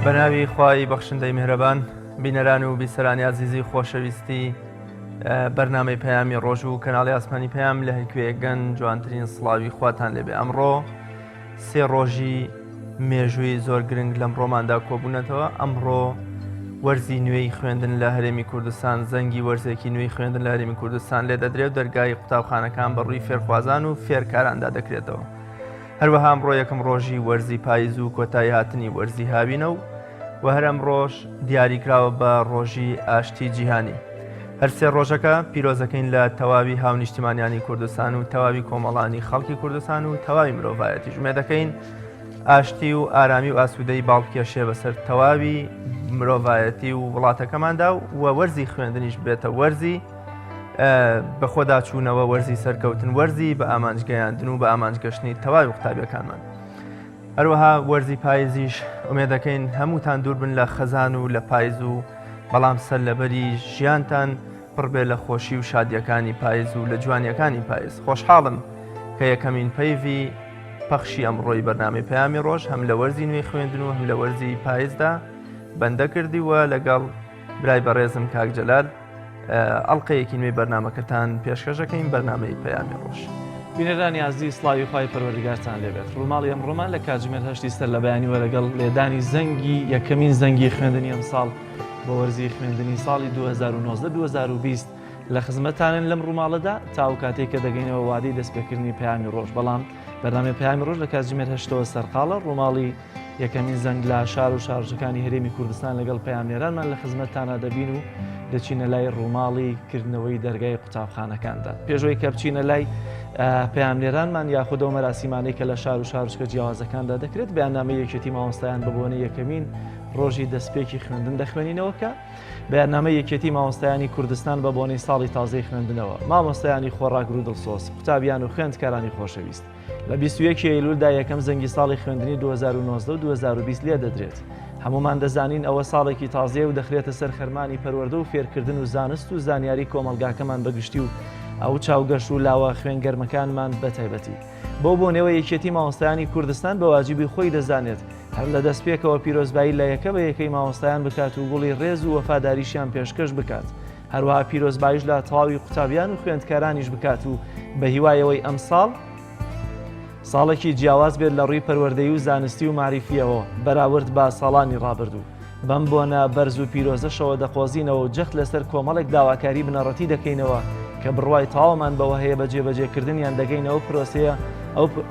بەناوی خوای بەخشندەی میهرەبان بینەران و بیسەرانی ئازیزی خۆشەویستی بەرنامەی پەیامی ڕۆژ و کەناڵی ئاسمانی پەیام لە هەرکوێیەک گەن جوانترین سڵاوی خواتان لێبێ ئەمڕۆ سێ ڕۆژی مێژووی زۆر گرنگ لەم ڕۆماندا کۆبوونەتەوە ئەمڕۆ وەرزی نوێی خوێندن لە هەرێمی کوردستان زەنگی وەرزێکی نوێی خوێندن لە هەرێمی کوردستان لێ دەدرێت و دەرگای قوتابخانەکان بە ڕووی فێرخوازان و فێرکاراندا دەکرێتەوە. هەروەها ئەمڕۆ یەکەم ڕۆژی وەرزی پایز و کۆتایی هاتنی وەرزی هاوینە و و هەر ئەمڕۆش دیاریکراوە بە ڕۆژی ئاشتی جیهانی. هەر سێ ڕۆژەکە پیرۆزەکەین لە تەواوی هاونیشتیمانیانی کوردستان و تەواوی کۆمەڵانی خەڵکی کوردستان و تەواوی مرۆڤایەتیش ئومێدەکەین ئاشتی و ئارامی و ئاسوودەی باڵ بکێشێ بەسەر تەواوی مرۆڤایەتی و وڵاتەکەماندا و وەرزی خوێندنیش بێتە وەرزی بەخۆداچوونەوە وەرزی سەرکەوتن وەرزی بە ئامانج گەیاندن و بە ئامانج گەشتنی تەواوی قوتابیەکانمان. هەروەها وەرزی پایزیش ئومێدەکەین هەمووتان دوور بن لە خەزان و لە پایز و بەڵام سەر لەبەری ژیانتان پڕبێ لە خۆشی و شادیەکانی پایز و لە جوانیەکانی پایز خۆشحاڵم کە یەکەمین پەیڤی پەخشی ئەمڕۆی بەرنامەی پەیامی ڕۆژ هەم لە وەرزی نوێی خوێندن و هەم لە وەرزی پایزدا بەندە کردی و لەگەڵ برای بەڕێزم کاک جەلال ئەڵقەیەکی نوێی بەرنامەکەتان پێشکەش دەکەین بەرنامەی پەیامی ڕۆژ. بینەرانی ئازیز سڵاوی خوای پەروەردگارتان لێبێت ڕووماڵی ئەمڕۆمان لە کاتژمێر هەشتی سەر لە بەیانیوە لەگەڵ لێدانی زەنگی یەکەمین زەنگی خوێندنی ئەمساڵ بۆ وەرزی خوێندنی ساڵی 2019 2020 لە خزمەتانن لەم ڕووماڵەدا تا ئەو کاتێک کە دەگەینەوە وادەی دەستپێکردنی پەیامی ڕۆژ بەڵام بەرنامەی پەیامی ڕۆژ لە کاتژمێر هەشتەوە سەرقاڵە ڕووماڵی یەکەمین زەنگ لە شار و شارۆچکەکانی هەرێمی کوردستان لەگەڵ پەیامنێرانمان لە خزمەتتانا دەبین و دەچینە لای ڕووماڵی کردنەوەی دەرگای قوتابخانەکاندا. پێشەوەی کە بچینە لای پەیامنێرانمان یاخود ئەو مەراسیمانەی کە لە شار و شارۆچکە جیاوازەکاندا دەکرێت، بەیاننامەی یەکێتی مامۆستایان بە بۆنەی یەکەمین ڕۆژی دەستپێکی خوێندن دەخوێنینەوە کە بەیاننامەی یەکێتی مامۆستایانی کوردستان بە بۆنەی ساڵی تازەی خوێندنەوە مامۆستایانی خۆڕاگر و دڵسۆز قوتابیان و خوێندکارانی خۆشەویست لە 21 ئەیلولدا یەکەم زەنگی ساڵی خوێندنی 2019 و 2020 لێدەدرێت. هەموومان دەزانین ئەوە ساڵێکی تازەیە و دەخرێتە سەر خەرمانی پەروەردە و فێرکردن و زانست و زانیاری کۆمەڵگاکەمان بە گشتی و ئەو چاوگەش و لاوە خوێنگەرمەکانمان بە تایبەتی. بەو بۆنەوە یەکێتی مامۆستایانی کوردستان بە واجبی خۆی دەزانێت هەر لە دەستپێکەوە پیرۆزبایی لە یەکە بە یەکەی مامۆستایان بکات و گوڵی ڕێز و وەفاداریشیان پێشکەش بکات. هەروەها پیرۆزباییش لە تەواوی قوتابیان و خوێندکارانیش بکات و بە هیوای ئەوەی ئەمساڵ ساڵێکی جیاواز بێت لە ڕووی پەروەردەیی و زانستی و مەعریفییەوە بەراورد بە ساڵانی ڕابردوو. بەم بۆنە بەرز و پیرۆزەشەوە دەقۆزینەوە و جەخت لەسەر کۆمەڵێک داواکاری بنەڕەتی دەکەینەوە کە بڕوای تەواومان بەوە هەیە بە جێبەجێکردنیان دەگەینە ئەو پرۆسەیە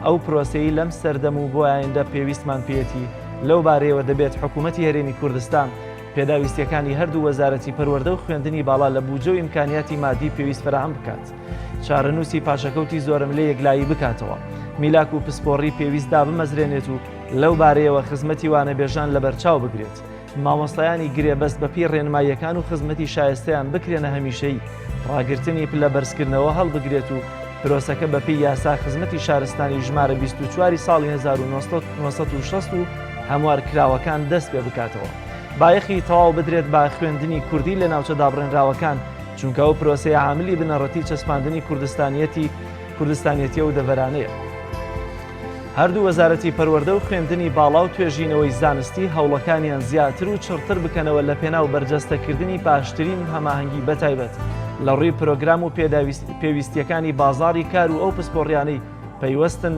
ئەو پرۆسەی لەم سەردەم و بۆ ئایندە پێویستمان پێیەتی لەو بارەیەوە دەبێت حکوومەتی هەرێمی کوردستان پێداویستییەکانی هەردوو وەزارەتی پەروەردە و خوێندنی باڵا لە بوجە و ئیمکانیاتی مادی پێویست فەراهەم بکات. چارەنووسی پاشەکەوتی زۆرەملێ یەکلایی بکاتەوە. میلاک و پسپۆڕی پێویست دابمەزرێنێت و لەو بارەیەوە خزمەتی وانەبێژان لەبەرچاو بگرێت. مامۆستایانی گرێبەست بەپێی ڕێنماییەکان و خزمەتی شایستەیان بکرێنە هەمیشەیی. ڕاگرتنی پلە بەرزکردنەوە هەڵبگرێت و پرۆسەکە بەپێی یاسا خزمەتی شارستانی ژمارە 24 ساڵی 1960 و هەموارکراوەکان دەست پێ بکاتەوە. بایەخی تەواو بدرێت بە خوێندنی کوردی لە ناوچە دابڕێنراوەکان، چونکە ئەو پرۆسەیە عاملی بنەڕەتی چەسپاندنی کوردستانیەتی کوردستانیەتی ئەو دەڤەرانەیە. هەردوو وەزارەتی پەروەردە و خوێندنی باڵا و توێژینەوەی زانستی هەوڵەکانیان زیاتر و چڕتر بکەنەوە لە پێناو بەرجەستەکردنی باشترین هەماهەنگی بەتایبەت لە ڕووی پرۆگرام و پێویستیەکانی بازاڕی کار و ئەو پسپۆڕیانەی پەیوەستن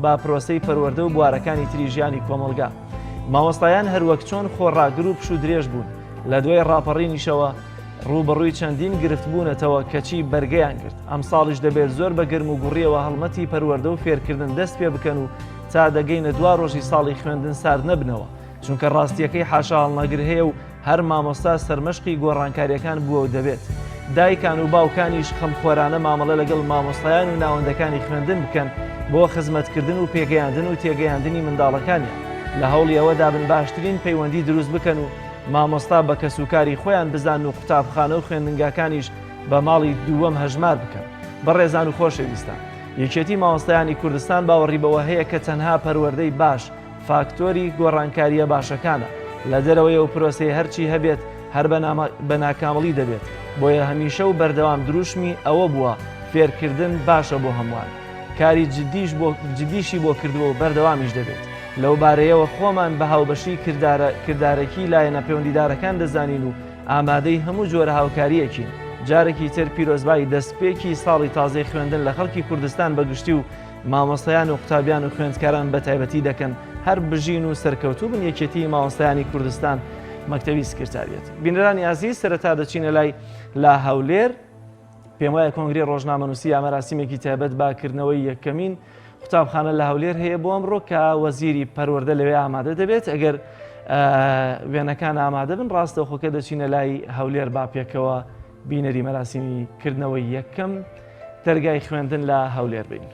بە پرۆسەی پەروەردە و بوارەکانی تری ژیانی کۆمەڵگا. مامۆستایان هەروەک چۆن خۆڕاگر و پشوودرێژ بوون، لە دوای ڕاپەڕینیشەوە ڕووبەڕووی چەندین گرفت بوونەتەوە کەچی بەرگەیان گرت، ئەمساڵیش دەبێت زۆر بە گەرم و گوڕییەوە هەڵمەتی پەروەردە و فێرکردن دەست پێ بکەن و تا دەگەینە دوا ڕۆژی ساڵی خوێندن سارد نەبنەوە، چونکە ڕاستییەکەی حاشاهەڵنەگر هەیە و هەر مامۆستا سەرمەشقی گۆڕانکارییەکان بووە و دەبێت دایکان و باوکانیش خەمخۆرانە مامەڵە لەگەڵ مامۆستایان و ناوەندەکانی خوێندن بکەن بۆ خزمەتکردن و پێگەیاندن و تێگەیاندنی منداڵەکانیان لە هەوڵی ئەوەدابن باشترین پەیوەندی دروست بکەن و مامۆستا بە کەسوکاری خۆیان بزانن و قوتابخانە و خوێندنگاکانیش بە ماڵی دووەم هەژمار بکەن. بەڕێزان و خۆشەویستان یەکێتی مامۆستایانی کوردستان باوەڕی بەوە هەیە کە تەنها پەروەردەی باش فاکتۆری گۆڕانکارییە باشەکانە لە دەرەوەی ئەو پرۆسەیە هەرچی هەبێت هەر بە ناکامڵی دەبێت، بۆیە هەمیشە و بەردەوام دروشمی ئەوە بووە فێرکردن باشە بۆ هەمووان، کاری جدیشی بۆ کردووە و بەردەوامیش دەبێت. لەو بارەیەوە خۆمان بە هاوبەشی کردارەکی لایەنە پەیوەندیدارەکان دەزانین و ئامادەی هەموو جۆرە هاوکارییەکین. جارێکی تر پیرۆزبایی دەستپێکی ساڵی تازەی خوێندن لە خەڵکی کوردستان بە گشتی و مامۆستایان و قوتابیان و خوێندکاران بە تایبەتی دەکەن. هەر بژین و سەرکەوتوو بن یەکێتیی مامۆستایانی کوردستان مەکتەبی سکرتاریەت. بینەرانی ئازیز سەرەتا دەچینە لای لە هەولێر. پێم وایە کۆنگرەی ڕۆژنامەنووسی یا مەراسیمێکی تایبەت بە کردنەوەی یەکەمین قوتابخانە لە هەولێر هەیە بۆ ئەمڕۆ کە وەزیری پەروەردە لەوێ ئامادە دەبێت ئەگەر وێنەکان ئامادە بن ڕاستەوخۆکە دەچینە لای هەولێر با پێکەوە بینەری مەراسیمی کردنەوەی یەکەم دەرگای خوێندن لە هەولێر بین.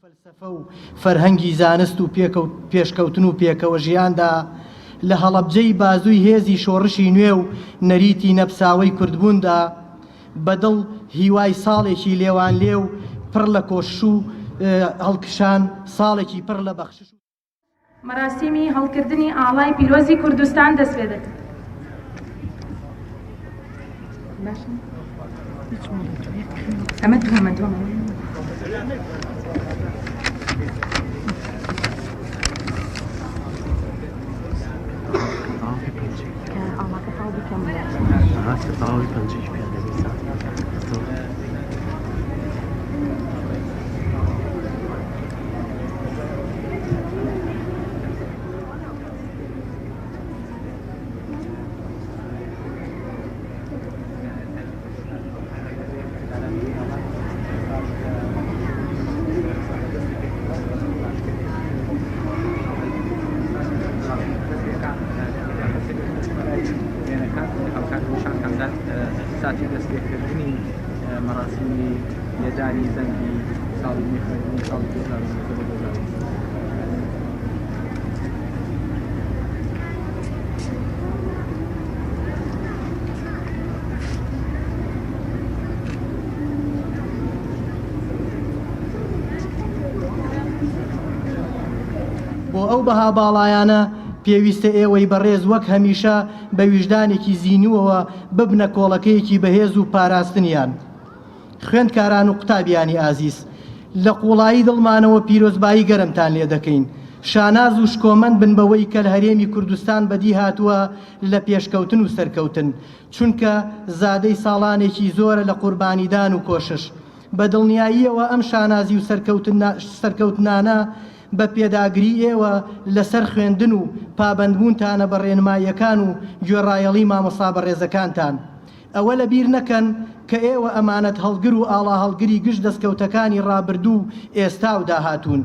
فەلسەفە و فەرهەنگی زانست و پێشکەوتن و پێکەوە ژیاندا لە هەڵەبجەی بازووی هێزی شۆڕشی نوێ و نەریتی نەپساوەی کوردبووندا بە دڵ هیوای ساڵێکی لێوانلێو پڕ لە کۆشش و. هەڵکشان ساڵێکی پڕ لە بەخشش و. مەراسیمی هەڵکردنی ئاڵای پیرۆزی کوردستان دەست پێ دەکات. ئەمە دووەمە دووەمە. ساتی دەستپێکردنی مەراسیمی لێدانی زەنگی ساڵی نوێی خوێندنی ساڵی 2019 بۆ 2020. بۆ ئەو بەها باڵایانە پێویستە ئێوەی بەڕێز وەک هەمیشە بە ویژدانێکی زینووەوە ببنە کۆڵەکەیەکی بەهێز و پاراستنیان. خوێندکاران و قوتابیانی ئازیز، لە قووڵایی دڵمانەوە پیرۆزبایی گەرمتان لێ دەکەین. شاناز و شکۆمەند بن بەوەی کە هەرێمی کوردستان بەدی هاتووە لە پێشکەوتن و سەرکەوتن، چونکە زادەی ساڵانێکی زۆرە لە قوربانیدان و کۆشش. بە دڵنیاییەوە ئەم شانازی و سەرکەوتنانە بە پێداگری ئێوە لەسەر خوێندن و پابەندبوونتانە بە ڕێنماییەکان و گوێڕایەڵی مامۆستا بەڕێزەکانتان. ئەوە لەبیر نەکەن کە ئێوە ئەمانەتهەڵگر و ئاڵاهەڵگری گشت دەستکەوتەکانی ڕابردوو و ئێستا و داهاتوون.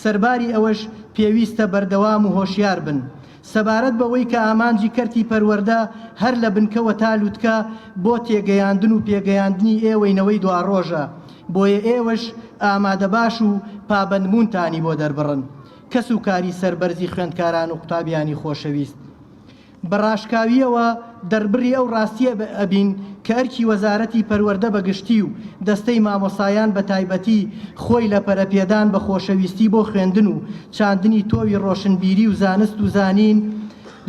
سەرباری ئەوەش پێویستە بەردەوام و هۆشیار بن سەبارەت بەوەی کە ئامانجی کەرتی پەروەردە هەر لە بنکەوە تا لوتکە بۆ تێگەیاندن و پێگەیاندنی ئێوەی نەوەی دواڕۆژە، بۆیە ئێوەش ئامادەباش و پابەندبوونتانی بۆ دەربڕن. کەسوکاری سەربەرزی خوێندکاران و قوتابیانی خۆشەویست. بە ڕاشکاوییەوە دەربڕی ئەو ڕاستییە ئەبین کە ئەرکی وەزارەتی پەروەردە بە گشتی و دەستەی مامۆستایان بە تایبەتی خۆی لە پەرەپێدان بە خۆشەویستی بۆ خوێندن و چاندنی تۆوی ڕۆشنبیری و زانست و زانین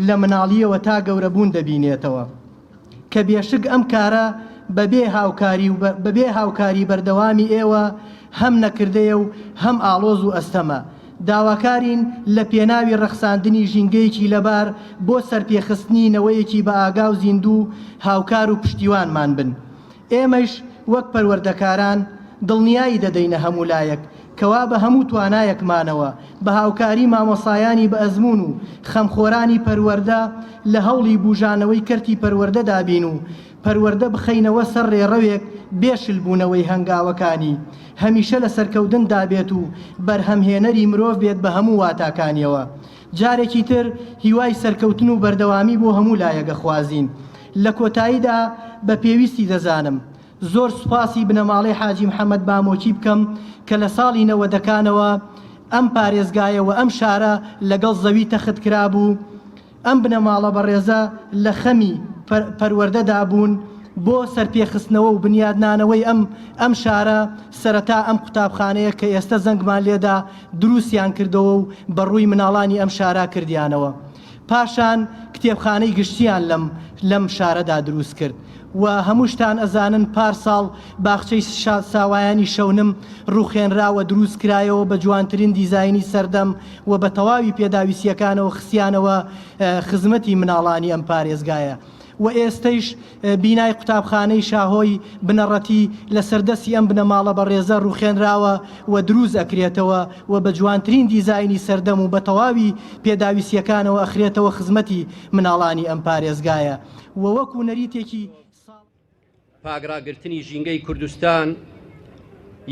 لە مناڵییەوە تا گەورەبوون دەبینێتەوە کە بێشک ئەم کارە بەبێ هاوکاری و بەبێ هاوکاری بەردەوامی ئێوە هەم نەکردەیە و هەم ئاڵۆز و ئەستەمە. داواکارین لە پێناوی ڕەخساندنی ژینگەیەکی لەبار بۆ سەرپێخستنی نەوەیەکی بەئاگا و زیندوو هاوکار و پشتیوانمان بن. ئێمەش وەک پەروەردەکاران دڵنیایی دەدەینە هەموو لایەک کەوا بە هەموو توانایەکمانەوە بە هاوکاری مامۆستایانی بەئەزموون و خەمخۆرانی پەروەردە لە هەوڵی بوژانەوەی کەرتی پەروەردەدا بین و پەروەردە بخەینەوە سەر ڕێڕەوێک بێ شل بوونەوەی هەنگاوەکانی هەمیشە لە سەرکەودندا بێت و بەرهەمهێنەری مرۆڤ بێت بە هەموو واتاکانیەوە. جارێکی تر هیوای سەرکەوتن و بەردەوامی بۆ هەموو لایەک ئەخوازین. لە کۆتاییدا بە پێویستی دەزانم زۆر سوپاسی بنەماڵەی حاجی محەمەد بامۆکی بکەم کە لە ساڵی نەوەدەکانەوە ئەم پارێزگایە و ئەم شارە لەگەڵ زەوی تەخت کرابوو، ئەم بنەماڵە بەڕێزە لە خەمی پەروەردەدا بوون بۆ سەرپێخستنەوە و بنیادنانەوەی ئەم ئەم شارە، سەرەتا ئەم قوتابخانەیە کە ئێستە زەنگمان لێدا دروستیان کردەوە و بە ڕووی مناڵانی ئەم شارە کردیانەوە. پاشان کتێبخانەی گشتیان لەم لەم شارەدا دروست کرد و هەمووشتان ئەزانن پار ساڵ باخچەی ساوایانی شەونم ڕووخێنرا و دروست کرایەوە بە جوانترین دیزاینی سەردەم و بە تەواوی پێداویستییەکانەوە خستیانەوە خزمەتی مناڵانی ئەم پارێزگایە و ئێستەیش بینای قوتابخانەی شاهۆی بنەڕەتی لەسەر دەستی ئەم بنەماڵە بەڕێزە ڕووخێنراوە و دروست ئەکرێتەوە و بە جوانترین دیزاینی سەردەم و بە تەواوی پێداویستییەکانەوە ئەخرێتەوە خزمەتی مناڵانی ئەم پارێزگایە و وەکو نەریتێکی ساڵ. پاک ڕاگرتنی ژینگەی کوردستان،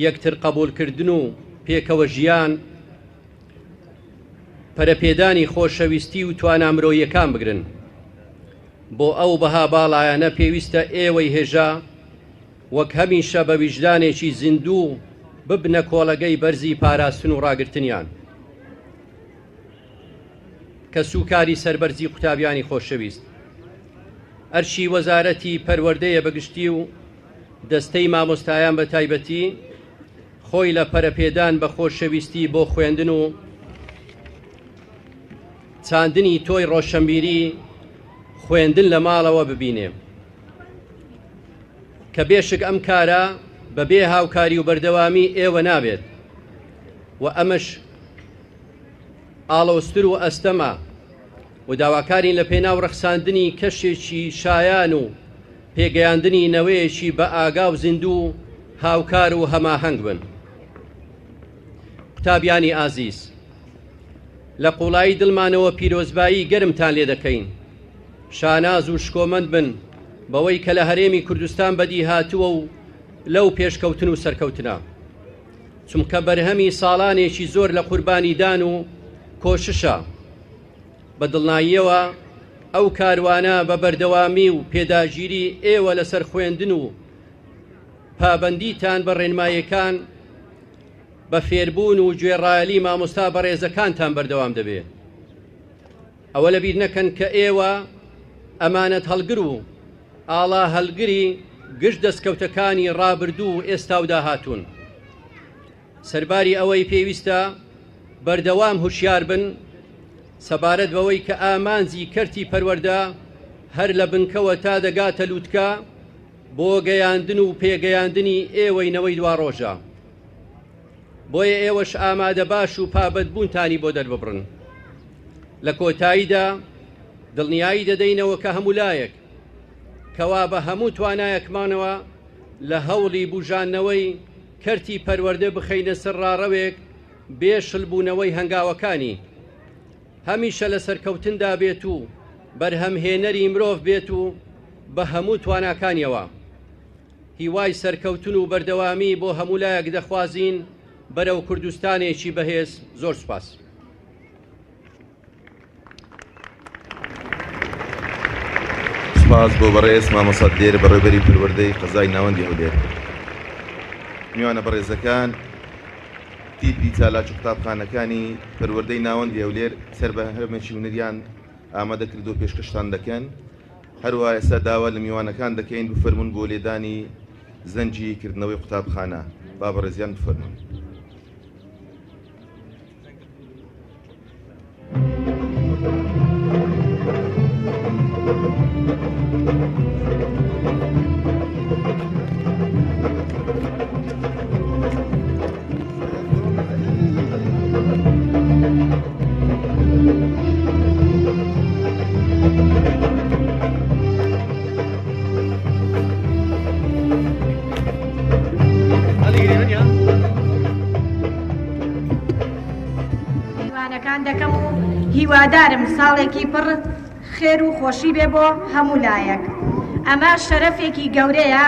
یەکتر قەبووڵکردن و پێکەوە ژیان، پەرەپێدانی خۆشەویستی و توانا مرۆییەکان بگرن. بۆ ئەو بەها باڵایانە پێویستە ئێوەی هێژا وەک هەمیشە بە ویژدانێکی زیندوو ببنە کۆڵەگەی بەرزی پاراستن و ڕاگرتنیان. کەسوکاری سەربەرزی قوتابیانی خۆشەویست، ئەرکی وەزارەتی پەروەردەیە بە گشتی و دەستەی مامۆستایان بە تایبەتی، خۆی لە پەرەپێدان بە خۆشەویستی بۆ خوێندن و چاندنی تۆی ڕۆشەنبیری خوێندن لە ماڵەوە ببینێ کە بێشک ئەم کارە بە بێ هاوکاری و بەردەوامی ئێوە نابێت و ئەمەش ئاڵۆزتر و ئەستەمە و داواکارین لە پێناو ڕەخساندنی کەشێکی شایان و پێگەیاندنی نەوەیەکی بە ئاگا و زیندوو هاوکار و هەماهەنگ بن. قوتابیانی ئازیز، لە قوڵایی دڵمانەوە پیرۆزبایی گەرمتان لێ دەکەین. شاناز و شکۆمەند بن بەوەی کە لە هەرێمی کوردستان بەدی هاتووە و لەو پێشکەوتن و سەرکەوتنە. چونکە بەرهەمی ساڵانێکی زۆر لە قوربانیدان و کۆششە. بە دڵناییەوە ئەو کاروانە بە بەردەوامی و پێداگیری ئێوە لەسەر خوێندن و پابەندیتان بە ڕێنماییەکان بە فێربوون و گوێڕایەلی مامۆستا بەڕێزەکانتان بەردەوام دەبێ. ئەوە لەبیر نەکەن کە ئێوە ئەمانەت هەڵگر و ئاڵا هەلگری گشت دەستکەوتەکانی ڕابردوو و ئێستا و داهاتوون. سەرباری ئەوەی پێویستە بەردەوام هوشیار بن سەبارەت بەوەی کە ئامانجی کەرتی پەروەردە هەر لە بنکەوە تا دەگاتە لوتکە بۆ گەیاندن و پێگەیاندنی ئێوەی نەوەی دواڕۆژە. بۆیە ئێوەش ئامادەباش و پابەندبوونتانی بۆ دەرببڕن. لە کۆتاییدا دڵنیایی دەدەینەوە کە هەموو لایەک کەوا بە هەموو توانایەکمانەوە لە هەوڵی بوژاندنەوەی کەرتی پەروەردە بخەینە سەر ڕاڕەوێک بێ شلبوونەوەی هەنگاوەکانی هەمیشە لە سەرکەوتندا بێت و بەرهەمهێنەری مرۆڤ بێت و بە هەموو تواناکانیەوە. هیوای سەرکەوتن و بەردەوامی بۆ هەموو لایەک دەخوازین بەرەو کوردستانێکی بەهێز. زۆر سوپاس. سوپاس بۆ بەڕێز مامۆستا دلێر بەڕێوبەری پەروەردەی قەزای ناوەندی هەولێر. میوانە بەڕێزەکان، تیپی چالاکی قوتابخانەکانی پەروەردەی ناوەندی هەولێر سەر بە هەرمێکی هونەریان ئامادە کردو پێشکەشتان دەکەن. هەروەها ئێستا داوا لە میوانەکان دەکەین بفەرموون بۆ لێدانی زەنگی کردنەوەی قوتابخانە. با بەڕێزیان بفەرموون. میوانەکان دەکەم و هیوادارم ساڵێکی پڕ خێر و خۆشی بێ بۆ هەموو لایەک. ئەمە شەرەفێکی گەورەیە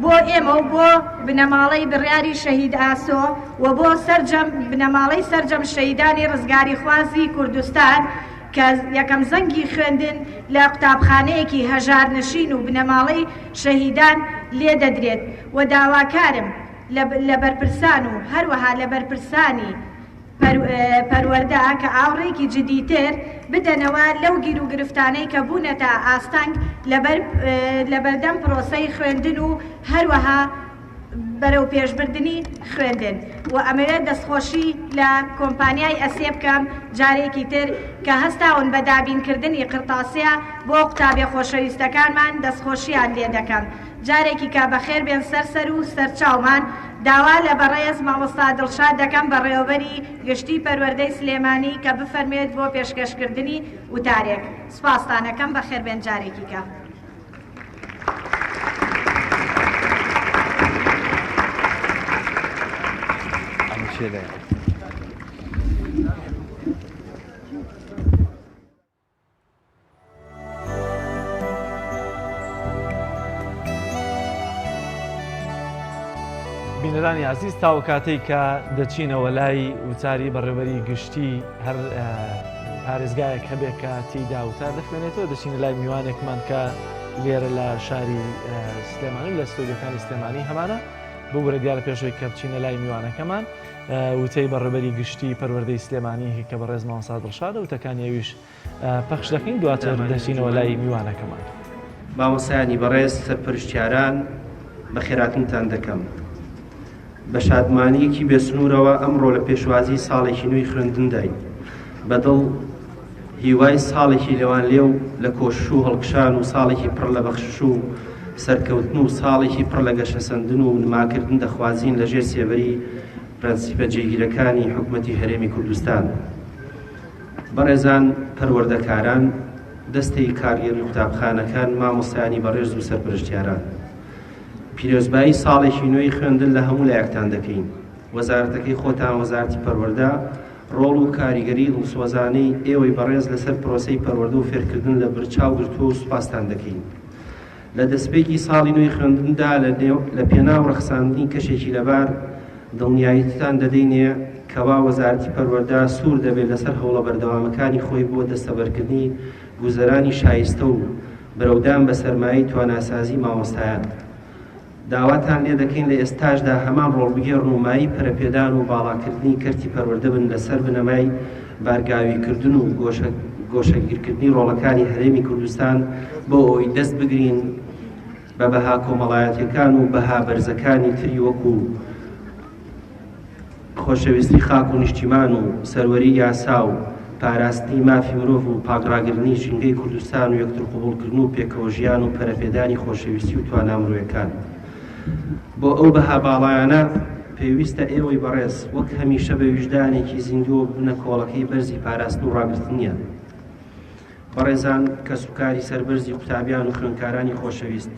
بۆ ئێمە و بۆ بنەماڵەی بڕیاری شەهید ئاسۆ و بۆ سەرجەم بنەماڵەی سەرجەم شەهیدانی ڕزگاریخوازی کوردستان کە یەکەم زەنگی خوێندن لە قوتابخانەیەکی هەژارنشین و بنەماڵەی شەهیدان لێ دەدرێت و داواکارم لە بەرپرسان و هەروەها لە بەرپرسانی پەروەردە کە ئاوڕێکی جدیتر بدەنەوە لەو گیروگرفتانەی کە بوونەتە ئاستەنگ لەبەردەم پرۆسەی خوێندن و هەروەها بەرەوپێشبردنی خوێندن و ئەمەوێت دەستخۆشی لە کۆمپانیای ئەسێ بکەم جارێکی تر کە هەستاون بە دابینکردنی قرتاسیە بۆ قوتابیە خۆشەویستەکانمان دەستخۆشیان لێدەکەم جارێکی کە بەخێر بێن سەر سەر و سەرچاومان داوا لە بەڕێز مامۆستا دڵشاد دەکەم بەڕێوەبەری گشتی پەروەردەی سلێمانی کە بفەرموێت بۆ پێشکەشکردنی وتارێک. سوپاستان ئەکەم بەخێر بێن جارێکی کە. بینەرانی ئازیز تاو کاتێک کە دەچینەوە لای وتاری بەڕێوەری گشتی هەر پارێزگایەک هەبێت کە تیدا وتار دەخوێنێتەوە دەچینە لای میوانێکمان کە لێرە لە شاری سلێمانی لە ستۆدیۆکانی سلێمانی هەمانە ببورە دیارە پێشەوەی کە بچینە لای میوانەکەمان وتەی بەڕێوەبەری گشتی پەروەردەی سلێمانی کە بەڕێز مامۆستا دڵشادە وتەکانی ئەویش پەخش دەکەین دواتر دەچینەوە لای میوانەکەمان. مامۆستایانی بەڕێز، سەرپەرشتیاران، بەخێرهاتنتان دەکەم. بە شادمانییەکی بێسنوورەوە ئەمڕۆ لە پێشوازی ساڵێکی نوێی خوێندنداین. بە دڵ هیوای ساڵێکی لێوانلێو لە کۆشش و هەڵکشان و ساڵێکی پڕ لە بەخشش و سەرکەوتن و ساڵێکی پڕ لە گەشەسەندن و نماکردن دەخوازین لە ژێر سێبەری پرەنسیپە جێگیرەکانی حکومەتی هەرێمی کوردستان. بەڕێزان پەروەردەکاران، دەستەی کارگێڕی قوتابخانەکان، مامۆستایانی بەڕێز و سەرپەرشتیاران. پیرۆزبایی ساڵێکی نوێی خوێندن لە هەموو لایەکتان دەکەین. وەزارەتەکەی خۆتان وەزارەتی پەروەردە ڕۆڵ و کاریگەری دڵسۆزانەی ئێوەی بەڕێز لەسەر پرۆسەی پەروەردە و فێرکردن لە برچاو گرتووە و سوپاستان دەکەین. لە دەستپێکی ساڵی نوێی خوێندندا لە پێناو ڕەخساندنی کەشێکی لەبار، دڵنیاییتان دەدەینێ کەوا وەزارەتی پەروەردە سوور دەبێت لەسەر هەوڵە بەردەوامەکانی خۆی بۆ دەستەبەرکردنی گوزەرانی شایستە و برەودان بە سەرمایەی تواناسازی مامۆستایان. داواتان لێ دەکەین لە ئێستاشدا هەمان ڕۆڵ بگێڕن و مایەی پەرەپێدان و باڵاکردنی کەرتی پەروەردە بن لەسەر بنەمای بارگاویکردن و گۆشەگیرکردنی ڕۆڵەکانی هەرێمی کوردستان بۆ ئەوەی دەست بگرین بە بەها کۆمەڵایەتیەکان و بەها بەرزەکانی تری وەکو خۆشەویستی خاک و نیشتیمان و سەروەری یاسا و پاراستنی مافی مرۆڤ و پاکڕاگرنی ژینگەی کوردستان و یەکتر قبوڵکردن و پێکەوەژیان و پەرەپێدانی خۆشەویستی و توانا مرۆیەکان. بۆ ئەو بەها باڵایانە پێویستە ئێوەی بەڕێز وەک هەمیشە بە ویژدانێکی زیندووە ببنە کۆڵەکەی بەرزی پاراستن و ڕاگرتنیان. بەڕێزان کەسوکاری سەربەرزی قوتابیان و خوێندکارانی خۆشەویست،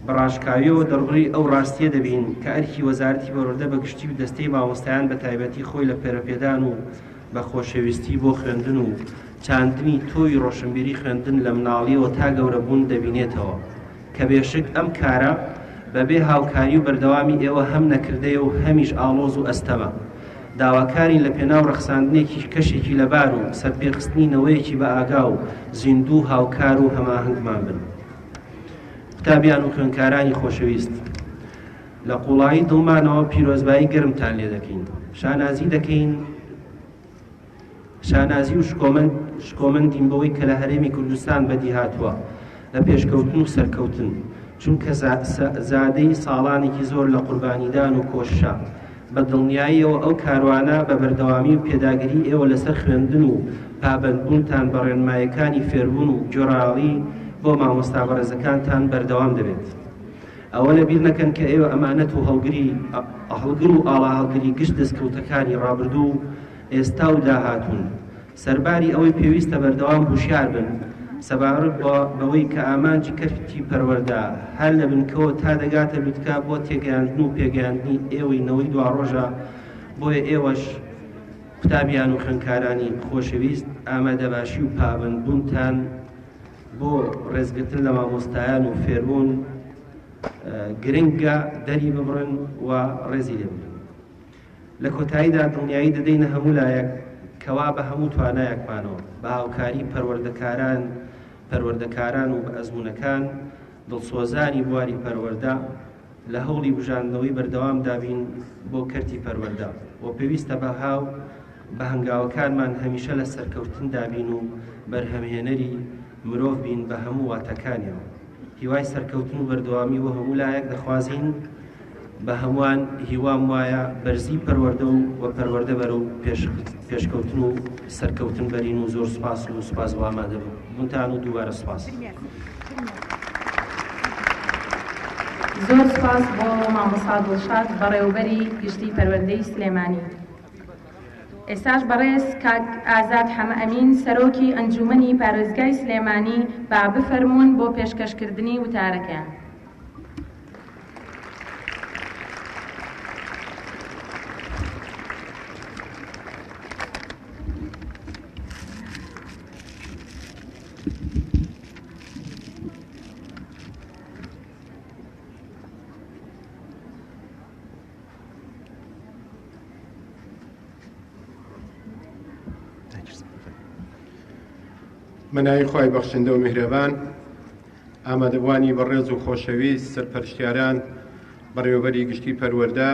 بە ڕاشکاویەوە دەربڕی ئەو ڕاستیە دەبین کە ئەرکی وەزارەتی پەروەردە بە گشتی و دەستەی مامۆستایان بە تایبەتی خۆی لە پەرەپێدان و بە خۆشەویستی بۆ خوێندن و چاندنی تۆوی ڕۆشنبیری خوێندن لە مناڵیەوە تا گەورەبوون دەبینێتەوە کە بێشک ئەم کارە بەبێ هاوکاری و بەردەوامی ئێوە هەم نەکردەیە و هەمیش ئاڵۆز و ئەستەمە. داواکارین لە پێناو ڕەخساندنێکی کەشێکی لەبار و سەرپێخستنی نەوەیەکی بەئاگا و زیندوو هاوکار و هەماهەنگمان بن. قوتابیان و خوێندکارانی خۆشەویست، لە قوڵایی دڵمانەوە پیرۆزبایی گەرمتان لێ دەکەین. شانازی دەکەین شانازی و شکۆمەند شکۆمەندین بەوەی کە لە هەرێمی کوردستان بەدی هاتووە لە پێشکەوتن و سەرکەوتن، چونکە زادەی ساڵانێکی زۆر لە قوربانیدان و کۆششە. بە دڵنیاییەوە ئەو کاروانە بە بەردەوامی و پێداگریی ئێوە لەسەر خوێندن و پابەندبوونتان بە ڕێنمایەکانی فێربوون و گوێڕایەڵی بۆ مامۆستا بەڕێزەکانتان بەردەوام دەبێت. ئەوە لەبیر نەکەن کە ئێوە ئەمانەت و هەڵگری هەڵگر و ئاڵاهەڵگری گشت دەستکەوتەکانی ڕابردوو و ئێستا و داهاتوون. سەرباری ئەوەی پێویستە بەردەوام هوشیار بن سەبارەت بەوەی کە ئامانجی کەرتی پەروەردە هەر لە بنکەوە تا دەگاتە لوتکە بۆ تێگەیاندن و پێگەیاندنی ئێوەی نەوەی دواڕۆژە، بۆیە ئێوەش قوتابیان و خوێندکارانی خۆشەویست ئامادەباشی و پابەندبوونتان بۆ ڕێزگرتن لە مامۆستایان و فێربوون گرنگە دەری ببڕن و ڕێزی لێ بگرن. لە کۆتاییدا دڵنیایی دەدەینە هەموو لایەک کەوا بە هەموو توانایەکمانەوە بە هاوکاری پەروەردەکاران پەروەردەکاران و بە ئەزموونەکان دڵسۆزانی بواری پەروەردە لە هەوڵی بژاندنەوەی بەردەوامدا بین بۆ کەرتی پەروەردە و پێویستە بەها و بە هەنگاوەکانمان هەمیشە لە سەرکەوتندا بین و بەرهەمهێنەری مرۆڤ بین بە هەموو واتاکانیەوە. هیوای سەرکەوتن و بەردەوامی بۆ هەموو لایەک دەخوازین. بە هەمووان هیوام وایە بەرزی پەروەردە و و پەروەردە بەرەو پێشکەوتن و سەرکەوتن بەرین و زۆر سوپاس و سوپاس بۆ ئامادە بوونتان و دووبارە سوپاس. زۆر سوپاس بۆ مامۆستا دڵشاد بەڕێوەبەری گشتی پەروەردەی سلێمانی. ئێستاش بەڕێز کاک ئازاد حەمەئەمین سەرۆکی ئەنجوومەنی پارێزگای سلێمانی با بفەرموون بۆ پێشکەشکردنی وتارەکەیان. بە ناوی خوای بەخشندە و میهرەبان ئامادەبووانی بەڕێز و خۆشەویست، سەرپەرشتیاران، بەڕێوەبەری گشتی پەروەردە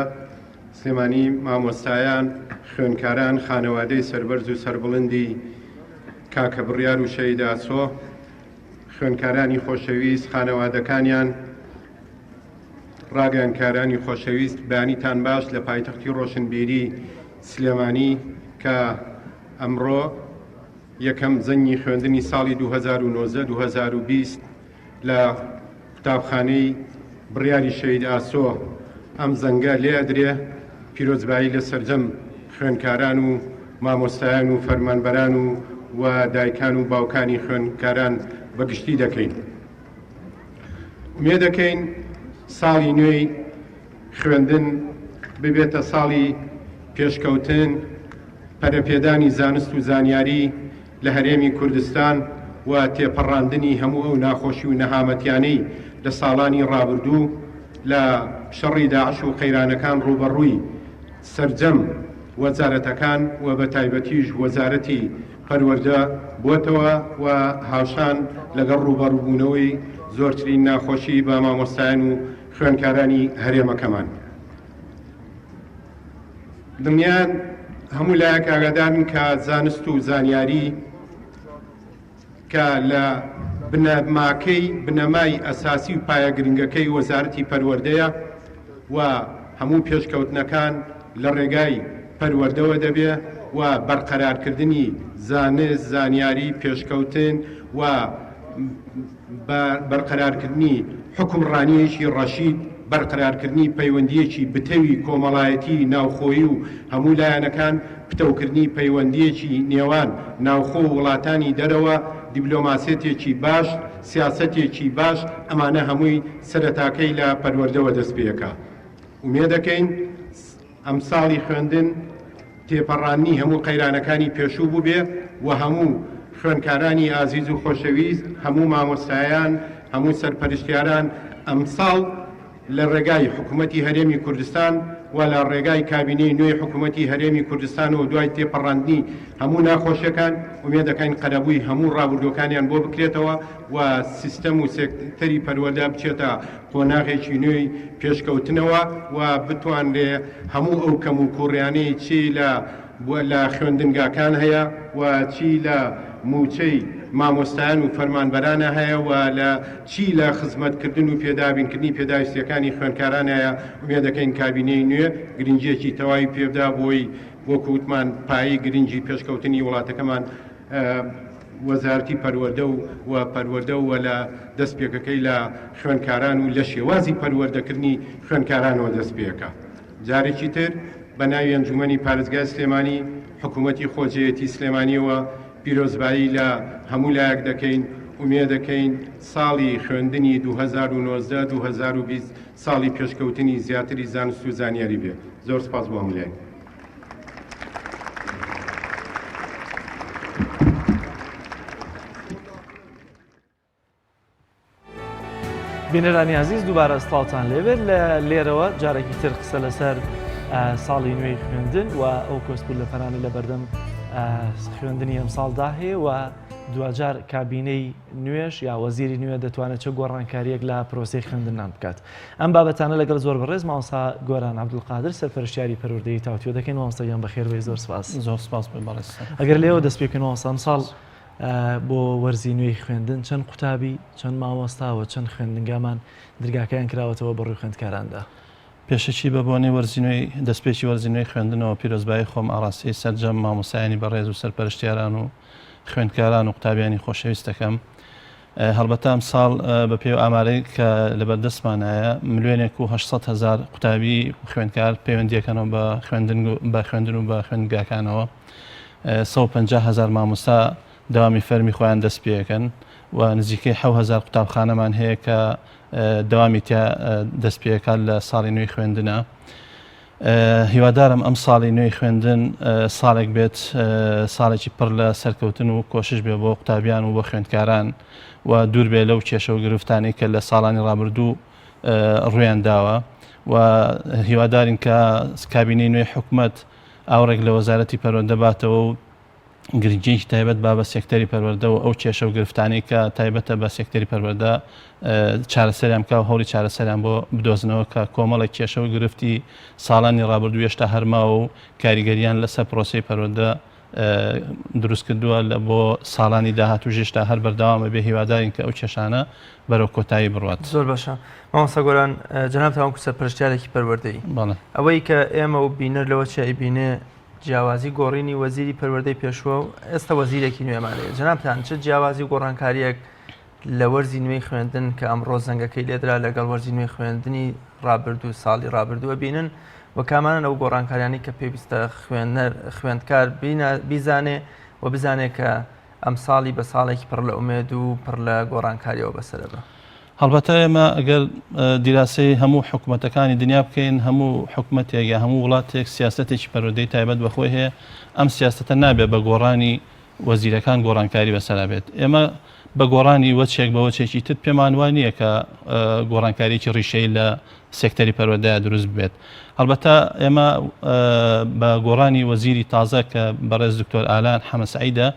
سلێمانی، مامۆستایان، خوێندکاران، خانەوادەی سەربەرز و سەربڵندی کاکە بڕیار و شەهید ئاسۆ، خوێندکارانی خۆشەویست، خانەوادەکانیان. ڕاگەیاندکارانی خۆشەویست، بەیانیتان باش لە پایتەختی ڕۆشنبیری سلێمانی کە ئەمڕۆ یەکەم زەنگی خوێندنی ساڵی 2019 2020 لە قوتابخانەی بڕیاری شەهید ئاسۆ ئەم زەنگە لێ ئەدرێ، پیرۆزبایی لە سەرجەم خوێندکاران و مامۆستایان و فەرمانبەران و و دایکان و باوکانی خوێندکاران بە گشتی دەکەین. ئومێدەکەین ساڵی نوێی خوێندن ببێتە ساڵی پێشکەوتن، پەرەپێدانی زانست و زانیاری لە هەرێمی کوردستان و تێپەڕاندنی هەموو ئەو ناخۆشی و نەهامەتیانەی لە ساڵانی ڕابردوو لە شەڕی داعش و قەیرانەکان ڕووبەڕووی سەرجەم وەزارەتەکان و بەتایبەتیش وەزارەتی پەروەردە بۆتەوە و هاوشان لەگەڵ ڕووبەڕووبوونەوەی زۆرترین ناخۆشی بە مامۆستایان و خوێندکارانی هەرێمەکەمان. دڵنیان هەموو لایەک ئاگادارن کە زانست و زانیاری کە لە بنەماکەی بنەمای ئەساسی و پایە گرنگەکەی وەزارەتی پەروەردەیە و هەموو پێشکەوتنەکان لە ڕێگای پەروەردەوە دەبێ و بەرقەرارکردنی زانست، زانیاری، پێشکەوتن و بەرقەرارکردنی حوکمڕانییەکی ڕەشید، بەرقەرارکردنی پەیوەندییەکی بتەوی کۆمەڵایەتی ناوخۆیی و هەموو لایەنەکان، پتەوکردنی پەیوەندییەکی نێوان ناوخۆ و وڵاتانی دەرەوە، دیبلۆماسیەتێکی باش، سیاسەتێکی باش، ئەمانە هەمووی سەرەتاکەی لە پەروەردەوە دەست پێکا. ئومێدەکەین ئەمساڵی خوێندن تێپەڕاندنی هەموو قەیرانەکانی پێشوو بووبێ و هەموو خوێندکارانی ئازیز و خۆشەویست، هەموو مامۆستایان، هەموو سەرپەرشتیاران ئەمساڵ لە ڕێگای حکوومەتی هەرێمی کوردستان و لە ڕێگای کابینەی نوێی حکوومەتی هەرێمی کوردستانەوە دوای تێپەڕاندنی هەموو ناخۆشیەکان ئومێدەکەین قەرەبووی هەموو ڕابردووەکانیان بۆ بکرێتەوە و سیستەم و سێکتەری پەروەردە بچێتە قۆناغێکی نوێی پێشکەوتنەوە و بتوانرێ هەموو ئەو کەموکوڕیانەی چی لە لە خوێندنگاکان هەیە و چی لە مووچەی مامۆستایان و فەرمانبەرانە هەیە و لە چی لە خزمەتکردن و پێدابینکردنی پێداویستیەکانی خوێندکاران هەیە، ئومێدەکەین کابینەی نوێ گرنگیەکی تەواوی پێبدا بۆی وەکو وتمان پایەی گرنگی پێشکەوتنی وڵاتەکەمان وەزارەتی پەروەردە و و پەروەردە و لە دەستپێکەکەی لە خوێندکاران و لە شێوازی پەروەردەکردنی خوێندکارانەوە دەست پێکا. جارێکی تر بە ناوی ئەنجومەنی پارێزگای سلێمانی، حکوومەتی خۆجێیەتی سلێمانییەوە پیرۆزبایی لە هەموو لایەک دەکەین، ئومێدەکەین ساڵی خوێندنی 2019 2020 ساڵی پێشکەوتنی زیاتری زانست و زانیاری بێ. زۆر سپاس بۆ هەموو لایەک. بینەرانی ئازیز دووبارە سڵاوتان لێبێت لە لێرەوە جارێکی تر قسە لەسەر ساڵی نوێی خوێندن و ئەو کۆسپ و لەپەرانی لە بەردەم خوێندنی ئەم ساڵدا هەیە و دواجار کابینەی نوێش یا وەزیری نوێ دەتوانێت چه گۆڕانکاریەک لە پرۆسەی خوێندنان بکات ئەم بابەتانە لەگەڵ زۆر بەڕێز مامۆستا گۆران عەبدولقادر سەرپەرشتیاری پەروەردەیی تاوتوێ دەکەین مامۆستا گیان بەخێربێی زۆر سپاس. زۆر سپاس بۆ بەڕێز. ئەگەر لێوە دەست پێ بکەین مامۆستا ئەمساڵ بۆ وەرزی نوێی خوێندن چەند قوتابی چەند مامۆستا و چەند خوێندنگامان درگاکەیان کراوەتەوە بەڕووی خوێندکاراندا؟ پێشەکی بە بۆنەی وەرزی نوێی دەستپێکی وەرزی نوێی خوێندنەوە پیرۆزبایی خۆم ئاڕاستەی سەرجەم مامۆستایانی بەڕێز و سەرپەرشتیاران و خوێندکاران و قوتابیانی خۆشەویست دەکەم. هەڵبەتە ئەمساڵ بە پێی ئەو ئامارەی کە لەبەردەستمانایە ملیۆنێک و 800 هەزار قوتابی و خوێندکار پەیوەندیەکەنەوە بە خوێندن بە خوێندن و بە خوێندگاکانەوە 150 هەزار مامۆستا دەوامی فەرمی خۆیان دەست پێەکەن و نزیکەی 1000 قوتابخانەمان هەیە کە دەوامی تیا دەست پێکات لە ساڵی نوێی خوێندنە. هیوادارم ئەم ساڵی نوێی خوێندن ساڵێک بێت ساڵێکی پڕ لە سەرکەوتن و کۆشش بێ بۆ قوتابیان و بۆ خوێندکاران و دوور بێ لەو کێشە و گرفتانەی کە لە ساڵانی ڕابردوو ڕویان داوە و هیوادارین کە کابینەی نوێی حکومەت ئاوڕێک لە وەزارەتی پەروەردە باتەوە و گرنگییەکی تایبەت با بە سێکتەری پەروەردە و ئەو کێشە و گرفتانەی کە تایبەتە بە سێکتەری پەروەردە چارەسەریان بکا و هەوڵی چارەسەریان بۆ بدۆزنەوە کە کۆمەڵێک کێشە و گرفتی ساڵانی ڕابردوو هێشتا هەر ماوە و کاریگەریان لەسەر پرۆسەی پەروەردە دروست کردووە لە بۆ ساڵانی داهاتوو ژێشتا هەر بەردەوامە بێ هیوادارین کە ئەو کێشانە بەرەو کۆتایی بڕات. زۆر باشە مامۆستا گۆران جەنابتان وەکو سەرپەرشتیارێکی پەروەردەیی ئەوەی کە ئێمە و بینەر لەوە چی ئەیبینێ جیاوازی گۆڕینی وەزیری پەروەردەی پێشووە و ئێستا وەزیرێکی نوێمان هەیە جەنابتان چ جیاوازی و گۆڕانکارییەک لە وەرزی نوێی خوێندن کە ئەمڕۆ زەنگەکەی لێدرا لەگەڵ وەرزی نوێی خوێندنی ڕابردوو ساڵی ڕابردووە بینن و کامانن ئەو گۆڕانکاریانی کە پێویستە خوێنەر خوێندکار بیزانێ و بزانێ کە ئەمساڵی بە ساڵێکی پڕ لە ئومێد و پڕ لە گۆڕانکاریەوە بەسەرە بە. هەڵبەتە ئێمە ئەگەر دیراسەی هەموو حکومەتەکانی دنیا بکەین هەموو حکومەتێک یا هەموو وڵاتێک سیاسەتێکی پەروەردەی تایبەت بە خۆی هەیە ئەم سیاسەتە نابێت بە گۆڕانی وەزیرەکان گۆڕانکاری بەسەرا بێت ئێمە بە گۆڕانی وەچێک بە وەچێکی تر پێمان وا نییە کە گۆڕانکاریی ڕیشەی لە سێکتەری پەروەردەیا دروست ببێت هەڵبەتە ئێمە بە گۆڕانی وەزیری تازە کە بەڕێز دکتۆر ئالان حەمە سەعیدە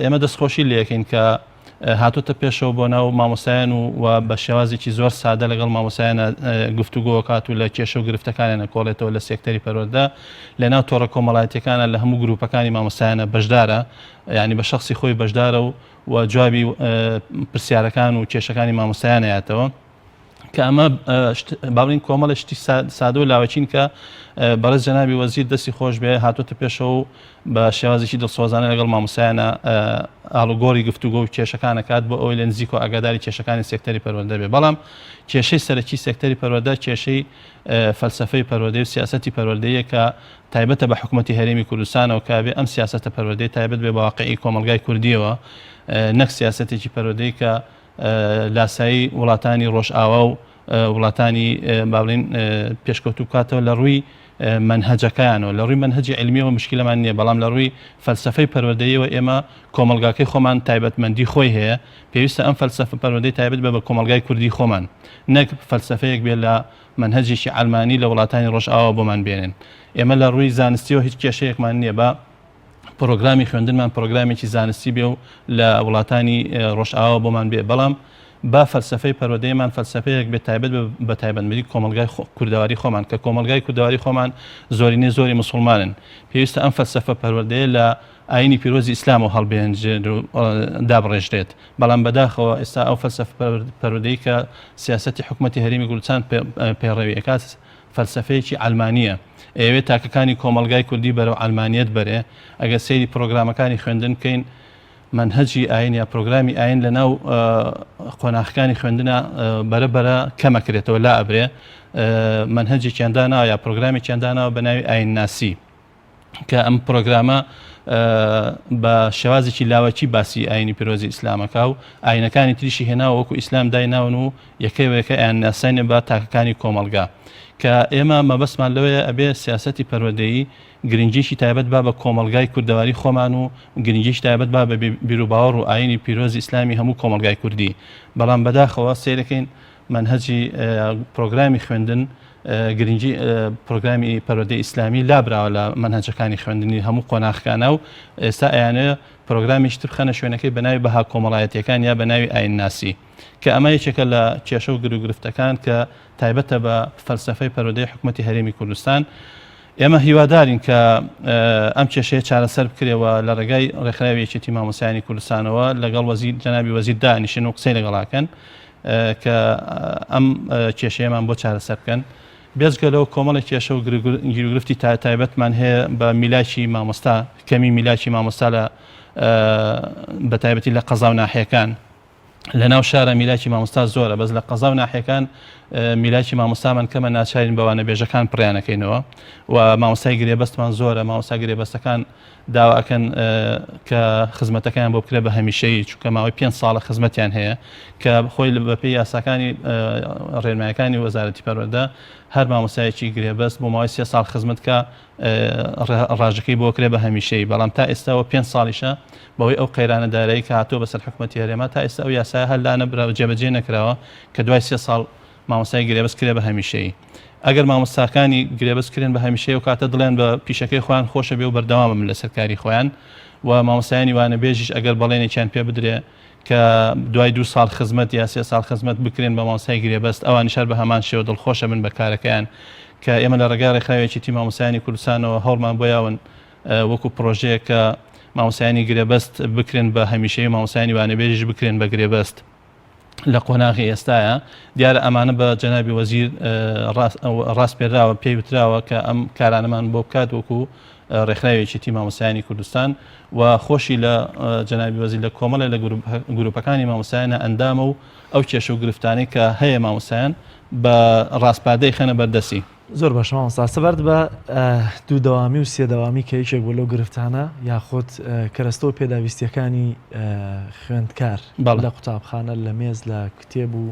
ئێمە دەستخۆشی لەکەین کە هاتۆتە پێشەوە بۆ ناو مامۆستایان و و بە شێوازێکی زۆر سادە لەگەڵ مامۆستایانە گفتوگۆکات و لە کێشە و گرفتەکانیان ئەکۆڵێتەوە لە سێکتەری پەروەردە لە ناو تۆڕە کۆمەڵایەتیەکانە لە هەموو گروپەکانی مامۆستایانە بەشدارە یعنی بە شخصی خۆی بەشدارە و و جوابی پرسیارەکان و کێشەکانی مامۆستایان ئەیاتەوە. کە ئەمە با بڵێین کۆمەڵێ شتی سادە و لاوەکین کە بەڕێز جەنابی وەزیر دەستی خۆش بێ هاتۆتە پێشەوە و بە شێوازێکی دڵسۆزانە لەگەڵ مامۆستایانە ئاڵوگۆڕی گفتوگۆ و کێشەکان ئەکات بۆ ئەوەی لە نزیک و ئاگاداری کێشەکانی سێکتەری پەروەردە بێ بەڵام کێشەی سەرەکی سێکتەری پەروەردە کێشەی فەلسەفەی پەروەردەی و سیاسەتی پەروەردەیە کە تایبەتە بە حکوومەتی هەرێمی کوردستانەوە کە بێ ئەم سیاسەتە پەروەردەی تایبەت بێ بە واقعی کۆمەڵگای کوردیەوە نەک سیاسەتێکی پەروەردەی کە لاسایی وڵاتانی ڕۆژئاوا و وڵاتانی با بڵێین پێشکەوتوو بکاتەوە لە ڕووی مەنهەجەکەیانەوە لە ڕووی مەنهەجی عیلمیەوە مشکلەمان نییە بەڵام لە ڕووی فەلسەفەی پەروەردەیەوە ئێمە کۆمەڵگاکەی خۆمان تایبەتمەندی خۆی هەیە پێویستە ئەم فەلسەفە پەروەردەی تایبەت بە بە کۆمەڵگای کوردی خۆمان نەک فەلسەفەیەک بێ لە مەنهەجێکی عەلمانی لە وڵاتانی ڕۆژئاوا بۆمان بێنن ئێمە لە ڕووی زانستیەوە هیچ کێشەیەکمان نییە بە پرۆگرامی خوێندنمان پرۆگرامێکی زانستی بێ و لە وڵاتانی ڕۆژئاوا بۆمان بێ بەڵام با فەلسەفەی پەروەردەیەمان فەلسەفەیەک بێت تایبەت بە تایبەتمەندی کۆمەڵگای کوردەواری خۆمان کە کۆمەڵگای کوردەواری خۆمان زۆرینەی زۆری مسوڵمانن پێویستە ئەم فەلسەفە پەروەردەیە لە ئاینی پیرۆزی ئیسلامەوە هەڵبێنجرێت و دابڕێژرێت بەڵام بەداخەوە ئێستا ئەو فەلسەفە پەروەردەی کە سیاسەتی حکومەتی هەرێمی کوردستان پەیڕەوی ئەکات فەلسەفەیەکی عەلمانییە، ئەیەوێت تاکەکانی کۆمەڵگای کوردی بەرەو عەلمانیەت بەرێ، ئەگەر سەیری پرۆگرامەکانی خوێندن بکەین، مەنهەجی ئاین یا پرۆگرامی ئاین لە ناو قۆناخەکانی خوێندنا بەرە بەرە کەمەکرێتەوە لا ئەبرێ، مەنهەجێکیان داناوە یا پرۆگرامێکیان داناوە بە ناوی ئاینناسی. کە ئەم پرۆگرامە بە شێوازێکی لاوەکی باسی ئاینی پیرۆزی ئیسلامەکە و ئاینەکانی تریشی هێناوە وەکو ئیسلام دایناون و یەکەوەیەکە ئەیان ناسێنێ بە تاکەکانی کۆمەڵگا کە ئێمە مەبەستمان لەوەیە ئەبێ سیاسەتی پەروەردەیی گرنگیی تایبەت با بە کۆمەڵگای کوردەواری خۆمان و گرنگیی تایبەت با بە بیروباوەڕ و ئاینی پیرۆزی ئیسلامی هەموو کۆمەڵگای کوردی بەڵام بەداخەوە سەیرەکەین مەنهەجی پرۆگرامی خوێندن گرنگی پرۆگرامی پەروەردەی ئیسلامی لابراوە لە مەنهەجەکانی خوێندنی هەموو قۆناغەکانە و ئێستا ئەیانەوێ پرۆگرامێکی تر بخەنە شوێنەکەی بە ناوی بەها کۆمەڵایەتیەکان یا بە ناوی ئاینناسی کە ئەمە یەکێکە لە کێشە و گروگرفتەکان کە تایبەتە بە فەلسەفەی پەروەردەی حکوومەتی هەرێمی کوردستان ئێمە هیوادارین کە ئەم کێشەیە چارەسەر بکرێ و لە ڕێگای ڕێکخراوی یەکێتی مامۆستایانی کوردستانەوە لەگەڵ وەزیر جەنابی وەزیر دانیشن و قسەی لەگەڵاکەن کە ئەم کێشەیەمان بۆ چارەسەر بکەن. بێجگە لەوە کۆمەڵێک کێشە و گیروگرفتی تایبەتمان هەیە بە میلاکی مامۆستا، کەمی میلاکی مامۆستا لە بە تایبەتی لە قەزا و ناحیەکان. لە ناو شارە میلاکی مامۆستا زۆرە بەس لە قەزا و ناحیەکان میلاکی مامۆستامان کەمە ناچارین بە وانەبێژەکان پڕیانەکەینەوە و مامۆستای گرێبەستمان زۆرە مامۆستا گرێبەستەکان داوا ئەکەن کە خزمەتەکەیان بۆ بکرێت بە هەمیشەیی چونکە ماوەی پێنج ساڵە خزمەتیان هەیە کە خۆی بەپێی یاساکانی ڕێنمایەکانی وەزارەتی پەروەردە هەر مامۆستایەکی گرێبەست بۆ ماوەی سێ ساڵ خزمەت کە ڕاژەکەی بۆ کرێ بە هەمیشەیی بەڵام تا ئێستاوە پێنج ساڵیشە بەهۆی ئەو قەیرانە دارایی کە هاتووە بەسەر حکومەتی هەرێما تا ئێستا ئەو یاسایە هەر لانەبراوە جێبەجێ نەکراوە کە دوای سێ ساڵ مامۆستای گرێبەست کرێ بە هەمیشەیی. ئەگەر مامۆستاکانی گرێبەست کرێن بە هەمیشەیی ئەو کاتە دڵیان بە پیشەکەی خۆیان خۆشە بێ و بەردەوام بن لەسەر کاری خۆیان و مامۆستایانی وانەبێژیش ئەگەر بەڵێنێکیان پێ بدرێ کە دوای دوو ساڵ خزمەت یا سێ ساڵ خزمەت بکرێن بە مامۆستای گرێبەست ئەوانیش هەر بە هەمان شێوە دڵخۆشە بن بە کارەکەیان کە ئێمە لە ڕێگای ڕێکخراوی یەکێتی مامۆستایانی کوردستانەوە هەوڵمان بۆ یاون. وەکو پرۆژەیە کە مامۆستایانی گرێبەست بکرێن بە هەمیشەی مامۆستایانی وانەبێژیش بکرێن بە گرێبەست لە قۆناغی ئێستاە دیارە ئەمانە بە جەنابی وەزیر ڕاستپێراوە پێی وتراوە کە ئەم کارانەمان بۆ بکات وەکو ڕێکخراوی یەکێتی مامۆستایانی کوردستان و خۆشی لە جەنابی وەزیر لە کۆمەڵێ لە گروپەکانی مامۆستایانە ئەندامە و ئەو کێشە و گرفتانەی کە هەیە مامۆستایان بە ڕاسپاردەی خەنە بەردەستی. زۆر باشە مامۆستا سەبارەت بە دوو دەوامی و سێ دەوامی کە یەکێک بوو لەو گرفتانە یاخود کەرەستە و پێداویستیەکانی خوێندکار لە قوتابخانە لە مێز لە کتێب و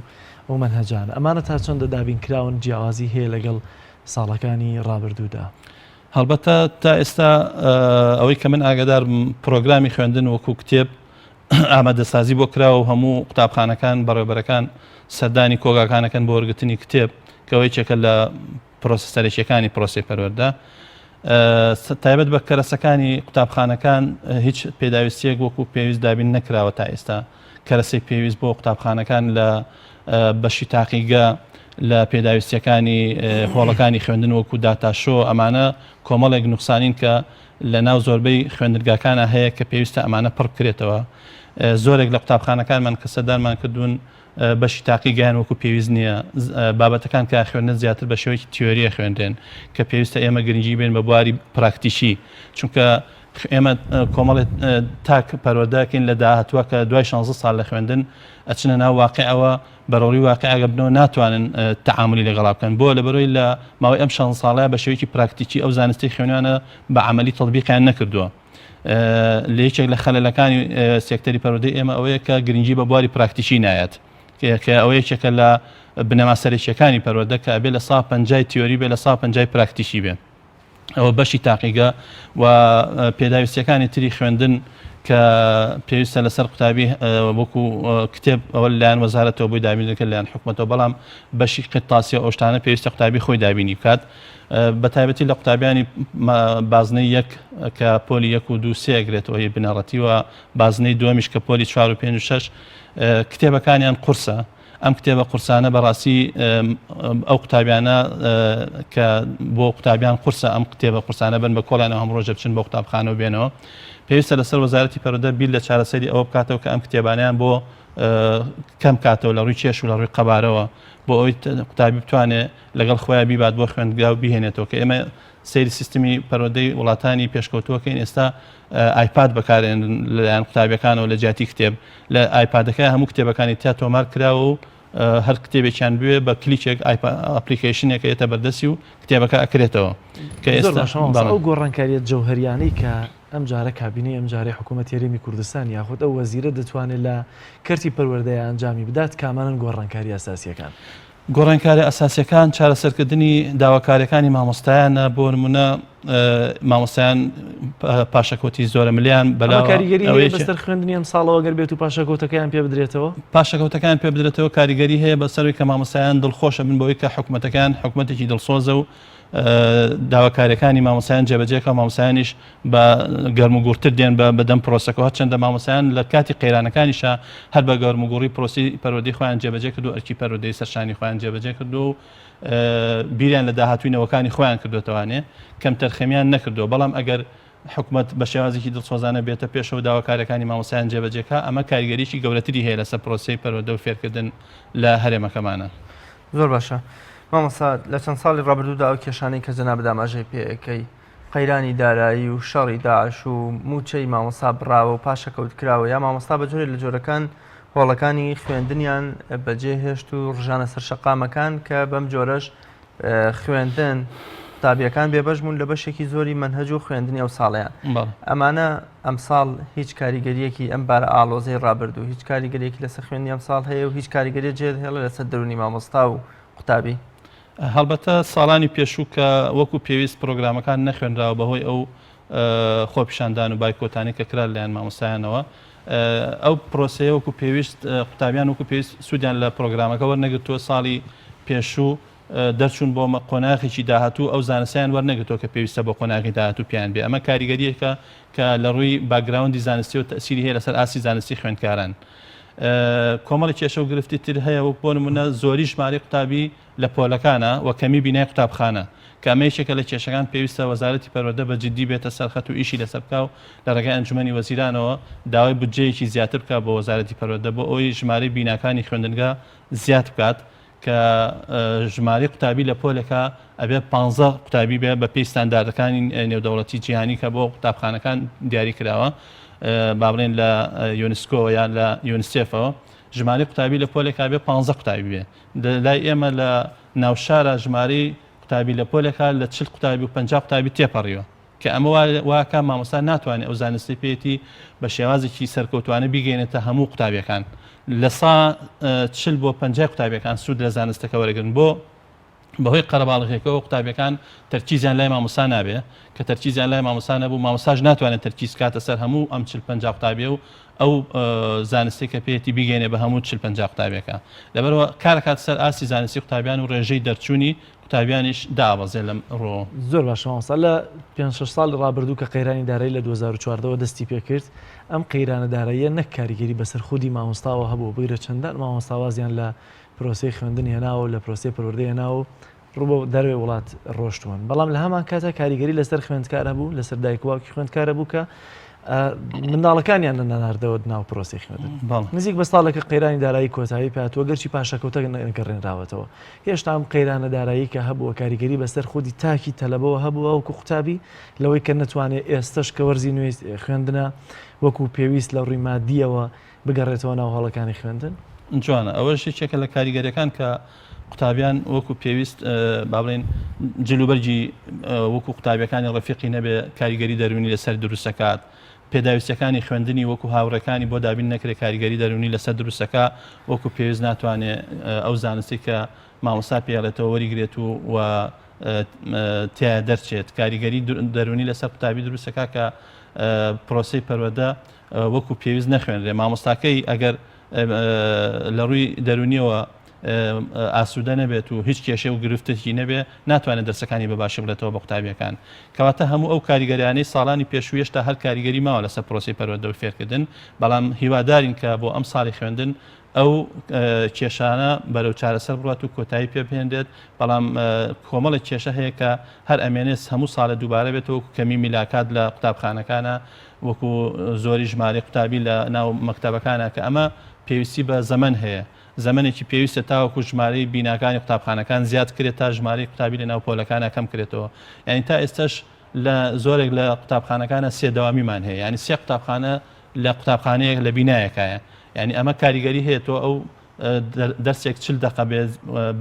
ئەو مەنهەجانە ئەمانە تا چەندە دابین کراون جیاوازی هەیە لەگەڵ ساڵەکانی ڕابردوودا؟ هەڵبەتە تا ئێستا ئەوەی کە من ئاگادارم پرۆگرامی خوێندن وەکو کتێب ئامادەسازی بۆ کراوە و هەموو قوتابخانەکان بەڕێوبەرەکان سەردانی کۆگاکانەکەن بۆ وەرگرتنی کتێب کە یەکێکە لە پرۆسە سەرەکیەکانی پرۆسی پەروەردە تایبەت بە کەرەسەکانی قوتابخانەکان هیچ پێداویستیەک وەکو پێویست دابین نەکراوە تا ئێستا کەرەسەی پێویست بۆ قوتابخانەکان لە بەشی تاقیگە لە پێداویستیەکانی هۆڵەکانی خوێندن وەکو داتاشۆ ئەمانە کۆمەڵێک نوقسانین کە لە ناو زۆربەی خوێندنگاکانە هەیە کە پێویستە ئەمانە پڕ بکرێتەوە زۆرێک لە قوتابخانەکانمان کە سەردانمان کردوون بەشی تاقیگەیان وەکو پێویست نییە بابەتەکان کە خوێندن زیاتر بە شێوەیەکی تیۆریە خوێندرێن کە پێویستە ئێمە گرنگی بێن بە بواری پراکتیکی چونکە ئێمە کۆمەڵێک تاک پەروەردەکەین لە داهاتووە کە دوای 16 ساڵ لە خوێندن ئەچنە ناو واقعەوە بەرەوڕووی واقعەکە بنەوە ناتوانن تەعاملی لەگەڵا بکەن بۆ لەبەرەوەی لە ماوەی ئەم 16 ساڵەیە بە شێوەیەکی پراکتیکی ئەو زانستی خوێنیانە بە عملی تەطبیقیان نەکردووە لە یەکێک لە خەلەلەکانی سێکتەری پەروەردەی ئێمە ئەوەیە کە گرنگی بە بواری پراکتیکی نایەت کە ئەوە یەکێکە لە بنەما سەرەکیەکانی پەروەردە کە ئەبێ لە سا پەنجای تیۆری بێ لە سا پەنجای پراکتیکی بێ. ئەوە بەشی تاقیگە و پێداویستیەکانی تری خوێندن کە پێویستە لەسەر قوتابی وەکو کتێب ئەوە لایەن وەزارەتەوە بۆی دابین دەکرێت لایەن حکومەتەوە بەڵام بەشی قرتاسیە ئەو شتانە پێویستە قوتابی خۆی دابینی بکات بە تایبەتی لە قوتابیانی بازنەی یەک کە پۆلی یەک و دوو سێ گرێتەوە هی بنەڕەتی و بازنەی دووەمیش کە پۆلی چوار و پێنج و شەش کتێبەکانیان قورسە ئەم کتێبە قورسانە بەڕاستی ئەو قوتابیانە کە بۆ قوتابیان قورسە ئەم کتێبە قورسانە بن بە کۆڵیانەوە هەم ڕۆژە بچن بۆ قوتابخانە و بێنەوە پێویستە لەسەر وەزارەتی پەروەردە بیر لە چارەسەری ئەوە بکاتەوە کە ئەم کتێبانیان بۆ کەم کاتەوە لە ڕووی کێش و لە ڕووی قەبارەوە بۆ ئەوەی قوتابی بتوانێت لەگەڵ خۆیان بیبات بۆ خوێندگا و بیهێنێتەوە کە ئێمە سەیری سیستمی پەروەردەی وڵاتانی پێشکەوتووەکەین ئێستا ئایپاد بەکارێنن لەلایەن قوتابیەکانەوە لە جیاتی کتێب لە ئایپادەکە هەموو کتێبەکانی تیا تۆمار کراوە و هەر کتێبێکیان بوێ بە کلیکێک application ێک یەتە بەردەستی و کتێبەکە ئەکرێتەوە کە ئێستا ئەو گۆڕانکاریە جەوهەریانەی کە ئەم جارە کابینەی ئەم جارەی حکوومەت هەرێمی کوردستان یاخود ئەو وەزیرە دەتوانێت لە کەرتی پەروەردەیە ئەنجامی بدات کامانن گۆڕانکاری ئەساسیەکان؟ گۆڕانکاریە ئەساسیەکان چارەسەرکردنی داواکاریەکانی مامۆستایانە بۆ نمونە مامۆستایان پاشەکەوتی زۆرە ملیان بەلا کاریگەری هەیە بەسەر خوێندنی ئەم ساڵەوە گەر بێت و پاشەکەوتەکەیان پێ بدرێتەوە پاشەکەوتەکان پێ بدرێتەوە کاریگەری هەیە بەسەروی کە مامۆستایان دڵخۆشە بن بەوەی کە حکومەتەکان حکومەتێکی دڵسۆزە و داواکاریەکانی مامۆستایان جێبەجێکە مامۆستایانیش بە گەرموگوڕتر دێن بە بەدەم پرۆسەکەوە هەرچەندە مامۆستایان لە کاتی قەیرانەکانیشا هەر بە گەرموگوڕی پرۆسی پەروەردەی خۆیان جێبەجێ کردو ئەرکی پەروەردەی سەرشانی خۆیان جێبەجێ کردو و بیریان لە داهاتووی نەوەکانی خۆیان کردوێتەوانێ کەمتەرخەمیان نەکردووە بەڵام ئەگەر حکومەت بە شێوازێکی دڵسۆزانە بێتە پێشەوە داواکاریەکانی مامۆستایان جێبەجێکا ئەمە کاریگەریی گەورەتری هەیە لەسەر پرۆسەی پەروەردە و فێرکردن لە هەرێمەکەمانە. زۆر باشە مامۆستا لە چەند ساڵی ڕابردوودا ئەو کێشانەی کە جەنابت ئاماژەی پێ ئەکەی قەیرانی دارایی و شەڕی داعش و مووچەی مامۆستا بڕاوە و پاشەکەوت کراوە یا مامۆستا بە جۆرێک لە جۆرەکان هۆڵەکانی خوێندنیان بەجێ هێشت و ڕژانە سەر شەقامەکان کە بەم جۆرەش خوێندن قوتابیەکان بێبەش بوون لە بەشێکی زۆری مەنهەج و خوێندنی ئەو ساڵیان ئەمانە ئەمساڵ هیچ کاریگەریەکی ئەم بارە ئاڵۆزەی ڕابردوو هیچ کاریگەریەکی لەسەر خوێندنی ئەمساڵ هەیە و هیچ کاریگەری جێ هێڵە لەسەر دەرونی مامۆستا و قوتابی؟ هەڵبەتە ساڵانی پێشوو کە وەکو پێویست پرۆگرامەکان نەخوێنراوە بەهۆی ئەو خۆپیشاندان و بایکۆتانی کە کرا لەلایەن مامۆستایانەوە ئەو پرۆسەیە وەکو پێویست قوتابیان وەکو پێویست سوودیان لە پرۆگرامەکە وەرنەگرتووە ساڵی پێشوو دەرچوون بۆ قۆناغێکی داهاتوو ئەو زانستیان وەرنەگرتووە کە پێویستە بۆ قۆناغی داهاتوو پێیان بێ ئەمە کاریگەریەکە کە لە ڕووی background ی زانستی و تەسیری هەیە لەسەر ئاستی زانستی خوێندکاران. کۆمەڵی کێشە و گرفتی تر هەیە وەک بۆ نمونە زۆری ژمارەی قوتابی لە پۆلەکانە و کەمی بینای قوتابخانە. کە ئەمە یەکێکە لە کێشەکان پێویستە وەزارەتی پەروەردە بە جدی بێتە سەر خەت و ئیشی لەسەر بکا و لە ڕێگای ئەنجومەنی وەزیرانەوە داوای بودجەیەکی زیاتر بکا بۆ وەزارەتی پەروەردە بۆ ئەوەی ژمارەی بیناکانی خوێندنگا زیاد بکات کە ژمارەی قوتابی لە پۆلێکا ئەبێ پانزە قوتابی بێ بە پێی ستانداردەکانی نێودەوڵەتی جیهانی کە بۆ قوتابخانەکان دیاری کراوە با بڵێن لە یونسکۆوە یان لە یونسێفەوە ژمارەی قوتابی لە پۆلێکا بێ پانزە قوتابی بێ لای ئێمە لە ناوشارە ژمارەی قوتابی لە پۆلێکا لە چل قوتابی و 50 قوتابی تێپەڕیوە کە ئەمە واکا مامۆستا ناتوانێت ئەو زانستەی پێیەتی بە شێوازێکی سەرکەوتوانە بیگەێنێتە هەموو قوتابیەکان لە سا چل بۆ پەنجای قوتابیەکان سوود لە زانستەکە وەرەگرن بۆ بەهۆی قەرەباڵغیەکەەوە قوتابیەکان تەرکیزیان لای مامۆستا نابێ کە تەرکیزیان لای مامۆستا نەبوو مامۆستاش ناتوانێت تەرکیز کاتە سەر هەموو ئەم چل پەنجا قوتابیە و ئەو زانستی کە پێیەتی بیگەێنێ بە هەموو چل پەنجا قوتابیەکە لەبەرەوە کارکات سەر ئاستی زانستی قوتابیان و ڕێژەی دەرچوونی قوتابیانیش دابەزێ لەم ڕووەوە. زۆر باشە مامۆستا لە پێنج شەش ساڵی ڕابردوو کە قەیرانی دارایی لە 2014 وە دەستی پێکرد ئەم قەیرانە داراییە نەک کاریگەری بەسەر خودی مامۆستاوە هەبوو بگرە چەندان مامۆستا وازیان لە پرۆسەی خوێندن هێناوە و لە پرۆسەی پەروەردە هێناوە و ڕوو بۆ دەرەوەی وڵات ڕۆشتوون بەڵام لە هەمان کاتا کاریگەری لەسەر خوێندکار هەبوو لەسەر دایک و باوکی خوێندکار هەبوو کە منداڵەکانیان نەناردەوە ناو پرۆسی خوێندن نزیک بە ساڵێکە قەیرانی دارایی کۆتایی پێهاتووە گەرچی پاشەکەوتە نەگەڕێنراوەتەوە هێشتا ئەم قەیرانە دارایی کە هەبووە کاریگەری بەسەر خودی تاکی تەلەبەوە هەبووە وەکو قوتابی لەوەی کە نەتوانێت ئێستش کە وەرزی نوێی خوێندنە وەکو پێویست لە ڕووی مادیەوە بگەڕێتەوە ناو هۆڵەکانی خوێندن؟ جوانە ئەوەش یەکێکە لە کاریگەریەکان کە قوتابیان وەکو پێویست با بڵێین جلوبەرگی وەکو قوتابیەکانی ڕەفیقی نەبێ کاریگەری دەروونی لەسەر دروستەکات پێداویستیەکانی خوێندنی وەکو هاوڕێکانی بۆ دابین نەکرێت کاریگەری دەروونی لەسەر دروستەکە وەکو پێویست ناتوانێت ئەو زانستی کە مامۆستا پێڵێتەوە وەریگرێت و و تیا دەرچێت کاریگەری دەروونی لەسەر قوتابی دروستەکە کە پرۆسی پەروەردە وەکو پێویست نەخوێنرێ مامۆستاکەی ئەگەر لە ڕووی دەرونیەوە ئاسوودە نەبێت و هیچ کێشە و گرفتێکی نەبێ ناتوانێت دەرسەکانی بە باشی بڵێتەوە بە قوتابیەکان کەواتە هەموو ئەو کاریگەریانەی ساڵانی پێشوو هێشتا هەر کاریگەری ماوە لەسەر پرۆسی پەروەردە و فێرکردن بەڵام هیوادارین کە بۆ ئەم ساڵی خوێندن ئەو کێشانە بەرەو چارەسەر بڕات و کۆتایی پێ بهێنرێت بەڵام کۆمەڵێک کێشە هەیە کە هەر ئەمێنێت هەموو ساڵە دووبارە بێتەوە کەمی میلاکات لە قوتابخانەکانە وەکو زۆری ژمارەی قوتابی لە ناو مەکتەبەکانە کە ئەمە پێویستی بە زەمەن هەیە زەمەنێکی پێویستە تاوەکو ژمارەی بیناکانی قوتابخانەکان زیاد کرێت تا ژمارەی قوتابی لە ناو پۆلەکانە کەم کرێتەوە یعنی تا ئێستاش لە زۆرێک لە قوتابخانەکانە سێ دەوامیمان هەیە یعنی سێ قوتابخانە لە قوتابخانەیەک لە بینایەکایە یعنی ئەمە کاریگەری هەیە تۆ ئەو دەرسێک چل دەقە بێ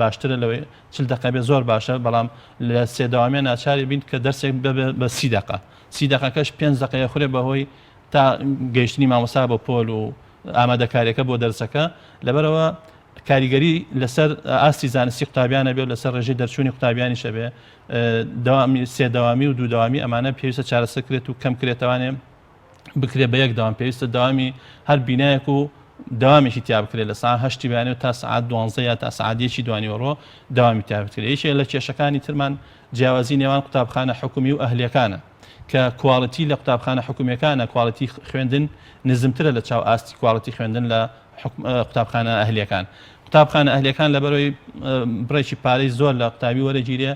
باشترە لەوەی چل دەقە بێ زۆر باشە بەڵام لە سێ دەوامیان ناچاری بین کە دەرسێک ببێ بە سی دەقە سی دەقەکەش پێنج دەقەیە خورێ بەهۆی تا گەیشتنی مامۆستا بۆ پۆل و ئامادەکاریەکە بۆ دەرسەکە لەبەرەوە کاریگەری لەسەر ئاستی زانستی قوتابیانە بێ لەسەر ڕێژەی دەرچوونی قوتابیانیشە بێ دەوامی سێ دەوامی و دوو دەوامی ئەمانە پێویستە چارەسەر کرێت و کەم کرێتوانێ بکرێت بە یەک دەوام پێویستە دەوامی هەر بینایەک و دەوامێکی تیا بکرێت لە ساعت هەشتی بەیانی و تا سعات دوانزە یا تا سعات یەکی دوانیوەڕۆ دەوامی تیا بکرێت یەکێک لە کێشەکانی ترمان جیاوازی نێوان قوتابخانە حکومی و ئەهلیەکانە کە quality لە قوتابخانە حکومیەکانە quality خوێندن نزمترە لە چاو ئاستی quality خوێندن لە قوتابخانە ئەهلیەکان قوتابخانە ئەهلیەکان لەبەرەوەی بڕێکی پارەی زۆر لە قوتابی وەرەگیرێ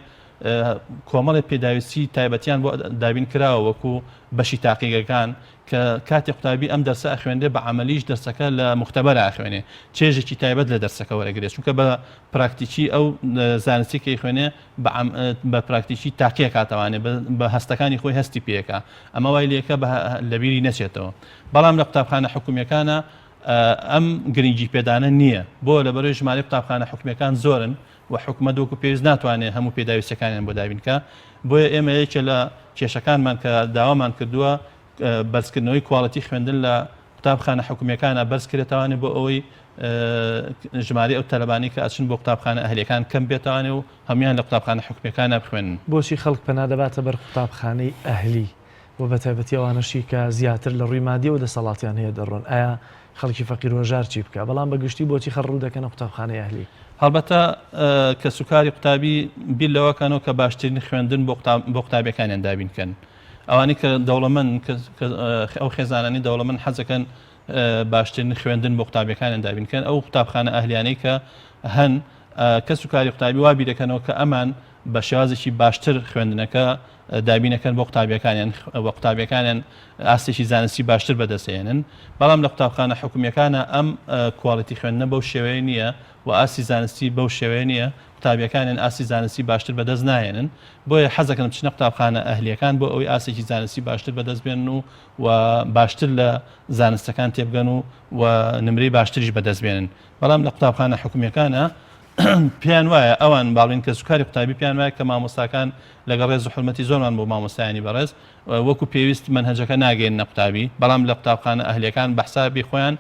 کۆمەڵێک پێداویستی تایبەتیان بۆ دابین کراوە وەکو بەشی تاقیگەکان کە کاتێ قوتابی ئەم دەرسە ئەخوێنرێ بە عەمەلیش دەرسەکە لە موختەبەرا ئەخوێنێ چێژێکی تایبەت لە دەرسەکە وەرەگرێ چونکە بە پراکتیکی ئەو زانستی کە ئەیخوێنێ بە پراکتیکی تاقیەکاتەوانێ بە هەستەکانی خۆی هەستی پێکا ئەمە وای لێکە لەبیری نەچێتەوە بەڵام لە قوتابخانە حکومیەکانە ئەم گرنگی پێدانە نییە بۆ لەبەرەوەی ژمارەی قوتابخانە حکومیەکان زۆرن و حکومەت وەکو پێویست ناتوانێت هەموو پێداویستیەکانیان بۆ دابین کا بۆیە ئێمە یەکێ لە کێشەکانمان کە داوامان کردووە بەرزکردنەوەی quality خوێندن لە قوتابخانە حکومیەکانە بەرز کرێتوانێ بۆ ئەوەی ژمارەی ئەو تەلەبانی کە ئەچن بۆ قوتابخانە ئەهلیەکان کەم بێتوانێ و هەمویان لە قوتابخانە حکومیەکانە بخوێنن. بۆچی خەڵک پەنا دەباتە بەر قوتابخانەی ئەهلی و بەتایبەتی ئەوانەشی کە زیاتر لە ڕووی مادیەوە دەسەڵاتیان هەیە دەڕۆن ئایا خەڵکی فەقیر و هەژار چی بکا بەڵام بە گشتی بۆچی خەڵک ڕوو دەکەنە قوتابخانەی ئەهلی؟ هەڵبەتە کەسوکاری قوتابی بیر لەوە کەنەوە کە باشترین خوێندن بۆ قوتابیەکانیان دابین کەن ئەوانەی کە دەوڵەمەند ئەو خێزانانی دەوڵەمەند حەزەکەن باشترین خوێندن بۆ قوتابیەکانیان دابین کەن ئەو قوتابخانە ئەهلیانەی کە هەن کەس و کاری قوتابی وا بیرەکەنەوە کە ئەمان. بە شێوازێکی باشتر خوێندنەکە دابینەکەن بۆ قوتابیەکانیان و قوتابیەکانیان ئاستێکی زانستی باشتر بەدەستهێنن، بەڵام لە قوتابخانە حکومیەکانە ئەم quality خوێندنە بەو شێوەیە نییە و ئاستی زانستی بەو شێوەیە نییە، قوتابیەکانیان ئاستی زانستی باشتر بەدەست ناهێنن، بۆیە حەزەکەن بچنە قوتابخانە ئەهلیەکان بۆ ئەوەی ئاستێکی زانستی باشتر بەدەست بێنن و و باشتر لە زانستەکان تێبگەن و و نمرەی باشتریش بەدەست بێنن، بەڵام لە قوتابخانە حکومیەکانە پێیان وایە ئەوان باڵین کەسوکاری قوتابی پێیان وایە کە مامۆستاکان لەگەڵ ڕێز و حورمەتی زۆرمان بۆ مامۆستایانی بەڕێز وەکو پێویست مەنهەجەکە ناگەیەننە قوتابی بەڵام لە قوتابخانە ئەهلیەکان بە حسابی خۆیان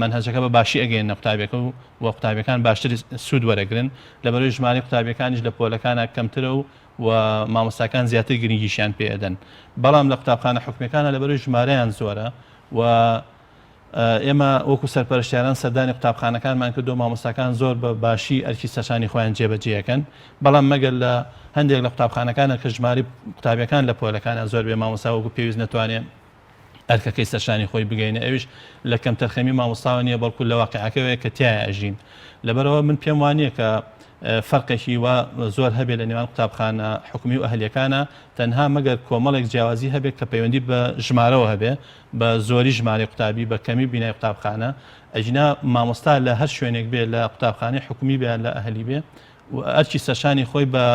مەنهەجەکە بە باشی ئەگەیەننە قوتابیەکە و و قوتابیەکان باشتر سوود وەرەگرن لەبەرەوەی ژمارەی قوتابیەکانیش لە پۆلەکانە کەمترە و و مامۆستاکان زیاتر گرنگیشیان پێ ئەدەن بەڵام لە قوتابخانە حکومیەکانە لەبەرەوەی ژمارەیان زۆرە و ئێمە وەکو سەرپەرشتیاران سەردانی قوتابخانەکانمان کردو مامۆستاکان زۆر بە باشی ئەرکی سەرشانی خۆیان جێبەجێ ئەکەن، بەڵام مەگەر لە هەندێک لە قوتابخانەکانە کە ژمارەی قوتابیەکان لە پۆلەکانە زۆر بێ مامۆستا وەکو پێویست نەتوانێ ئەرکەکەی سەرشانی خۆی بگەینێ ئەویش لە کەمتەرخەمی مامۆستاوە نییە بەڵکو لە واقیعەکەوەیە کە تیایا ئەژین لەبەرئەوە من پێم وانییە کە فەرقێکی وا زۆر هەبێ لە نێوان قوتابخانە حکومی و ئەهلیەکانە تەنها مەگەر کۆمەڵێک جیاوازی هەبێت کە پەیوەندی بە ژمارەوە هەبێ بە زۆری ژمارەی قوتابی بە کەمی بینای قوتابخانە ئەگینا مامۆستا لە هەر شوێنێک بێ لە قوتابخانەی حکومی بێ لە ئەهلی بێ و ئەرکی سەرشانی خۆی بە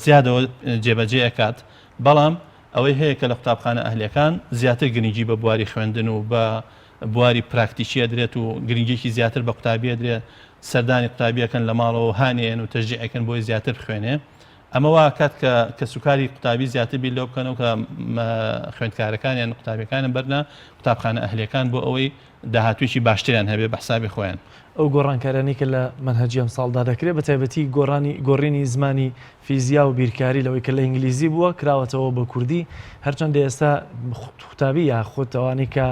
زیادەوە جێبەجێ ئەکات بەڵام ئەوەی هەیە کە لە قوتابخانە ئەهلیەکان زیاتر گرنگی بە بواری خوێندن و بە بواری پراکتیکی ئەدرێت و گرنگیکی زیاتر بە قوتابی ئەدرێت سەردانی قوتابیەکەن لە ماڵەوە هانیێن و تەشجیعەکەن بۆی زیاتر بخوێنێ ئەمە وا ئەکات کە کەسوکاری قوتابی زیاتر بیر لەوە بکەنەوە کە خوێندکارەکانیان قوتابیەکانیان بەرنە قوتابخانە ئەهلیەکان بۆ ئەوەی داهاتوویەکی باشتریان هەبێ بە حسابی خۆیان. ئەو گۆڕانکاریانەی کە لە مەنهەجی ئەمساڵدا دەکرێت بە تایبەتی گۆڕانی گۆڕینی زمانی فیزیا و بیرکاری لەوەی کە لە ئینگلیزی بووە کراوەتەوە بە کوردی هەرچەندە ئێستا قوتابی یاخود ئەوانەی کە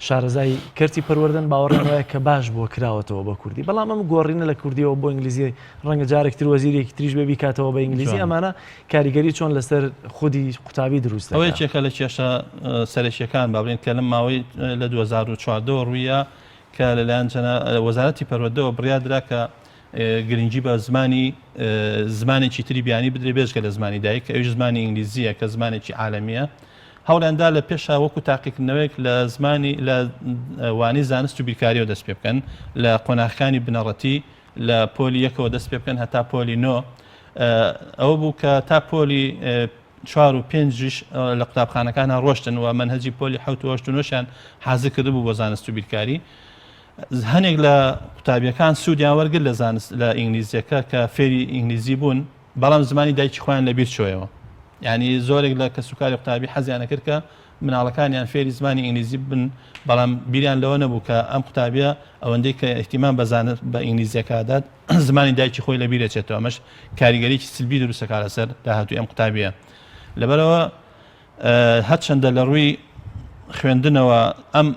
شارەزای کەرتی پەروەردەن باوەڕیان وایە کە باش بووە کراوەتەوە بە کوردی بەڵام ئەم گۆڕینە لە کوردیەوە بۆ ئینگلیزی ڕەنگە جارێک تر وەزیرێکی تریش بێ بیکاتەوە بە ئینگلیزی ئەمانە کاریگەری چۆن لەسەر خودی قوتابی دروست ئەوە یەکێکە لە کێشە سەرەکیەکان با بڵێین کە لەم ماوەی لە 2014 ڕوویە کە لەلایەن وەزارەتی پەروەردەوە بڕیار درا کە گرنگی بە زمانی زمانێکی تری بیانی بدرێ بێجگە لە زمانی دایک کە ئەویش زمانی ئینگلیزیە کە زمانێکی عالەمیە هەوڵیان دا لە پێشا وەکو تاقیکردنەوەیەک لە زمانی لە وانەی زانست و بیرکاریەوە دەست پێ بکەن لە قۆناغەکانی بنەڕەتی لە پۆلی یەکەوە دەست پێ بکەن هەتا پۆلی نۆ ئەوە بوو کە تا پۆلی چوار و پێنجیش لە قوتابخانەکانە ڕۆشتن و مەنهەجی پۆلی حەوت و هەشت و نۆشیان حازر کردبوو بۆ زانست و بیرکاری هەنێک لە قوتابیەکان سوودیان وەرگر لە زانست لە ئینگلیزیەکە کە فێری ئینگلیزی بوون بەڵام زمانی دایکی خۆیان لەبیر چۆیەوە یعنی زۆرێک لە کەسوکاری قوتابی حەزیان کرد کە مناڵەکانیان فێری زمانی ئینگلیزی بن بەڵام بیریان لەوە نەبوو کە ئەم قوتابیە ئەوەندەی کە اهتمام بە زانست بە ئینگلیزیەکەدات زمانی دایکی خۆی لەبیر ئەچێتەوە ئەمەش کاریگەریی سلبی دروست دەکات لەسەر داهاتووی ئەم قوتابیە لەبەرەوە هەرچەندە لە ڕووی خوێندنەوە ئەم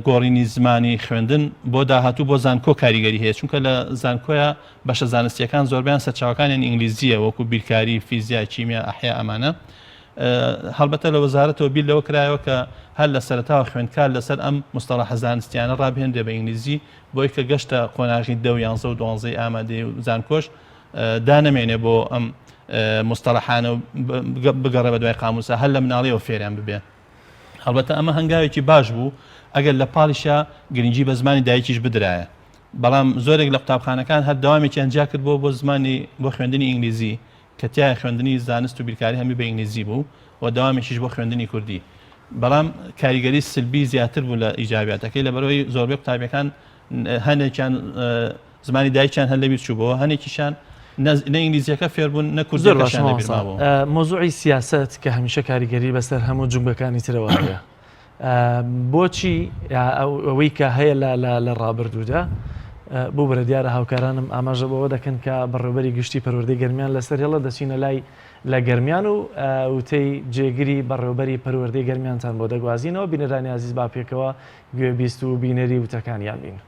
گۆڕینی زمانی خوێندن بۆ داهاتوو بۆ زانکۆ کاریگەری هەیە چونکە لە زانکۆیە بەشە زانستیەکان زۆربیان سەرچاوەکانیان ئینگلیزیە وەکو بیرکاری فیزیا کیمیا ئەحیا ئەمانە هەڵبەتە لە وەزارەتەوە بیر لەوە کرایەوە کە هەر لە سەرەتاوە خوێندکار لەسەر ئەم مستەڵەحە زانستیانە ڕابهێنرێ بە ئینگلیزی بۆی کە گەشتە قۆناغی دە و یانزە و دوانزەی ئامادەی و زانکۆش دانەمێنێ بۆ ئەم مستەڵەحانە و بگەڕێ بە دوای قاموسە هەر لە مناڵیەوە فێریان ببێ هەڵبەتە ئەمە هەنگاوێکی باش بوو ئەگەر لە پاڵیشا گرنگی بە زمانی دایکیش بدرایە بەڵام زۆرێک لە قوتابخانەکان هەر دەوامێکیان جیا کرد بۆ بۆ زمانی بۆ خوێندنی ئینگلیزی کە تیایا خوێندنی زانست و بیرکاری هەمی بە ئینگلیزی بوو و دەوامێکیش بۆ خوێندنی کوردی بەڵام کاریگەری سلبی زیاتر بوو لە ئیجابیاتەکەی لەبەرەوەی زۆربەی قوتابیەکان هەنێکیان زمانی دایکیان هەر لەبیر چووبەوە هەنێکیشان نە ئینگلیزیەکە فێربوون نە کوردیەکەشیان لەبیر مابوو. مەوزوعی سیاسەت کە هەمیشە کاریگەری بەسەر هەموو جومگەکانی ترەوە هەیە بۆچی ئەوەی کە هەیە لە ڕابردوودا ببورە دیارە هاوکارانم ئاماژە بەوە دەکەن کە بەڕێوبەری گشتی پەروەردەی گەرمیان لەسەر هێڵە دەچینە لای لە گەرمیان و وتەی جێگری بەڕێوبەری پەروەردەی گەرمیانتان بۆ دەگوازینەوە بینەرانی ئازیز با پێکەوە گوێبیست و بینەری وتەکانیان بین.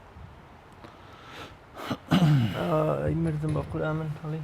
ئەی مردم بە قورئان من هەڵی.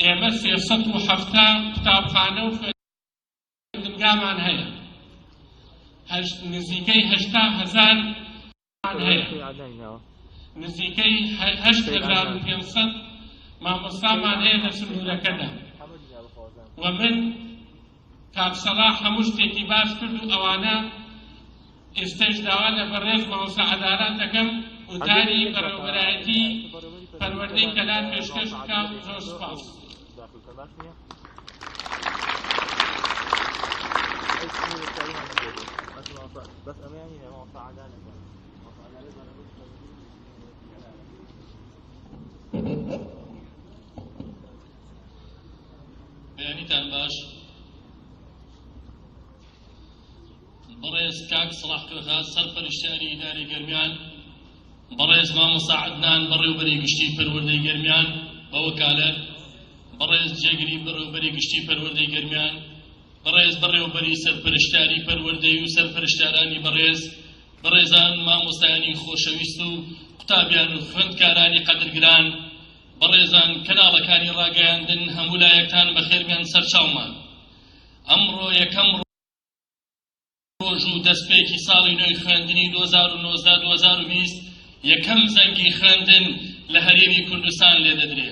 ئێمە 370 قوتابخانە و خوێندنگامان هەیە، نزیکەی 80 هەزار هەیە، نزیکەی 8500 مامۆستامان هەیە لە سنوورەکەدا و من کاک سەڵاح هەموو شتێکی باس کرد و ئەوانە ئێستەش داوا لە بەڕێز مامۆستا عەدالەت دەکەم وتاری بەڕێوەبەرایەتی پەروەردەی کەلار پێشکەش بکا. زۆر سوپاس. بەیانیتان باش. بەڕێز کاک سەڵاح کوێخا سەرپەرشتیاری ئیدارەی گەرمیان، بەڕێز مامۆستا عەدنان بەڕێوبەری گشتی پەروەردەی گەرمیان بە وەکالەت، بەڕێز جێگری بەڕێوبەری گشتی پەروەردەی گەرمیان، بەڕێز بەڕێوبەری سەرپەرشتیاری پەروەردەی و سەرپەرشتیارانی بەڕێز، بەڕێزان مامۆستایانی خۆشەویست و قوتابیان و خوێندکارانی قەدرگران، بەڕێزان کەناڵەکانی ڕاگەیاندن هەموو لایەکتان بەخێربێن سەرچاومان. ئەمڕۆ یەکەم ڕۆژ و دەستپێکی ساڵی نوێی خوێندنی 2019 2020 یەکەم زەنگی خوێندن لە هەرێمی کوردستان لێدەدرێ.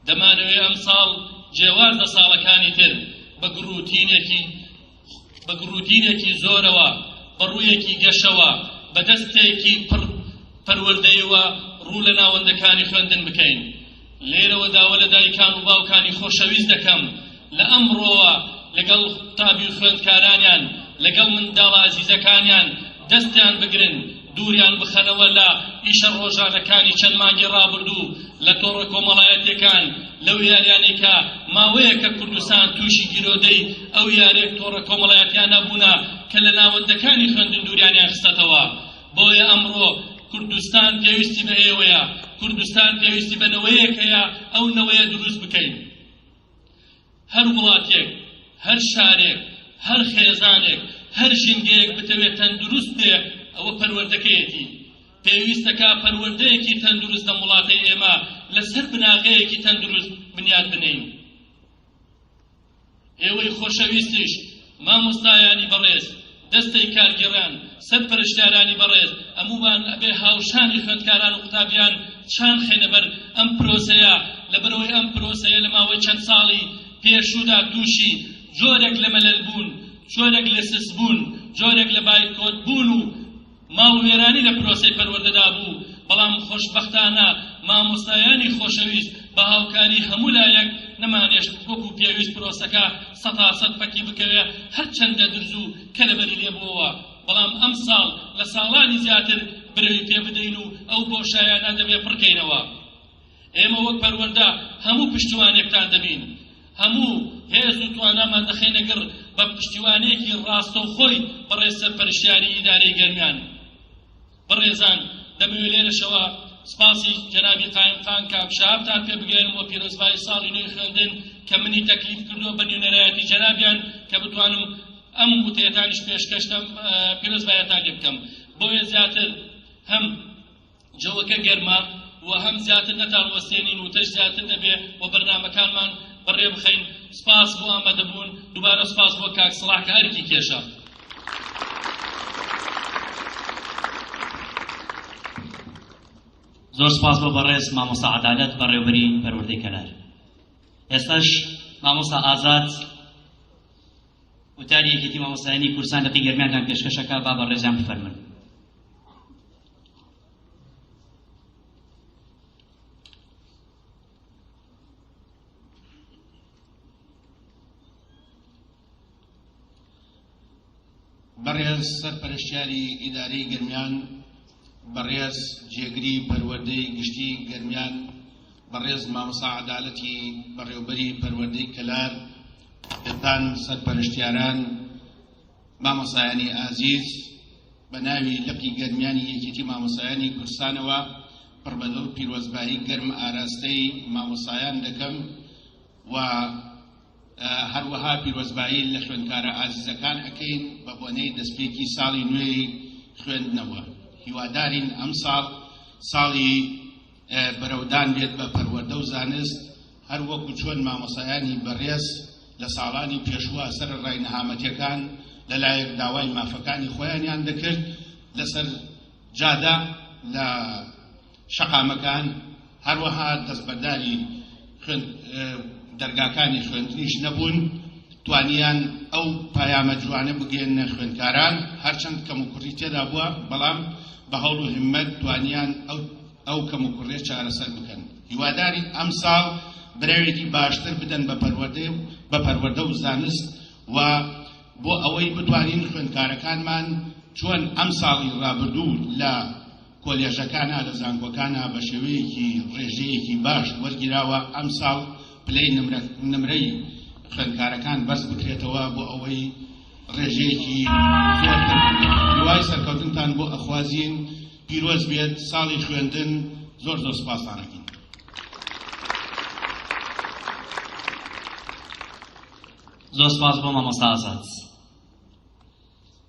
دەمانەوێ ئەمساڵ جێواز لە ساڵەکانی تر بە گڕوتینێکی بە گڕوتینێکی زۆرەوە بە ڕوویەکی گەشەوە بە دەستێکی پڕ پەروەردەیەوە ڕوو لە ناوەندەکانی خوێندن بکەین. لێرەوە داوا لە دایکان و باوکانی خۆشەویست دەکەم لە ئەمڕۆوە لەگەڵ قوتابی و خوێندکارانیان، لەگەڵ منداڵە ئازیزەکانیان دەستیان بگرن، دووریان بخەنەوە لە ئیشە ڕۆژانەکانی چەند مانگی ڕابردوو لە تۆڕە کۆمەڵایەتیەکان، لەو یاریانەی کە ماوەیەکە کوردستان تووشی گیرۆدەی ئەو یاریە تۆڕە کۆمەڵایەتیانە بوونە کە لە ناوەندەکانی خوێندن دووریانیان خستەتەوە. بۆیە ئەمڕۆ کوردستان پێویستی بە ئێوەیە، کوردستان پێویستی بە نەوەیەک هەیە ئەو نەوەیە دروست بکەین. هەر وڵاتێک، هەر شارێک، هەر خێزانێک، هەر ژینگەیەک بتەوێت تەندروست بێ ئەوە پەروەردەکەیەتی. پێویستە کا پەروەردەیەکی تەندروست لەم وڵاتەی ئێمە لەسەر بناغەیەکی تەندروست بنیات بنێین. ئێوەی خۆشەویستیش مامۆستایانی بەڕێز، دەستەی کارگێڕان، سەرپەرشتیارانی بەڕێز، هەموومان ئەبێ هاوشانی خوێندکاران و قوتابیان چان خەینە بەر ئەم پرۆسەیە، لەبەرئەوەی ئەم پرۆسەیە لە ماوەی چەند ساڵی پێشوودا تووشی جۆرێک لە مەلەل بوون، جۆرێک لە سست بوون، جۆرێک لە بایکۆت بوون و ماڵوێرانی لە پرۆسەی پەروەردەدا بوو، بەڵام خۆشبەختانە مامۆستایانی خۆشەویست بە هاوکاری هەموو لایەک نەمانێشت وەکو پێویست پرۆسەکە سەتاسەت پەکی بکەوێ هەرچەندە درز و کەلەبەری لێبووەوە بەڵام ئەمساڵ لە ساڵانی زیاتر برەوی پێبدەین و ئەو بۆشایانە دەبێ پڕکەینەوە. ئێمە وەک پەروەردە هەموو پشتیوانێکتان دەبین، هەموو هێز و توانامان دەخەینە گڕ بە پشتیوانییەکی ڕاستەوخۆی بەڕێز سەرپەرشتیاری ئیدارەی گەرمیان. بەڕێزان دەمەوێ لێرەشەوە سپاسی جەنابی قایمقام کاک شەهابتان پێ بگەیەنم بۆ پیرۆزبایی ساڵی نوێی خوێندن کە منی تەکلیف کردووە بە نوێنەرایەتی جەنابیان کە بتوانم ئەم وتەیەتانیش پێشکەشتان پیرۆزباییتان لێ بکەم. بۆیە زیاتر هەم جەوەکە گەرمە و هەم زیاتر نەتان وەستێنین وتەش زیاتر دەبێ و بەرنامەکانمان بەڕێ بخەین. سپاس بۆ ئامادەبوون. دووبارە سپاس بۆ کاک سڵاح کە ئەرکی کێشا. زۆر سپاس بۆ بەڕێز مامۆستا عەدالەت بەڕێوبەری پەروەردەی کەلار. ئێستاش مامۆستا ئازاد وتاری یەکێتی مامۆستایانی کوردستان لقی گەرمیانتان پێشکەش ئەکا، با بەڕێزیان بفەرمن. بەڕێز سەرپەرشتیاری ئیدارەی گەرمیان، بەڕێز جێگری پەروەردەی گشتی گەرمیان، بەڕێز مامۆستا عەدالەتی بەڕێوبەری پەروەردەی کەلار، دەتان سەرپەرشتیاران، مامۆستایانی ئازیز، بە ناوی لقی گەرمیانی یەکێتی مامۆستایانی کوردستانەوە پڕبەدڵ پیرۆزبایی گەرم ئاراستەی مامۆستایان دەکەم و هەروەها پیرۆزبایی لە خوێندکارە ئازیزەکان ئەکەین بە بۆنەی دەستپێکی ساڵی نوێی خوێندنەوە. هیوادارین ئەمساڵ ساڵی بەرەودان بێت بە پەروەردە و زانست. هەر وەکو چۆن مامۆستایانی بەڕێز لە ساڵانی پێشووە سەرەڕای نەهامەتیەکان لەلایەک داوای مافەکانی خۆیانیان دەکرد لەسەر جادە لە شەقامەکان، هەروەها دەستبەرداری خوێند دەرگاکانی خوێندنیش نەبوون، توانیان ئەو پەیامە جوانە بگەیەننە خوێندکاران، هەرچەند کەموکوڕی تێدا بووە، بەڵام بە هەوڵ و هیممەت توانیان ئەو ئەو کەموکوڕیە چارەسەر بکەن. هیوادارین ئەمساڵ برەوێکی باشتر بدەن بە پەروەردەی بە پەروەردە و زانست و بۆ ئەوەی بتوانین خوێندکارەکانمان چۆن ئەمساڵی ڕابردوو لە کۆلێژەکانا لە زانکۆکانا بە شێوەیەکی ڕێژەیەکی باش وەرگیراوە، ئەمساڵ پلەی نمرە نمرەی خوێندکارەکان بەرز بکرێتەوە بۆ ئەوەی ڕێژەیەکی زۆرتر ببێت. هیوای سەرکەوتنتان بۆ ئەخوازین، پیرۆز بێت ساڵی خوێندن، زۆر زۆر سوپاستان ئەکەین. زۆر سپاس بۆ مامۆستا ئازاد.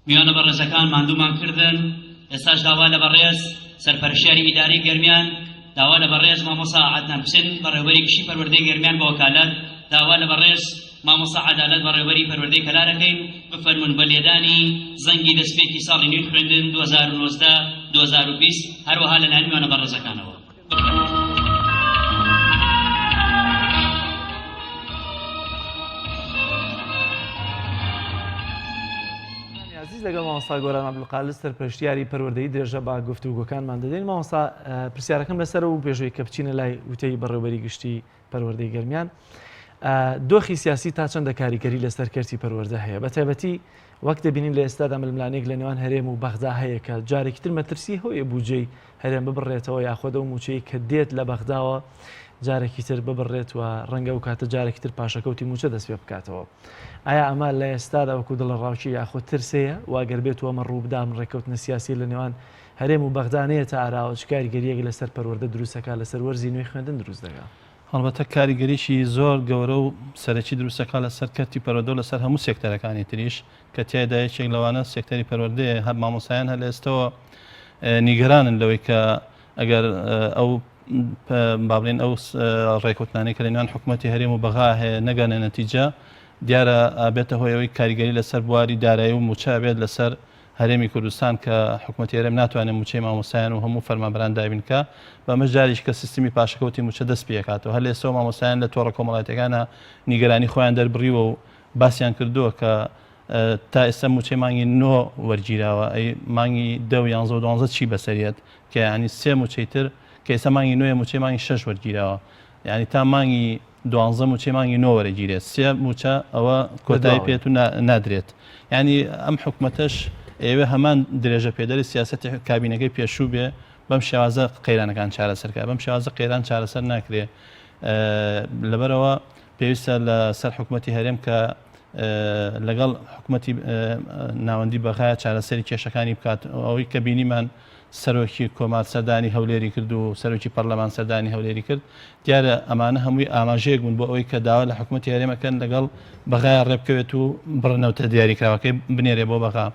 میوانە بەڕێزەکان ماندوومان کردن، ئێستاش داوا لە بەڕێز سەرپەرشتیاری ئیدارەی گەرمیان، داوا لە بەڕێز مامۆستا عەدنان حوسێن بەڕێوەبەری گشتی پەروەردەی گەرمیان بە وەکالەت، داوا لە بەڕێز مامۆستا عەدالەت بەڕێوەبەری پەروەردەی کەلار ئەکەین بفەرموون بە لێدانی زەنگی دەستپێکی ساڵی نوێی خوێندن 2019 2020 هەروەها لەلایەن میوانە بەڕێزەکانەوە. ئازیز لەگەڵ مامۆستا گۆران عەبدولقادر سەرپەرشتیاری پەروەردەیی درێژە بە گفتوگۆکانمان دەدەین مامۆستا پرسیارەکەم لەسەر و پێشەوەی کە بچینە لای وتەی بەڕێوبەری گشتی پەروەردەی گەرمیان دۆخی سیاسی تا چەندە کاریگەری لەسەر کەرتی پەروەردە هەیە بە تایبەتی وەک دەبینین لە ئێستادا ململانێک لە نێوان هەرێم و بەغدا هەیە کە جارێکی تر مەترسی هەیە بودجەی هەرێم ببڕێتەوە یاخود ئەو مووچەی کە دێت لە بەغداوە جارێکی تر ببڕێت و ڕەنگە ئەو کاتە جارێکی تر پاشەکەوتی مووچە دەست پێ بکاتەوە. ئایا ئەمە لە ئێستادا وەکو دڵەڕاوکێ یاخود ترس هەیە و ئەگەر بێت و ئەمە ڕووبدا ئەم ڕێککەوتنە سیاسیە لە نێوان هەرێم و بەغدا نەیەتە ئاراوە چ کاریگەرییەک لەسەر پەروەردە دروست دەکات لەسەر وەرزی نوێی خوێندن دروست دەکات؟ هەڵبەتە کاریگەریی زۆر گەورە و سەرەکی دروست دەکات لەسەر کەرتی پەروەردە و لەسەر هەموو سێکتەرەکانی تریش کە تیایدا یەکێک لەوانە سێکتەری پەروەردەیە هەر مامۆستایان هەر لە ئێستەوە نیگەرانن لەوەی کە ئەگەر ئەو با بڵێن ئەو ڕێکوتنانەی کە لە نێوان حکوومەتی هەرێم و بەغا هەیە نەگەنە نەتیجە دیارە بێتە هۆی ئەوەی کاریگەری لەسەر بواری دارایی و مووچە بێت لەسەر هەرێمی کوردستان کە حکومەتی هەرێم ناتوانێت مووچەی مامۆستایان و هەموو فەرمانبەران دابین بکا، بەمەش جارێکی کە سیستمی پاشەکەوتی مووچە دەست پێکاتەوە. هەر لە ئێستەوە مامۆستایان لە تۆڕە کۆمەڵایەتیەکانا نیگەرانی خۆیان دەربڕیوە و باسیان کردووە کە تا ئێستا مووچەی مانگی نۆ وەرگیراوە، ئەی مانگی دە و یانزە و دوانزە چی بەسەریەت کە یانی سێ مووچەی تر کە ئێستا مانگی نۆیە مووچەی مانگی شەش وەرگیراوە یانی تا مانگی دوانزە مووچەی مانگی نۆ وەرەگیرێت سێ مووچە ئەوە کۆتایی پێت و نادرێت یعنی ئەم حکومەتەش ئێوە هەمان درێژە پێدەری سیاسەتی کابینەکەی پێشوو بێ بەم شێوازە قەیرانەکان چارەسەرکە بەم شێوازە قەیران چارەسەر ناکرێ لەبەرەوە پێویستە لە سەر حکوومەتی هەرێم کە لەگەڵ حکوومەتی ناوەندی بەغایا چارەسەری کێشەکانی بکات ئەوەی کە بینیمان سەرۆکی کۆمار سەردانی هەولێری کرد و سەرۆکی پەرلەمان سەردانی هەولێری کرد، دیارە ئەمانە هەمووی ئاماژەیەک بوون بۆ ئەوەی کە داوا لە حکومەتی هەرێم ئەکەن لەگەڵ بەغایا ڕێبکەوێت و بڕە نەوتە دیاریکراوەکەی بنێرێ بۆ بەغا،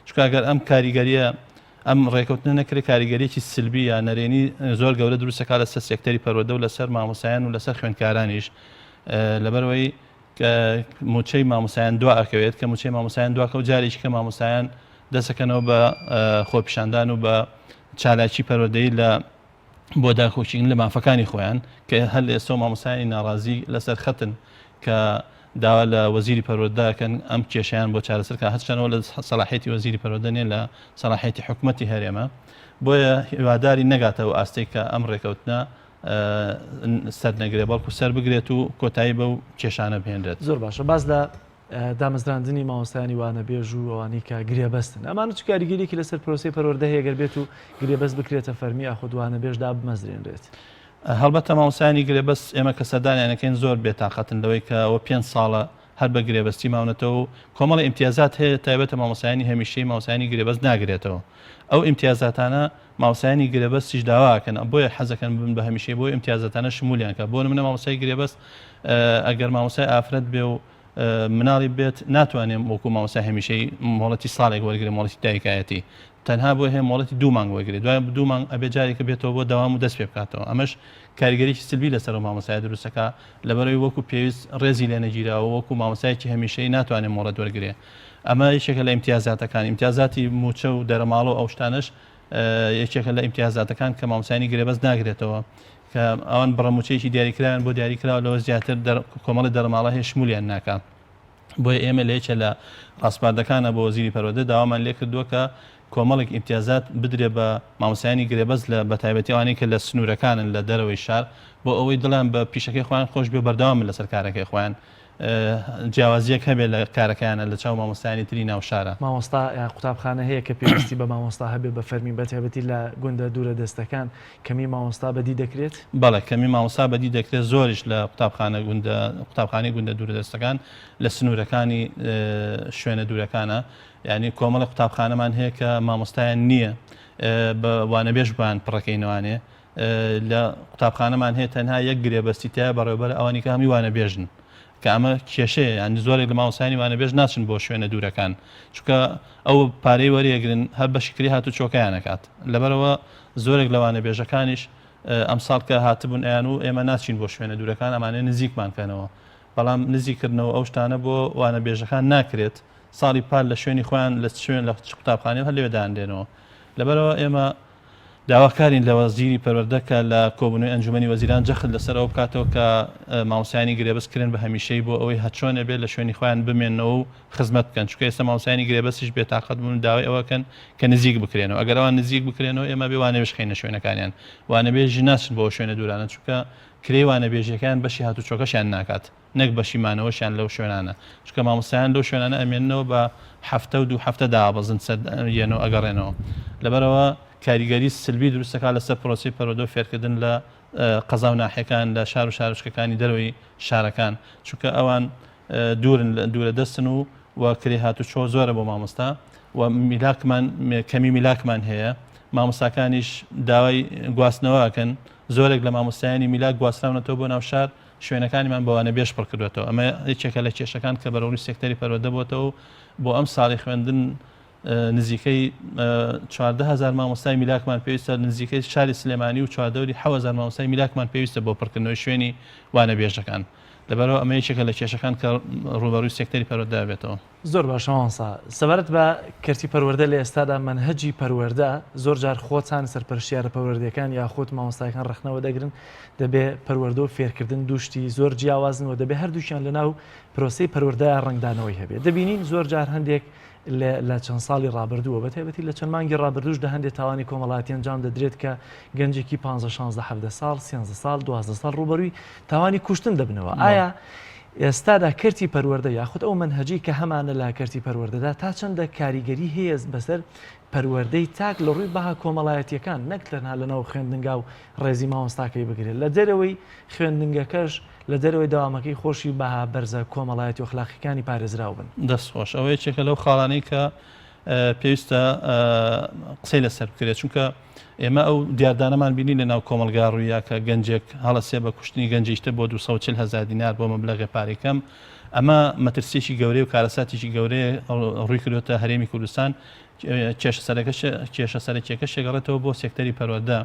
چونکە ئەگەر ئەم کاریگەرییە ئەم ڕێکەوتنە نەکرێت کاریگەریەکی سلبی یا نەرێنی زۆر گەورە دروست دەکات لەسەر سێکتەری پەروەردە و لەسەر مامۆستایان و لەسەر خوێندکارانیش لەبەرئەوەی کە مووچەی مامۆستایان دوا ئەکەوێت، کە مووچەی مامۆستایان دواکەوت جارێکی کە مامۆستایان دەستەکەنەوە بە خۆپیشاندان و بە چالاکی پەروەردەیی لە بۆ داکۆکیکردن لە مافەکانی خۆیان کە هەر لە ئێستەوە مامۆستایانی ناڕازی لەسەر خەتن کە داوا لە وەزیری پەروەردە ئەکەن ئەم کێشەیان بۆ چارەسەر کە هەرچەنەوە لە سەلاحیەتی وەزیری پەروەردە نیە لە سەلاحیەتی حکومەتی هەرێمە بۆیە هیواداری نەگاتەوە ئاستێک کە ئەم ڕێکەوتنە سەر نەگرێت بەڵکو سەر بگرێت و کۆتایی بەو کێشانە بهێنرێت. زۆر باشە باس لە دامەزراندنی مامۆستایانی وانەبێژ و ئەوانەی کە گرێبەستن ئەمانە چ کاریگەریەکی لەسەر پرۆسەی پەروەردە هەیە گەر بێت و گرێبەست بکرێتە فەرمی یاخود وانەبێژ دابمەزرێنرێت؟ هەڵبەتە مامۆستایانی گرێبەست ئێمە کە سەردانیان ئەکەین زۆر بێتاقەتن لەوەی کە ئەوە پێنج ساڵە هەر بە گرێبەستی ماونەتەوە و کۆمەڵی ئیمتیازات هەیە تایبەتە مامۆستایانی هەمیشەی مامۆستایانی گرێبەست ناگرێتەوە ئەو ئیمتیازاتانە مامۆستایانی گرێبەستیش داوا ئەکەن بۆیە حەزەکەن ببن بە هەمیشەی بۆی ئیمتیازاتانە شمولیان کە بۆ نمونە مامۆستای گرێبەست ئەگەر مامۆستای ئافرەت بێ و مناڵی بێت ناتوانێت وەکو مامۆستای هەمیشەی مۆڵەتی ساڵێک وەرگێ مۆڵەتی دایکایەتی. تەنها بۆی هەیە مۆڵەتی دوو مانگ وەرگرێت دوای دوو مانگ ئەبێ جارێکە بێتەوە بۆ دەوام و دەست پێ بکاتەوە ئەمەش کاریگەریی سلبی لەسەر ئەو مامۆستایە دروست دەکات لەبەرئەوەی وەکو پێویست ڕێزی لێ نەگیراوە وەکو مامۆستایەکی هەمیشەیی ناتوانێت مۆڵەت وەرگرێ ئەمە یەکێکە لە ئیمتیازاتەکان ئیمتیازاتی مووچە و دەرەماڵە و ئەو شتانەش یەکێکە لە ئیمتیازاتەکان کە مامۆستایانی گرێبەست ناگرێتەوە کە ئەوان بڕە مووچەیەکی دیاریکراویان بۆ دیاریکراوە لەوە زیاتر کۆمەڵی دەرەماڵە هەیە شمولیان ناکات. بۆیە ئێمە لە یەکێ لە ڕاسپاردەکانە بۆ وەزیری پەروەردە داوامان لێ کردووە کە کۆمەڵێک ئیمتیازات بدرێ بە مامۆستایانی گرێبەست لە بەتایبەتی ئەوانەی کە لە سنوورەکانن لە دەرەوەی شار بۆ ئەوەی دڵیان بە پیشەکەی خۆیان خۆش بێ و بەردەوام بن لەسەر کارەکەی خۆیان جیاوازییەک هەبێ لە کارەکەیانە لە چاو مامۆستایانی تری ناو شارە. مامۆستا یان قوتابخانە هەیە کە پێویستی بە مامۆستا هەبێ بە فەرمی بەتایبەتی لە گوندە دوورە دەستەکان کەمی مامۆستا بەدی دەکرێت؟ بەڵێ کەمی مامۆستا بەدی دەکرێت زۆریش لە قوتابخانە گوندە قوتابخانەی گوندە دوورەدەستەکان لە سنوورەکانی شوێنە دوورەکانە یعنی کۆمەڵی قوتابخانەمان هەیە کە مامۆستایان نییە بە وانەبێژ بۆیان پڕەکەینەوانێ لە قوتابخانەمان هەیە تەنها یەک گرێبەستی تایە بەڕێوبەر ئەوانی کە هەمووی وانەبێژن کە ئەمە کێشەیە یانی زۆرێک لە مامۆستایانی وانەبێژ ناچن بۆ شوێنە دوورەکان چونکە ئەو پارەی وەریەگرن هەر بەشی کرێ هاتوچۆکەیان ئەکات لەبەرئەوە زۆرێک لە وانەبێژەکانیش ئەمساڵ کە هاتبوون ئەیان و ئێمە ناچین بۆ شوێنە دوورەکان ئەمانەیە نزیکمان کەنەوە بەڵام نزیکردنەوە ئەو شتانە بۆ وانەبێژەکان ناکرێت ساڵی پار لە شوێنی خۆیان لە شوێن لە قوتابخانەی هەر لەوێ دانرێنەوە لەبەرئەوە ئێمە داواکارین لە وەزیری پەروەردە کە لە کۆبوونەوەی ئەنجومەنی وەزیران جەخت لەسەر ئەوە بکاتەوە کە مامۆستایانی گرێبەست کرێن بە هەمیشەیی بۆ ئەوەی هەرچۆنێ بێت لە شوێنی خۆیان بمێننەوە و خزمەت بکەن، چونکە ئێستا مامۆستایانی گرێبەستیش بێتاقەت بوون و داوای ئەوە ئەکەن کە نزیک بکرێنەوە، ئەگەر ئەوان نزیک بکرێنەوە ئێمە ئەبێ وانەبێژ خەینە شوێنەکانیان، وانەبێژیش ناچن بۆ ئەو شوێنە دوورانە چونکە کرێی وانەبێژیەکەیان بەشی هاتوچۆکەشیان ناکات. نەک بەشی مانەوەشیان لەو شوێنانە چونکە مامۆستایان لەو شوێنانە ئەمێننەوە بە هەفتە و دوو هەفتە دابەزن سەر یەنەوە ئەگەڕێنەوە لەبەرەوە کاریگەری سلبی دروست دەکات لەسەر پرۆسەی پەروەردە و فێرکردن لە قەزا و ناحیەکان لە شار و شارۆچکەکانی دەرەوەی شارەکان چونکە ئەوان دوورن دوورە دەستن و و کرێ هاتوچۆ زۆرە بۆ مامۆستا و میلاکمان کەمی میلاکمان هەیە مامۆستاکانیش داوای گواستنەوە ئەکەن زۆرێک لە مامۆستایانی میلاک گواستراونەتەوە بۆ ناو شار شوێنەکانیمان بە وانەبێژ پڕکردووەتەوە، ئەمە یەکێکە لە کێشەکان کە بەرەوڕووی سێکتەری پەروەردە بۆتەوە و بۆ ئەم ساڵی خوێندن نزیکەی 14 هەزار مامۆستای میلاکمان پێویستە نزیکەی شاری سلێمانی و چواردەوری 7 هەزار مامۆستای میلاکمان پێویستە بۆ پڕکردنەوەی شوێنی وانەبێژەکان لەبەرئەوە ئەمە یەکێکە لە کێشەکان کە ڕووبەڕووی سێکتەری پەروەردە بێتەوە. زۆر باشە مامۆستا، سەبارەت بە کەرتی پەروەردە لە ئێستادا مەنهەجی پەروەردە زۆر جار خۆتان سەرپەرشتیارە پەروەردەکان یاخود مامۆستاکان ڕەخنەوە دەگرن دەبێ پەروەردە و فێرکردن دوو شتی زۆر جیاوازن و دەبێ هەردووکیان لەناو پرۆسەی پەروەردە ڕەنگدانەوەی هەبێ دەبینین زۆر جار هەندێک لە چەند ساڵی ڕابردووە بە تایبەتی لە چەند مانگی ڕابردووش دە هەندێک تاوانی کۆمەڵاتی ئەنجام دەدرێت کە گەنجێکی 15 16 17 ساڵ 13 ساڵ 12 ساڵ ڕووبەرووی تاوانی کوشتن دەبنەوە ئایا ئێستادا کەرتی پەروەردە یاخود ئەو مەنهەجەی کە هەمانە لە کەرتی پەروەردەدا تا چەندە کاریگەری هەیە بەسەر پەروەردەی تاک لە ڕووی بەها کۆمەڵایەتیەکان نەک تەنها لە ناو خوێندنگا و ڕێزی مامۆستاکەی بگرێت لە دەرەوەی خوێندنگەکەش لە دەرەوەی دەوامەکەی خۆشی بەها بەرزە کۆمەڵایەتی و ئەخلاقیەکانی پارێزراو بن. دەست خۆش ئەوە یەکێکە لەو خاڵانەی کە پێویستە قسەی لەسەر بکرێت چونکە ئێمە ئەو دیاردانەمان بینی لە ناو کۆمەڵگا ڕوویا کە گەنجێک هەڵەسێ بە کوشتنی گەنجێکی تر بۆ 240 هەزار دینار بۆ مەبلەغێ پارەی کەم ئەمە مەترسیەکی گەورەیە و کارەساتێکی گەورەیە ڕووی کردوێتە هەرێمی کوردستان کێشە سەرەکەش کێشە سەرەکیەکەش گەڕێتەوە بۆ سێکتەری پەروەردە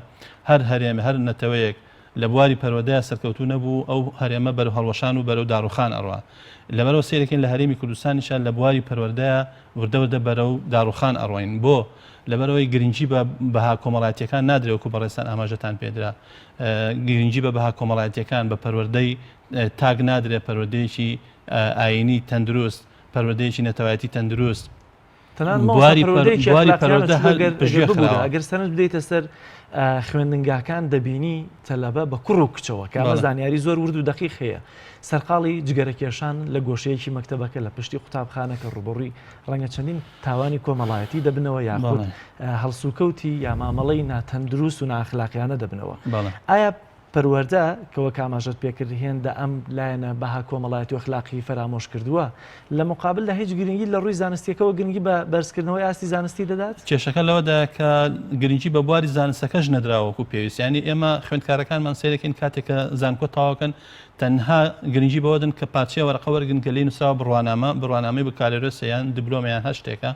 هەر هەرێم هەر نەتەوەیەک لە بواری پەروەردەیا سەرکەوتوو نەبوو ئەو هەرێمە بەرەو هەڵوەشان و بەرەو داڕوخان ئەڕوا. لەبەرئەوە سەیرەکەین لە هەرێمی کوردستانیشا لە بواری پەروەردەیا وردە وردە بەرەو داڕوخان ئەڕۆین. بۆ؟ لەبەرئەوەی گرنگی بە بەها کۆمەڵایەتیەکان نادرێ وەکو بەڕێزتان ئاماژەتان پێدرا. گرنگی بە بەها کۆمەڵایەتیەکان، بە پەروەردەی تاک نادرێ، پەروەردەیەکی ئایینی تەندروست، پەروەردەیەکی نەتەوایەتی تەندروست. تەنانەت مامۆستا بواری پەروەردەیەکی بواری ئەخلاقیانە پەروەردە چونکە هەر گەر پشتگوێ ئەگەر ببورە خراوە. ئەگەر سەرنج بدەیتە سەر خوێندنگاکان دەبینی تەلەبە بە کوڕ و کچەوە کە ئەمە بەڵێ. زانیاری زۆر ورد و دەقیق هەیە سەرقاڵی جگەرە کێشان لە گۆشەیەکی مەکتەبەکە لە پشتی قوتابخانەکە ڕووبەڕووی ڕەنگە چەندین تاوانی کۆمەڵایەتی دەبنەوە یاخود بەڵێ. هەڵسوکەوتی یا مامەڵەی ناتەندروست و نائەخلاقیانە دەبنەوە بەڵێ. ئایا پەروەردە، کە وەک ئاماژەت پێکرد هێندە ئەم لایەنە بەها کۆمەڵایەتی و ئەخلاقیی فەرامۆش کردووە، لە موقابلدا هیچ گرنگی لە ڕووی زانستییەکەوە گرنگی بە بەرزکردنەوەی ئاستی زانستی دەدات؟ کێشەکە لەوەدایە کە گرنگی بە بواری زانستەکەش نەدراوە وەکو پێویست، یانی ئێمە خوێندکارەکانمان سەیرەکەین کاتێک کە زانکۆ تەواوکەن تەنها گرنگی بەوە دەن کە پارچەیە وەرەقە وەرگرن کە لێی نووسراوە بڕوانامە، بڕوانامەی بکالۆریۆسە یان دبلۆمە یان هەر شتێکە.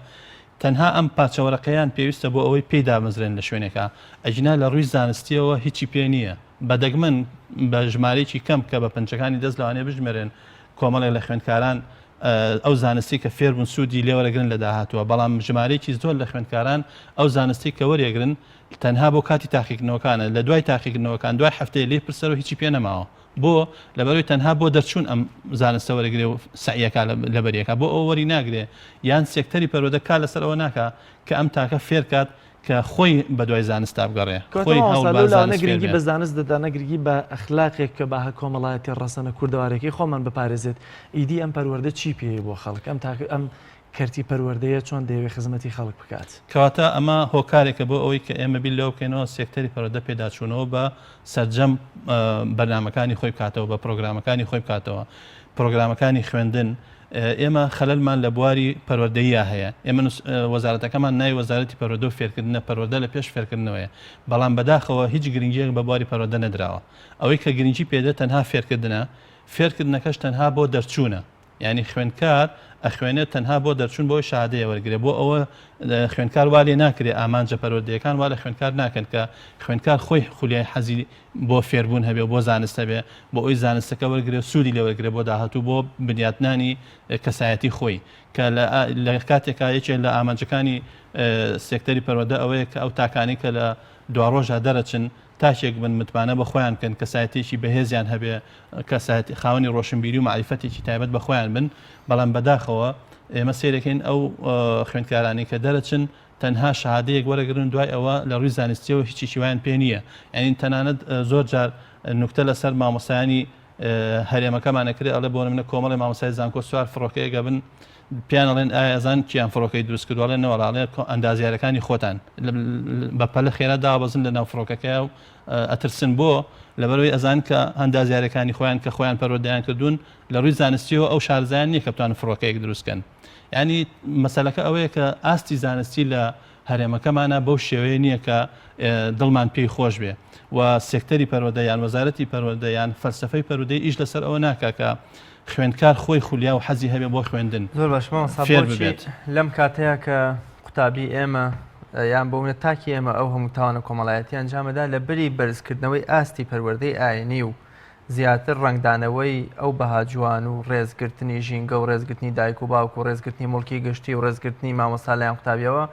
تەنها ئەم پارچە وەرەقەیان پێویستە بۆ ئەوەی پێی دابمەزرێن لە شوێنێکا، ئەگینا لە ڕووی زانستییەوە هیچی پێ نییە. بە دەگمەن، بە ژمارەیەکی کەم کە بە پەنجەکانی دەست لەوانەیە بژمێرێن، کۆمەڵێک لە خوێندکاران ئەو زانستی کە فێربوون سوودی لێ وەرەگرن لە داهاتووە، بەڵام ژمارەیەکی زۆر لە خوێندکاران ئەو زانستی کە وەریەگرن تەنها بۆ کاتی تاقیکردنەوەکانە، لە دوای تاقیکردنەوەکان دوای هەفتەیە لێی پرسەرەوە هیچی پێ نەماوە. بۆ؟ لەبەرئەوەی تەنها بۆ دەرچوون ئەم زانستە وەرەگرێ و سەعیەکا لەبەریەکا بۆ ئەوە وەری ناگرێ یان سێکتەری پەروەردە کار لەسەر ئەوە ناکا کە ئەم تاکە فێرکات کە خۆی بەدوای زانستا بگەڕێ کەواتە خۆی مامۆستا هەوڵ با لەو لاوە نە زانست فێر گرنگی بێ. بە زانست دەدا نە گرنگی بە ئەخلاقێک کە بەها کۆمەڵایەتیە ڕەسەنە کوردەوارەکەی خۆمان بپارێزێت ئیدی ئەم پەروەردە چی پێیە بۆ خەڵک ئەم تاک ئەم کەرتی پەروەردەیە چۆن دەیەوێت خزمەتی خەڵک بکات؟ کەواتە ئەمە هۆکارێکە بۆ ئەوەی کە ئێمە بیر لەوە بکەینەوە سێکتەری پەروەردە پێداچوونەوە بە سەرجەم بەرنامەکانی خۆی بکاتەوە، بە پرۆگرامەکانی خۆی بکاتەوە، پرۆگرامەکانی خوێندن، ئێمە خەلەلمان لە بواری پەروەردەییا هەیە، ئێمە وەزارەتەکەمان ناوی وەزارەتی پەروەردە و فێرکردنە، پەروەردە لە پێش فێرکردنەوەیە، بەڵام بەداخەوە هیچ گرنگییەک بە بواری پەروەردە نەدراوە، ئەوەی کە گرنگی پێدرێت تەنها فێرکردنە، فێرکردنەکەش تەنها بۆ دەرچوونە. یانی خوێندکار ئەخوێنێت تەنها بۆ دەرچوون بۆی شەهادەیە وەرگرێ بۆ ئەوە خوێندکار وا لێ ناکرێ ئامانجە پەروەردەیەکان وا لە خوێندکار ناکەن کە خوێندکار خۆی خولیای حەزی بۆ فێربوون هەبێ و بۆ زانست هەبێ بۆ ئەوی زانستەکە وەرگرێ و سوودی لێ وەرگرێ بۆ داهاتوو بۆ بنیاتنانی کەسایەتی خۆی کە لە کاتێکا یەکێک لە ئامانجەکانی سێکتەری پەروەردە ئەوەیە کە ئەو تاکانەی کە لە دواڕۆژا دەرەچن تاکێک بن متمانە بە خۆیان بکەن، کەسایەتیەکی بەهێزیان هەبێ، کەسایەتی خاوەنی ڕۆشنبیری و مەعریفەتێکی تایبەت بە خۆیان بن، بەڵام بەداخەوە ئێمە سەیرەکەین ئەو خوێندکارانەی کە دەرەچن تەنها شەهادەیەک وەرەگرن دوای ئەوە لە ڕووی زانستیەوە هیچێکی وایان پێ نییە، یانی تەنانەت زۆر جار نوکتە لەسەر مامۆستایانی هەرێمەکەمان ئەکرێ ئەڵێ بۆ نمونە کۆمەڵێ مامۆستای زانکۆ سوار فڕۆکەیەک ئەبن پێیان ئەڵێن ئایا ئەزان کیان فڕۆکەی دروست کردووە ئەڵێن نەوەڵا ئەڵێ ئەندازیارەکانی خۆتان بە پەلە خێرا دابەزن لە ناو فڕۆکەکەیا و ئەترسن بۆ لەبەرەوەی ئەزان کە ئەندازیارەکانی خۆیان کە خۆیان پەروەردەیان کردوون لە ڕووی زانستیەوە ئەو شارەزایان نییە کە بتوانن فڕۆکەیەک دروست کەن یعنی مەسەلەکە ئەوەیە کە ئاستی زانستی لە هەرێمەکەمانا بەو شێوەیە نییە کە دڵمان پێی خۆش بێ و سێکتەری پەروەردە یان وەزارەتی پەروەردە یان فەلسەفەی پەروەردەی ئیش لەسەر ئەوە ناکا کە خوێندکار خۆی خولیا و حەزی هەبێ بۆ خوێندن زۆر باش مامۆستا فێر بۆچی ببێت. لەم کاتەیە کە قوتابی ئێمە یان بۆ منە تاکی ئێمە ئەو هەموو تاوانە کۆمەڵایەتی ئەنجامەدا لە بری بەرزکردنەوەی ئاستی پەروەردەی ئاینی و زیاتر ڕەنگدانەوەی ئەو بەها جوان و ڕێزگرتنی ژینگە و ڕێزگرتنی دایک و باوک و ڕێزگرتنی موڵکی گشتی و ڕێزگرتنی مامۆستا لایەن قوتابیەوە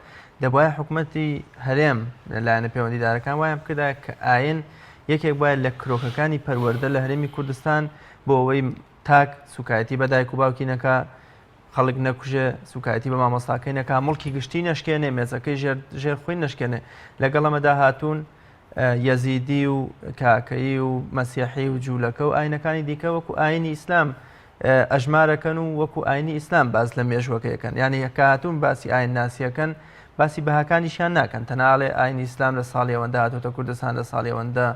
دەبوایە حکومەتی هەرێم لایەنە پەیوەندیدارەکان وایان بکردایە کە ئاین یەکێک بایە لە کرۆکەکانی پەروەردە لە هەرێمی کوردستان بۆ ئەوەی تاک سوکایەتی بە دایک و باوکی نەکا خەڵک نەکوژێ سوکایەتی بە مامۆستاکەی نەکا موڵکی گشتی نەشکێنێ مێزەکەی ژێر ژێر خۆی نەشکێنێ لەگەڵ ئەمەدا هاتوون یەزیدی و کاکەیی و مەسیحی و جوولەکە و ئاینەکانی دیکە وەکو ئاینی ئیسلام ئەژمارەکەن و وەکو ئاینی ئیسلام باس لە مێژوەکەیەکەن یعنی کاتون باسی ئاین ناسیەکەن باسی بەهاکانیشیان ناکەن تەناڵێ ئاینی ئیسلام لە ساڵی ئەوەندە هاتۆتە کوردستان لە ساڵی ئەوەندە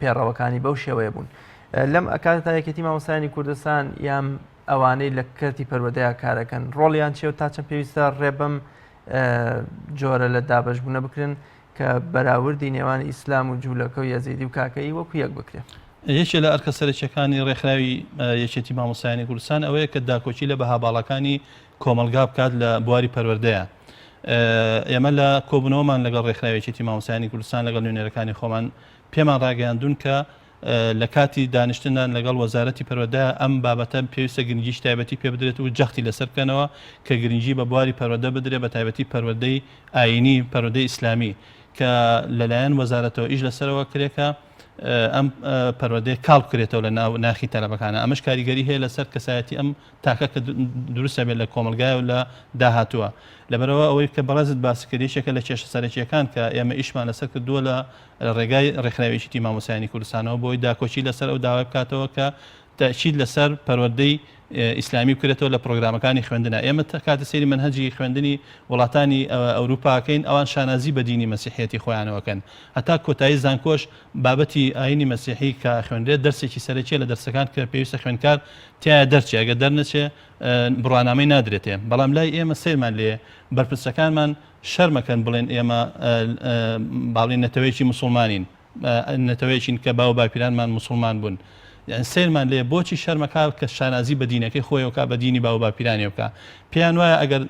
پێڕەوەکانی بەو شێوەیە بوون لەم ئەکاتە یەکێتی مامۆستایانی کوردستان یان ئەوانەی لە کەرتی پەروەردەیا کارەکەن ڕۆڵیان چیە و تا چەند پێویستە ڕێ بەم جۆرە لە دابەشبوونە بکرن کە بەراوردی نێوان ئیسلام و جوولەکە و یەزیدی و کاکەیی وەکو یەک بکرێ؟ یەکێ لە ئەرکە سەرەکیەکانی ڕێکخراوی یەکێتی مامۆستایانی کوردستان ئەوەیە کە داکۆکی لە بەها باڵاکانی کۆمەڵگا بکات لە بواری پەروەردەیە. ئێمە لە کۆبوونەوەمان لەگەڵ ڕێکخراوی یەکێتی مامۆستایانی کوردستان لەگەڵ نوێنەرەکانی خۆمان پێمان ڕاگەیاندوون کە لە کاتی دانیشتندان لەگەڵ وەزارەتی پەروەردە ئەم بابەتە پێویستە گرنگیی تایبەتی پێ بدرێت و جەختی لەسەر بکەنەوە کە گرنگی بە بواری پەروەردە بدرێت بە تایبەتی پەروەردەی ئایینی، پەروەردەی ئیسلامی کە لەلایەن وەزارەتەوە ئیش لەسەرەوە کرێ کە ئەم پەروەردەیە کاڵ بکرێتەوە لە ناو ناخی تەلەبەکانە ئەمەش کاریگەری هەیە لەسەر کەسایەتی ئەم تاکە کە دروست ئەبێت لە کۆمەڵگای و لە داهاتووە لەبەرئەوە ئەوەی کە بەڕێزت باست کرد یەکێکە لە کێشە سەرەکییەکان کە ئێمە ئیشمان لەسەر کردووە لە لە ڕێگای ڕێکخراوی یەکێتی مامۆستایانی کوردستانەوە بۆی داکۆکی لەسەر ئەو داوای بکاتەوە کە تەئکید لەسەر پەروەردەی ئیسلامی بکرێتەوە لە پرۆگرامەکانی خوێندنا. ئێمە کاتێ سەیری مەنهەجی خوێندنی وڵاتانی ئەوروپا ئەکەین ئەوان شانازی بە دینی مەسیحیەتی خۆیانەوە ئەکەن. هەتا کۆتایی زانکۆش بابەتی ئایینی مەسیحی کە ئەخوێنرێت دەرسێکی سەرەکیە لە دەرسەکان کە پێویستە خوێندکار تیایا دەرچێ ئەگەر دەرنەچێ بڕوانامەی نادرێتێ. بەڵام لای ئێمە سەیرمان لێیە بەرپرسەکانمان شەرمەکەن بڵێن ئێمە باڵین نەتەوەیەکی موسڵمانین، نەتەوەیەکین کە باو باپیرانمان موسڵمان بوون. سەیرمان لێیە بۆچی شەرمەکا کە شانازی بە دینەکەی خۆیەوە کا بە دینی باو باپیرانیەوە بکا پێیان وایە ئەگەر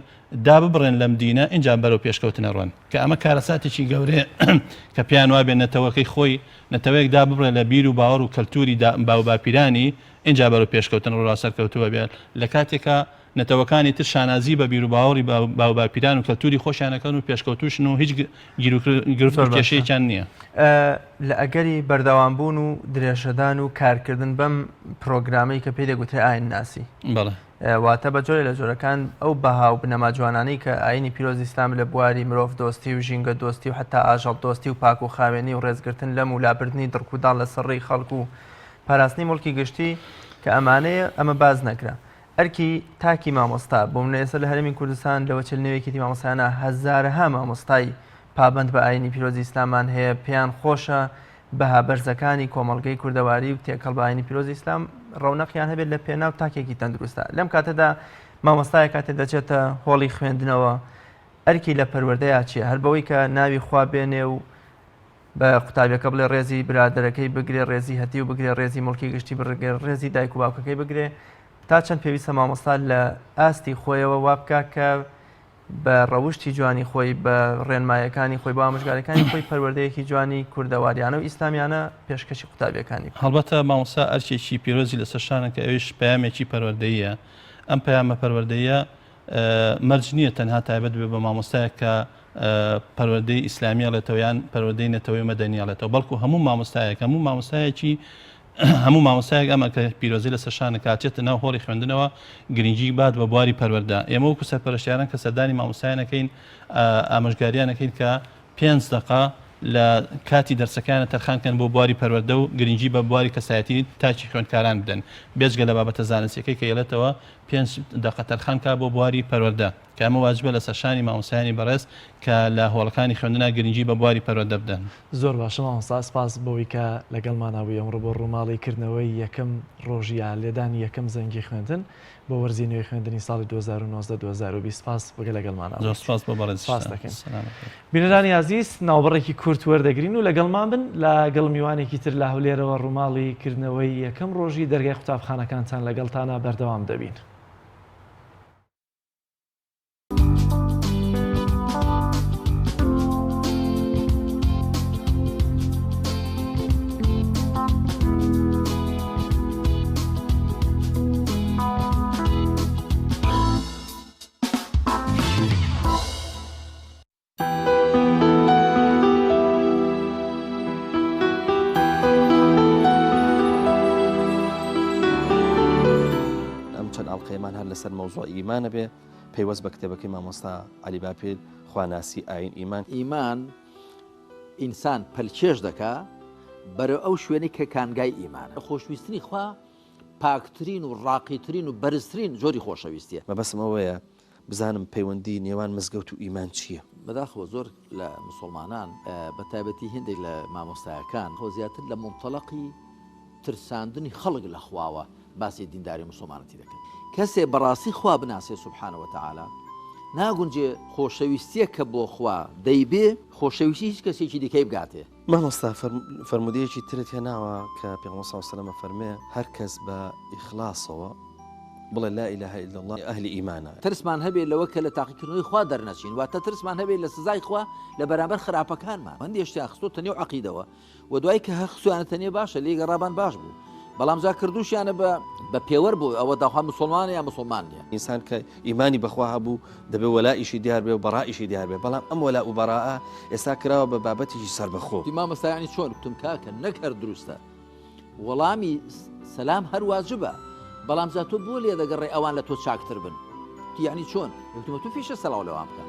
داببڕێن لەم دینە ئینجا بەرەو پێشکەوتن ئەڕۆن کە ئەمە کارەساتێکی گەورەیە کە پێیان وابێ نەتەوەکەی خۆی نەتەوەیەک داببڕێ لە بیر و باوەڕ و کەلتوری باو باپیرانی ئینجا بەرەو پێشکەوتن ڕۆ سەرکەوتووە بێ لە کاتێکا نەتەوەکانی تر شانازی بە بیروباوەڕی باوباپیران و کەلتوری خۆشیان ئەکەن و پێشکەوتووشن و هیچ گیروگرفت و کێشەیەکیان نییە. لە ئەگەری بەردەوامبوون و درێژەدان و کارکردن بەم پرۆگرامەی کە پێی دەگوترێ ئاینناسی، واتە بە جۆرێ لە جۆرەکان ئەو بەها و بنەما جوانانەی کە ئاینی پیرۆزی ئیسلام لە بواری مرۆڤ دۆستی و ژینگە دۆستی و حەتا ئاژەڵ دۆستی و پاک و خاوێنی و ڕێزگرتن لەم و لابردنی دڕکوداڵ لەسەر ڕێی خەڵک و پاراستنی موڵکی گشتی کە ئەمانەیە ئەمە باس نەکرا. ئەرکی تاکی مامۆستا، بۆ منە ئێستا لە هەرێمی کوردستان لەوە چل نێو یەکێتی مامۆستایانە هەزارەها مامۆستای پابەند بە ئاینی پیرۆزی ئیسلامان هەیە پێیان خۆشە بەها بەرزەکانی کۆمەڵگەی کوردەواری و تێکەڵ بە ئاینی پیرۆزی ئیسلام ڕەونەقیان هەبێت لە پێناو تاکێکی تەندروستە لەم کاتەدا مامۆستایە کاتێ دەچێتە هۆڵی خوێندنەوە ئەرکی لە پەروەردەیا چییە هەر بەوەی کە ناوی خوا بێنێ و بە قوتابیەکە بڵێ ڕێزی برادەرەکەی بگرێ ڕێزی هەتیو بگرێ ڕێزی موڵکی گشتی بڕگێ ڕێزی دایک و باوکەکەی بگرێ تا چەند پێویستە مامۆستا لە ئاستی خۆیەوە وا بکا کە بە ڕەوشتی جوانی خۆی بە ڕێنمایەکانی خۆی بە ئامۆژگاریەکانی خۆی پەروەردەیەکی جوانی کوردەواریانە و ئیسلامیانە پێشکەشی قوتابیەکانی بکات. هەڵبەتە مامۆستا ئەرکێکی پیرۆزی لەسەر شانە کە ئەویش پەیامێکی پەروەردەییە ئەم پەیامە پەروەردەییە مەرج نییە تەنها تایبەت بێ بە مامۆستایەک کە پەروەردەی ئیسلامی ئەڵێتەوە یان پەروەردەی نەتەوەی مەدەنی ئەڵێتەوە بەڵکو هەموو مامۆستایەک هەموو مامۆستایەکی هەموو مامۆستایەک ئەمە کە پیرۆزی لەسەر شانە کاتێتە ناو هۆڵی خوێندنەوە گرنگی بات بە بواری پەروەردە ئێمە وەکو سەرپەرشتیاران کە سەردانی مامۆستایانەکەین ئامۆژگاریانەکەین کە پێنج دەقە لە کاتی دەرسەکانە تەرخان کەن بۆ بواری پەروەردە و گرنگی بە بواری کەسایەتی تاکی خوێندکاران بدەن بێجگە لە بابەتە زانستیەکەی کە یەڵێتەوە پێنج دەقە تەرخان کا بۆ بواری پەروەردە کە ئەمە واجبە لەسەر شانی مامۆستایانی بەڕێز کە لە هۆڵەکانی خوێندنا گرنگی بە بواری پەروەردە بدەن. زۆر باشە مامۆستا سپاس بۆوەی کە لەگەڵمانا بووی ئەمڕۆ بۆ ڕووماڵی کردنەوەی یەکەم ڕۆژی یا لێدانی یەکەم زەنگی خوێندن بۆ وەرزی نوێی خوێندنی ساڵی 2019 2020 سپاس بۆ لەگەڵمانا زۆر سپاس بۆ بەڕێزیشتان. سپاس دەکەین. بینەرانی ئازیز ناوبڕێکی کورت وەردەگرین و لەگەڵمان بن لەگەڵ میوانێکی تر لە هەولێرەوە ڕووماڵی کردنەوەی یەکەم ڕۆژی دەرگای قوتابخانەکانتان لەگەڵتانا بەردەوام دەبین. ئەم چەند ئەڵقەیەمان هەر لەسەر مەوزوعی ئیمانە بێ پەیوەست بە کتێبەکەی مامۆستا عەلی باپیر خواناسی ئاین ئیمان. ئیمان ئینسان پەلکێش دەکا بەرەو ئەو شوێنەی کە کانگای ئیمانە. خۆشویستنی خوا پاکترین و ڕاقیترین و بەرزترین جۆری خۆشەویستیە. مەبەستم ئەوەیە بزانم پەیوەندی نێوان مزگەوت و ئیمان چییە؟ بەداخەوە زۆر لە مسوڵمانان بە تایبەتی هێندێک لە مامۆستایەکان خۆ زیاتر لە مونتەڵەقی ترساندنی خەڵک لە خواوە باسی دینداری مسوڵمانەتی دەکەن. کەسێ بەڕاستی خوا بناسێ سبحانە وتعالی ناگونجێ خۆشەویستیەک کە بۆ خوا دەیبێ خۆشەویستی هیچ کەسێکی دیکەی بگاتێ. مامۆستا فەرموودەیەکی ترت هێناوە کە پێغەمبەر صلی اللە علیە وسلم ئەفەرموێ هەر کەس بە ئیخلاسەوە بڵێ لا الە الا اللە ئەهلی ئیمانە. ترسمان هەبێ لەوە کە لە تاقیکردنەوەی خوا دەرنەچین، واتە ترسمان هەبێ لە سزای خوا لە بەرامبەر خراپەکانمان. هەندێ شتیان خستۆتە نێو عەقیدەوە و دوای کە خستویانەتە نێو باشە لێی گەڕابان باش بوو، بەڵام جا کردوشیانە بە بە پێوەر بۆ ئەوە داخوا مسوڵمانە یا مسوڵمان نیە. ئینسان کە ئیمانی بەخوا هەبوو دەبێ وەلائیشی دیار بێ و بەڕائیشی دیار بێ، بەڵام ئەم وەلاء و بەڕائە ئێستا کراوە بە بابەتێکی سەربەخۆ. وتی مامۆستا یەعنی چۆن؟ وتم کاکە نەک هەر دروستە وەڵامی سەلام هەر واجبە، بەڵام جا تۆ بۆ لێدەگەڕێ ئەوان لە تۆ چاکتر بن؟ وتی یەعنی چۆن؟ وتم تۆ فیشە سەلاو لەوان بکە.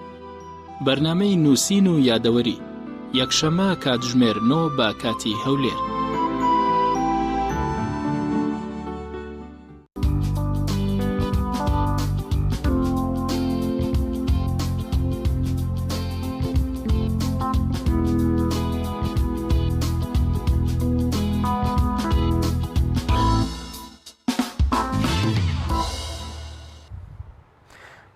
بەرنامەی نووسین و یادەوەری، یەکشەممە کاتژمێر نۆ بە کاتی هەولێر.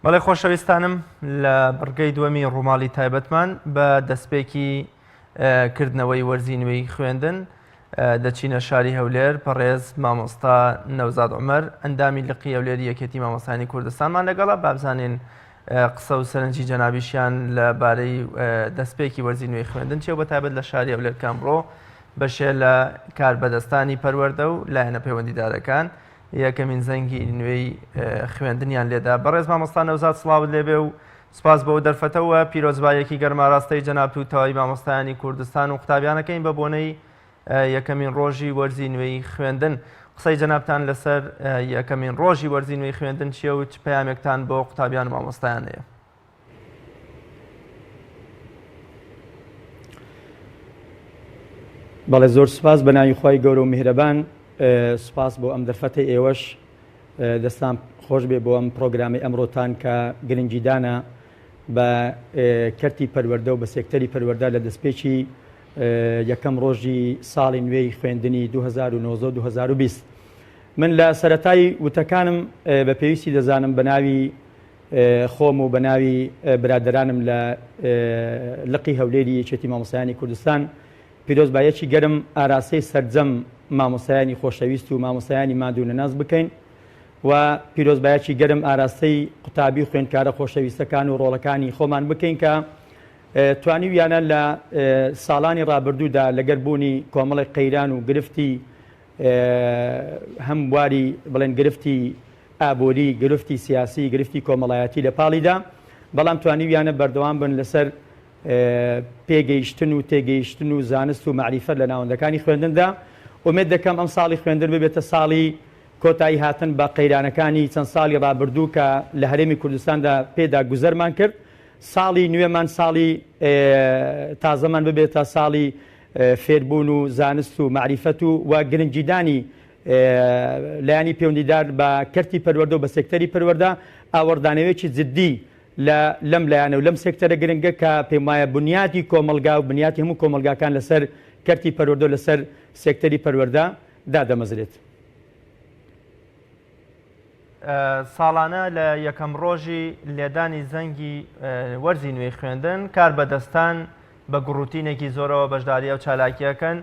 بەڵێ خۆشەویستانم لە بڕگەی دووەمی ڕووماڵی تایبەتمان بە دەستپێکی کردنەوەی وەرزی نوێی خوێندن. دەچینە شاری هەولێر بەڕێز مامۆستا نەوزاد عومەر ئەندامی لقی هەولێری یەکێتی مامۆستایانی کوردستانمان لەگەڵە بابزانین قسە و سەرنجی جەنابیشیان لە بارەی دەستپێکی وەرزی نوێی خوێندن چیە بە تایبەت لە شاری هەولێر کە ئەمڕۆ بەشێ لە کاربەدەستانی پەروەردە و لایەنە پەیوەندیدارەکان یەکەمین زەنگی نوێی خوێندنیان لێدا. بەڕێز مامۆستا نەوزاد سڵاوت لێبێ و سپاس بۆ دەرفەتە و پیرۆزباییەکی گەرم ئاراستەی جەنابت و تەواوی مامۆستایانی کوردستان و قوتابیانەکەین بە بۆنەی یەکەمین ڕۆژی وەرزی نوێی خوێندن. قسەی جەنابتان لەسەر یەکەمین ڕۆژی وەرزی نوێی خوێندن چییە و چ پەیامێکتان بۆ قوتابیان و مامۆستایان هەیە؟ بەڵێ زۆر سوپاس بە ناوی خوای گەورە و میهرەبان سوپاس بۆ ئەم دەرفەتەی ئێوەش دەستان خۆش بێ بۆ ئەم پرۆگرامی ئەمڕۆتان کە گرنگیدانە بە کەرتی پەروەردە و بە سێکتەری پەروەردە لە دەستپێکی یەکەم ڕۆژی ساڵی نوێی خوێندنی 2019 2020 من لە سەرەتای وتەکانم بە پێویستی دەزانم بە ناوی خۆم و بە ناوی برادەرانم لە لقی هەولێری یەکێتی مامۆستایانی کوردستان پیرۆزباییەکی گەرم ئاراستەی سەرجەم مامۆستایانی خۆشەویست و مامۆستایانی ماندوونەناس بکەین و پیرۆزبایەکی گەرم ئاراستەی قوتابی و خوێندکارە خۆشەویستەکان و ڕۆڵەکانی خۆمان بکەین کە توانیویانە لە ساڵانی ڕابردوودا لەگەر بوونی کۆمەڵێک قەیران و گرفتی هەم بواری بڵێن گرفتی ئابووری، گرفتی سیاسی، گرفتی کۆمەڵایەتی لە پاڵیدا، بەڵام توانیویانە بەردەوام بن لەسەر پێگەیشتن و تێگەیشتن و زانست و مەعریفەت لە ناوەندەکانی خوێندندا. ئومێد دەکەم ئەم ساڵی خوێندن ببێتە ساڵی کۆتایی هاتن بە قەیرانەکانی چەند ساڵی ڕابردوو کە لە هەرێمی کوردستاندا پێدا گوزەرمان کرد، ساڵی نوێمان ساڵی تازەمان ببێتە ساڵی فێربوون و زانست و مەعریفەت و و گرنگیدانی لایەنی پەیوەندیدار بە کەرتی پەروەردە و بە سێکتەری پەروەردە ئاوەڕدانەوەیەکی جددی لە لەم لایەنە و لەم سێکتەرە گرنگە کە پێم وایە بنیاتی کۆمەڵگا و بنیاتی هەموو کۆمەڵگاکان لەسەر کەرتی پەروەردە و لەسەر سێکتەری پەروەردە دادەمەزرێت. ساڵانە لە یەکەم ڕۆژی لێدانی زەنگی وەرزی نوێی خوێندن کاربەدەستان بە گوڕوتینێکی زۆرەوە بەشداری ئەو چالاکییەکەن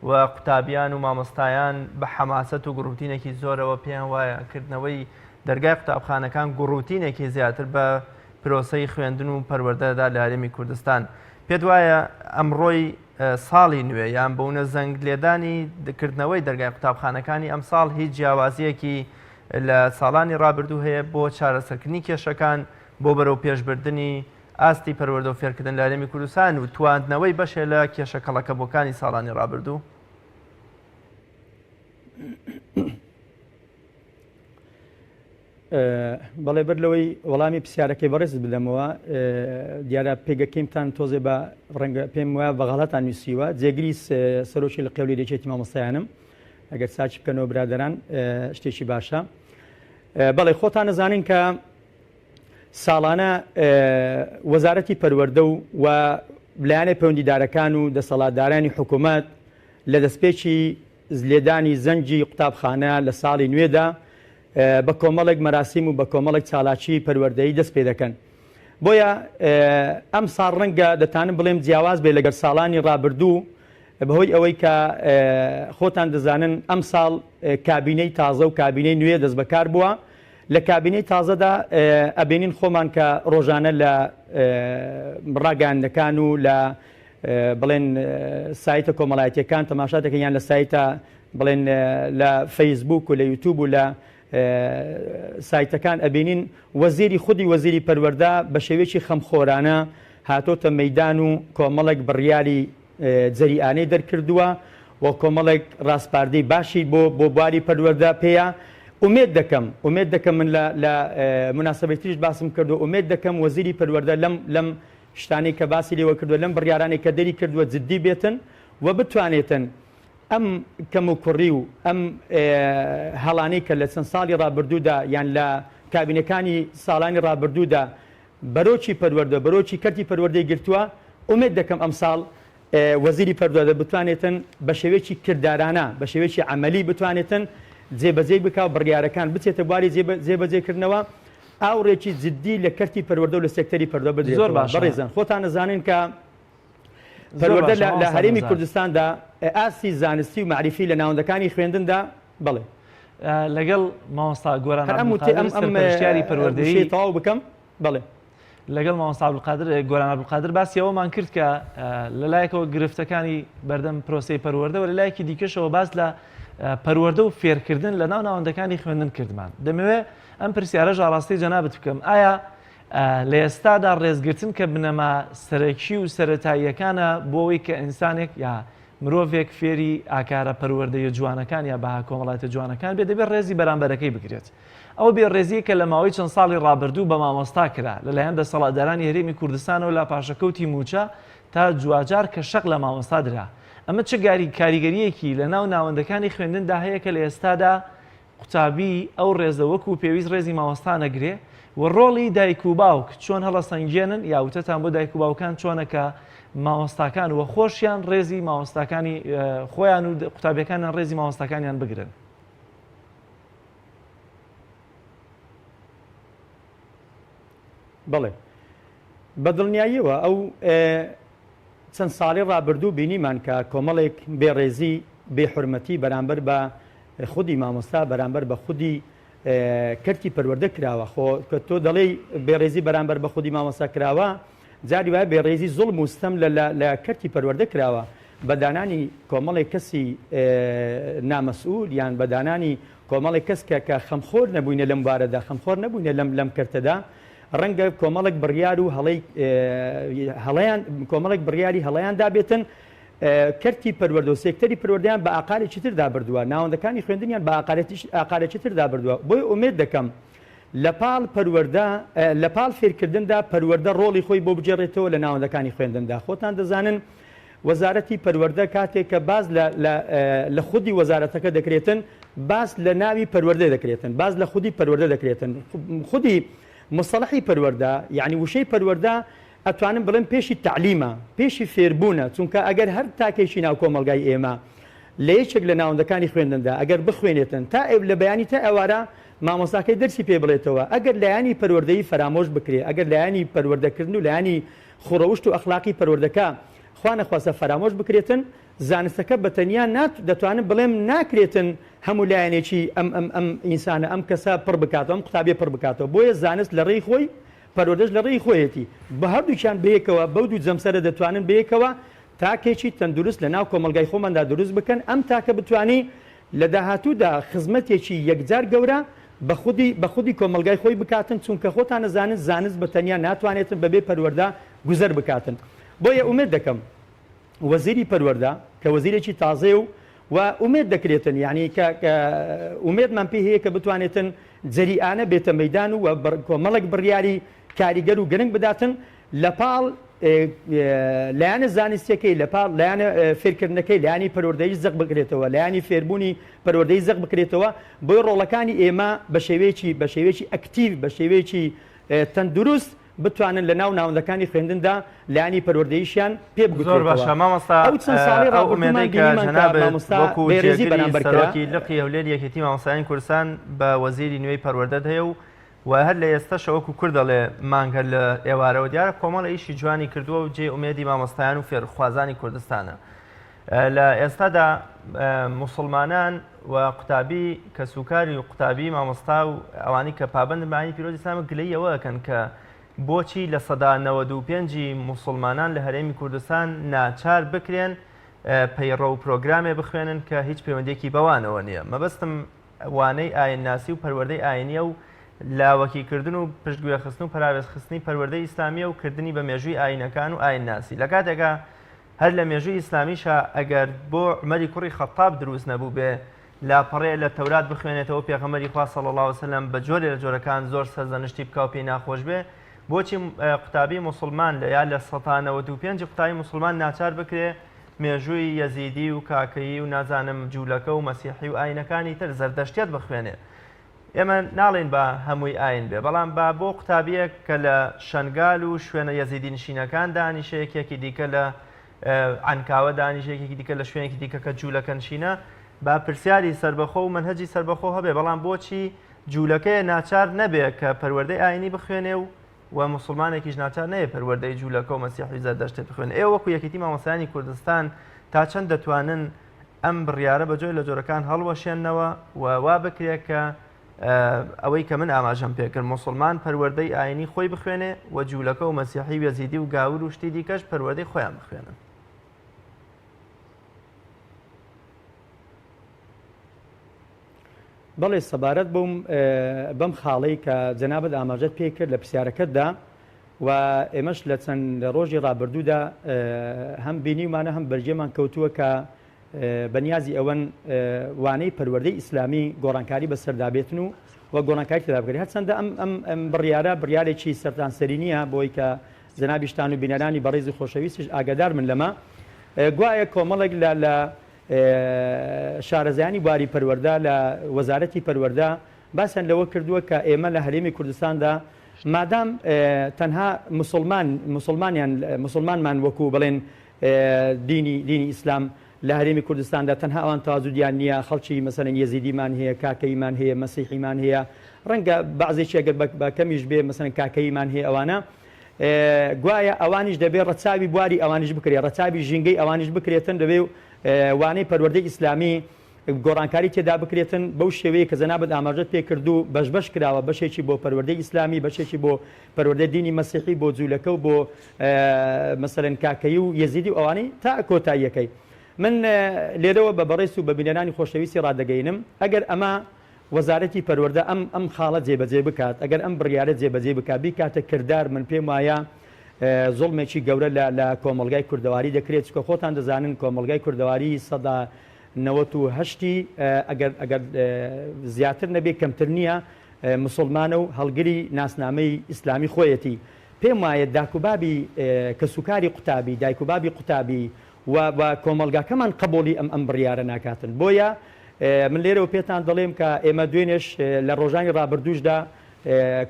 و قوتابیان و مامۆستایان بە حەماسەت و گوڕوتینێکی زۆرەوە پێیان وایە کردنەوەی دەرگای قوتابخانەکان گوڕوتینێکی زیاتر بە پرۆسەی خوێندن و پەروەردەدا لە هەرێمی کوردستان. پێت وایە ئەمڕۆی ساڵی نوێ یان بەونە زەنگ لێدانی کردنەوەی دەرگای قوتابخانەکانی ئەمساڵ هیچ جیاوازیەکی لە ساڵانی ڕابردوو هەیە بۆ چارەسەرکردنی کێشەکان بۆ بەرەو پێشبردنی ئاستی پەروەردە و فێرکردن لە هەرێمی کوردستان و تواندنەوەی بەشێ لە کێشە کەڵەکەبووەکانی ساڵانی ڕابردوو؟ بەڵێ بەر لەوەی وەڵامی پرسیارەکەی بەڕێزت بدەمەوە دیارە پێگەکەیمتان تۆزێ بە ڕەنگە پێم وایە بە غەڵەتان نووسیوە جێگری سەرۆکی لە قێولی یەکێتی مامۆستایانم ئەگەر ساچی بکەنەوە برادەران شتێکی باشە بەڵێ خۆتان نەزانین کە ساڵانە وەزارەتی پەروەردە و و لایەنە پەیوەندیدارەکان و دەسەڵاتدارانی حکوومەت لە دەستپێکی لێدانی زەنگی قوتابخانە لە ساڵی نوێدا بە کۆمەڵێک مەراسیم و بە کۆمەڵێک چالاکی پەروەردەیی دەست پێ دەکەن. بۆیە ئەم ساڵ ڕەنگە دەتانم بڵێم جیاواز بێ لەگەڵ ساڵانی ڕابردوو بەهۆی ئەوەی کە خۆتان دەزانن ئەم ساڵ کابینەی تازە و کابینەی نوێ دەست بەکار بووە لە کابینەی تازەدا ئەبینین خۆمان کە ڕۆژانە لە ڕاگەیاندنەکان و لە بڵێن سایتە کۆمەڵایەتیەکان تەماشا دەکەن یان لە سایتە بڵێن لە فەیسبوک و لە یوتوب و لە سایتەکان ئەبینین وەزیری خودی وەزیری پەروەردە بە شێوەیەکی خەمخۆرانە هاتۆتە مەیدان و کۆمەڵێک بڕیاری جەریئانەی دەرکردووە و کۆمەڵێک ڕاسپاردەی باشی بۆ بۆ بواری پەروەردە پێیە ئومێد دەکەم ئومێد دەکەم من لە لە مناسبەی تریش باسم کردو ئومێد دەکەم وەزیری پەروەردە لەم لەم شتانەی کە باسی لێوە کردووە لەم بڕیارانەی کە دەری کردووە جدی بێتن و بتوانێتن ئەم کەموکوڕی و ئەم هەڵانەی کە لە چەند ساڵی ڕابردوودا یان لە کابینەکانی ساڵانی ڕابردوودا بەرۆکی پەروەردە بەرۆکی کەرتی پەروەردەی گرتووە، ئومێد دەکەم ئەمساڵ وەزیری پەروەردە بتوانێتن بە شێوەیەکی کردارانە، بە شێوەیەکی عەمەلی بتوانێتن جێبەجێی بکا و بڕیارەکان بچێتە بواری جێبەجێکردنەوە، ئاوڕێکی جدی لە کەرتی پەروەردە و لە سێکتەری پەروەردە زۆر بدرێتەوە. باشە. بەڕێزان خۆتان ئەزانن کە. پەروەردە لە هەرێمی کوردستاندا ئاستی زانستی و مەعریفی لە ناوەندەکانی خوێندندا بەڵێ. لەگەڵ مامۆستا گۆران عەبدولقادر سەرپەرشتیاری پەروەردەیی تەواو بکەم بەڵێ. لەگەڵ مامۆستا عەبدولقادر گۆران عەبدولقادر باسی ئەوەمان کرد کە لەلایەکەوە گرفتەکانی بەردەم پرۆسەی پەروەردە و لەلایەکی دیکەشەوە باس لە پەروەردە و فێرکردن لە ناو ناوەندەکانی خوێندن کردمان. دەمەوێت ئەم پرسیارەش ئاڕاستەی جەنابت بکەم ئایا لە ئێستادا ڕێزگرتن کە بنەما سەرەکی و سەرەتاییەکانە بۆ ئەوەی کە ئینسانێک یا مرۆڤێک فێری ئاکارە پەروەردەیە جوانەکان یا بەها کۆمەڵایەتە جوانەکان بێت دەبێت ڕێزی بەرامبەرەکەی بگرێت. ئەو بێ ڕێزییە کە لە ماوەی چەند ساڵی ڕابردوو بە مامۆستا کرا لەلایەن دەسەڵاتدارانی هەرێمی کوردستانەوە لە پاشەکەوتی مووچە تا دواجار کە شەق لە مامۆستا درا ئەمە چ کاریگەرییەکی لەناو ناوەندەکانی خوێندندا هەیە کە لە ئێستادا قوتابی ئەو ڕێزە وەکو پێویست ڕێزی مامۆستا نەگرێ و ڕۆڵی دایک و باوک چۆن هەڵەسەنگێنن یا وتەتان بۆ دایک و باوکان چۆنە کە مامۆستاکان و خۆشیان ڕێزی مامۆستاکانی خۆیان و قوتابیەکانیان ڕێزی مامۆستاکانیان بگرن. بەڵێ بە دڵنیاییەوە ئەو چەند ساڵی ڕابردوو بینیمان کە کۆمەڵێک بێڕێزی، بێ حورمەتی بەرامبەر بە خودی مامۆستا، بەرامبەر بە خودی کەرتی پەروەردە کراوە. خۆ کە تۆ دەڵێی بێڕێزی بەرامبەر بە خودی مامۆستا کراوە، جاری وایە بێڕێزی زوڵم و ستەم لە لە کەرتی پەروەردە کراوە بە دانانی کۆمەڵێک کەسی نامەسئول یان بە دانانی کۆمەڵێک کەس کە کە خەمخۆر نەبووینە لەم بارەدا، خەمخۆر نەبووینە لەم لەم کەرتەدا، ڕەنگە کۆمەڵێک بڕیار و هەڵەی هەڵەیان کۆمەڵێک بڕیاری هەڵەیان دابێتن، کەرتی پەروەردە و سێکتەری پەروەردەیان بە ئاقارێکی تردا بردووە، ناوەندەکانی خوێندنیان بە ئاقارێکی تردا بردووە، بۆیە ئومێد دەکەم لە پاڵ پەروەردە لە پاڵ فێرکردندا پەروەردە ڕۆڵی خۆی بۆ بگێڕێتەوە لە ناوەندەکانی خوێندندا. خۆتان دەزانن وەزارەتی پەروەردە کاتێک کە باس لە لە لە خودی وەزارەتەکە دەکرێتن باس لە ناوی پەروەردە دەکرێتن باس لە خودی پەروەردە دەکرێتن خودی مستەڵەحی پەروەردە یعنی وشەی پەروەردە ئەتوانم بڵێم پێشی تەعلیمە پێشی فێربوونە چونکە ئەگەر هەر تاکێکی ناو کۆمەڵگای ئێمە لە یەکێک لە ناوەندەکانی خوێندندا ئەگەر بخوێنێتن تا لە بەیانی تا ئێوارە مامۆستاکەی دەرسی پێ بڵێتەوە ئەگەر لایەنی پەروەردەیی فەرامۆش بکرێ ئەگەر لایەنی پەروەردەکردن و لایەنی خوڕەوشت و ئەخلاقی پەروەردەکە خوا نەخواستە فەرامۆش بکرێتن، زانستەکە بە تەنیا نات دەتوانم بڵێم ناکرێتن هەموو لایەنێکی ئەم ئەم ئەم ئینسانە ئەم کەسە پڕ بکاتەوە ئەم قوتابیە پڕ بکاتەوە بۆیە زانست لە ڕێی خۆی پەروەردەش لە ڕێی خۆیەتی بە هەردووکیان بەیەکەوە بەو دوو جەمسەرە دەتوانن بەیەکەوە تاکێکی تەندروست لە ناو کۆمەڵگای خۆماندا دروست بکەن ئەم تاکە بتوانی لە داهاتوودا خزمەتێکی یەکجار گەورە بە خودی بە خودی کۆمەڵگای خۆی بکاتن چونکە خۆتان ئەزانن زانست بە تەنیا ناتوانێتن بەبێ پەروەردە گوزەر بکاتن بۆیە ئومێد دەکەم وەزیری پەروەردە کە وەزیرێکی تازەیە و و ئومێد دەکرێتن یعنی کە کە ئومێدمان پێی هەیە کە بتوانێتن جەریئانە بێتە مەیدان و کۆمەڵێک بڕیاری کاریگەر و گرنگ بداتن لە پاڵ لایەنە زانستیەکەی، لە پاڵ لایەنە فێرکردنەکەی، لایەنی پەروەردەیی زەق بکرێتەوە، لایەنی فێربوونی پەروەردەیی زەق بکرێتەوە، بۆیە ڕۆڵەکانی ئێمە بە شێوەیەکی بە شێوەیەکی ئەکتیڤ، بە شێوەیەکی تەندروست بتوانن لە ناو ناوەندەکانی خوێندندا لایەنی پەروەردەییشیان پێ زۆر بگوترێتەوە. باشە مامۆستا ئەو چەند ساڵەی ئەو ڕابردوومان ئومێدەی کە بینیمان کە جەنابت مامۆستا وەکو بێڕێزی جێگری بەرامبەر کرا، سەرۆکی لقی هەولێری یەکێتی مامۆستایانی کوردستان بە وەزیری نوێی پەروەردەت هەیە و و هەر لە ئێستەشە وەکو کورد دەڵێ مانگ هەر لە ئێوارەوە دیارە کۆمەڵە ئیشی جوانی کردووە و جێی ئومێدی مامۆستایان و فێرخوازانی کوردستانە. لە ئێستادا موسڵمانان و قوتابی کەسوکاری و قوتابی مامۆستا و ئەوانی کە پابەندن بە ئاینی پیرۆزی ئیسلام گلەیی ئەوە ئەکەن کە بۆچی 95% ی موسڵمانان لە هەرێمی کوردستان ناچار بکرێن پەیڕەو و پرۆگرامێ بخوێنن کە هیچ پەیوەندیەکی بەوانەوە نییە مەبەستم وانەی ئاینناسی و پەروەردەی ئاینییە و لاوەکیکردن و پشتگوێخستن و پەراوێزخستنی پەروەردەی ئیسلامییە و کردنی بە مێژووی ئاینەکان و ئاینناسی لە کاتێکا هەر لە مێژووی ئیسلامیشا ئەگەر بۆ عومەری کوڕی خەتاب دروست نەبووبێ لاپەڕەیە لە تەورات بخوێنێتەوە پێغەمبەری خوا صلی اللە علیه وسلم بە جۆرێ لە جۆرەکان زۆر سەرزەنشتی بکا و پێی ناخۆش بێ بۆچی قوتابی موسڵمان لە یا 95% قوتابی موسڵمان ناچار بکرێ مێژووی یەزیدی و کاکەیی و نازانم جوولەکە و مەسیحی و ئاینەکانی تر زەردەشتیەت بخوێنێ ئێمە ناڵێین با هەمووی ئاین بێ بەڵام با بۆ قوتابیەک کە لە شەنگال و شوێنە یەزیدی نشینەکان دانیشە یەکێکی دیکە لە عەنکاوە دانیشە یەکێکی دیکە لە شوێنێکی دیکە کە جوولەکە نشینە با پرسیاری سەربەخۆ و مەنهەجی سەربەخۆ هەبێ بەڵام بۆچی جوولەکەیە ناچار نەبێ کە پەروەردەی ئاینی بخوێنێ و و موسڵمانێکیش ناچار نەیە پەروەردەی جوولەکە و مەسیحی و زەردەشتێ بخوێنێ. ئێوە وەکو یەکێتی مامۆستایانی کوردستان تا چەند دەتوانن ئەم بڕیارە بە جۆرێک لە جۆرەکان هەڵوەشێننەوە و وا بکرێت کە ئەوەی کە من ئاماژەم پێکرد موسڵمان پەروەردەی ئاینی خۆی بخوێنێ و جوولەکە و مەسیحی و یەزیدی و گاور و شتی دیکەش پەروەردەی خۆیان بخوێنن؟ بەڵێ سەبارەت بەم بەم خاڵەی کە جەنابت ئاماژەت پێ کرد لە پرسیارەکەتدا و ئێمەش لە چەند ڕۆژی ڕابردوودا هەم بینیومانە هەم بەرگێمان کەوتووە کە بەنیازی ئەوەن وانەی پەروەردەی ئیسلامی گۆڕانکاری بەسەردا بێتن و و گۆڕانکاری تێدا بکرێت هەرچەندە ئەم ئەم ئەم بڕیارە بڕیارێکی سەرتانسەری نییە بۆی کە جەنابیشتان و بینەرانی بەڕێزی خۆشەویستیش ئاگادار من لەمە گوایە کۆمەڵێک لە لە شارەزایانی بواری پەروەردە لە وەزارەتی پەروەردە باسیان لەوە کردووە کە ئێمە لە هەرێمی کوردستاندا مادام تەنها موسڵمان موسڵمانیان موسڵمانمان وەکو بڵێن دینی دینی ئیسلام لە هەرێمی کوردستاندا تەنها ئەوان تەواجودیان نییە خەڵکی مەسەلەن یەزیدیمان هەیە کاکەییمان هەیە مەسیحیمان هەیە ڕەنگە بەعزێکی ئەگەر بە کەمیش بێ مەسەلەن کاکەییمان هەیە ئەوانە گوایە ئەوانیش دەبێ ڕەچاوی بواری ئەوانیش بکرێ، ڕەچاوی ژینگەی ئەوانیش بکرێتن، دەبێ وانەی پەروەردەی ئیسلامی گۆڕانکاری تێدا بکرێتن بەو شێوەیە کە جەنابت ئاماژەت پێ کرد و بەش بەش کراوە، بەشێکی بۆ پەروەردەی ئیسلامی، بەشێکی بۆ پەروەردەی دینی مەسیحی، بۆ جوولەکە و بۆ مەسەلەن کاکەیی و یەزیدی و ئەوانەی تا کۆتاییەکەی. من لێرەوە بە بەڕێز و بە بینەرانی خۆشەویستی ڕادەگەینم ئەگەر ئەمە وەزارەتی پەروەردە ئەم ئەم خاڵە جێبەجێ بکات، ئەگەر ئەم بڕیارە جێبەجێ بکات، بیکاتە کردار، من پێم وایە زوڵمێکی گەورە لە لە کۆمەڵگای کوردەواری دەکرێت، چونکە خۆتان دەزانن کۆمەڵگای کوردەواری سەدا نەوەت و هەشتی ئەگەر ئەگەر زیاتر نەبێ کەمتر نییە مسوڵمانە و هەڵگری ناسنامەی ئیسلامی خۆیەتی. پێم وایە داک و بابی کەسوکاری قوتابی، دایک و بابی قوتابی و و کۆمەڵگاکەمان قبوڵی ئەم ئەم بڕیارە ناکاتن. بۆیە من لێرەوە پێتان دەڵێم کە ئێمە دوێنێش لە ڕۆژانی ڕابردووشدا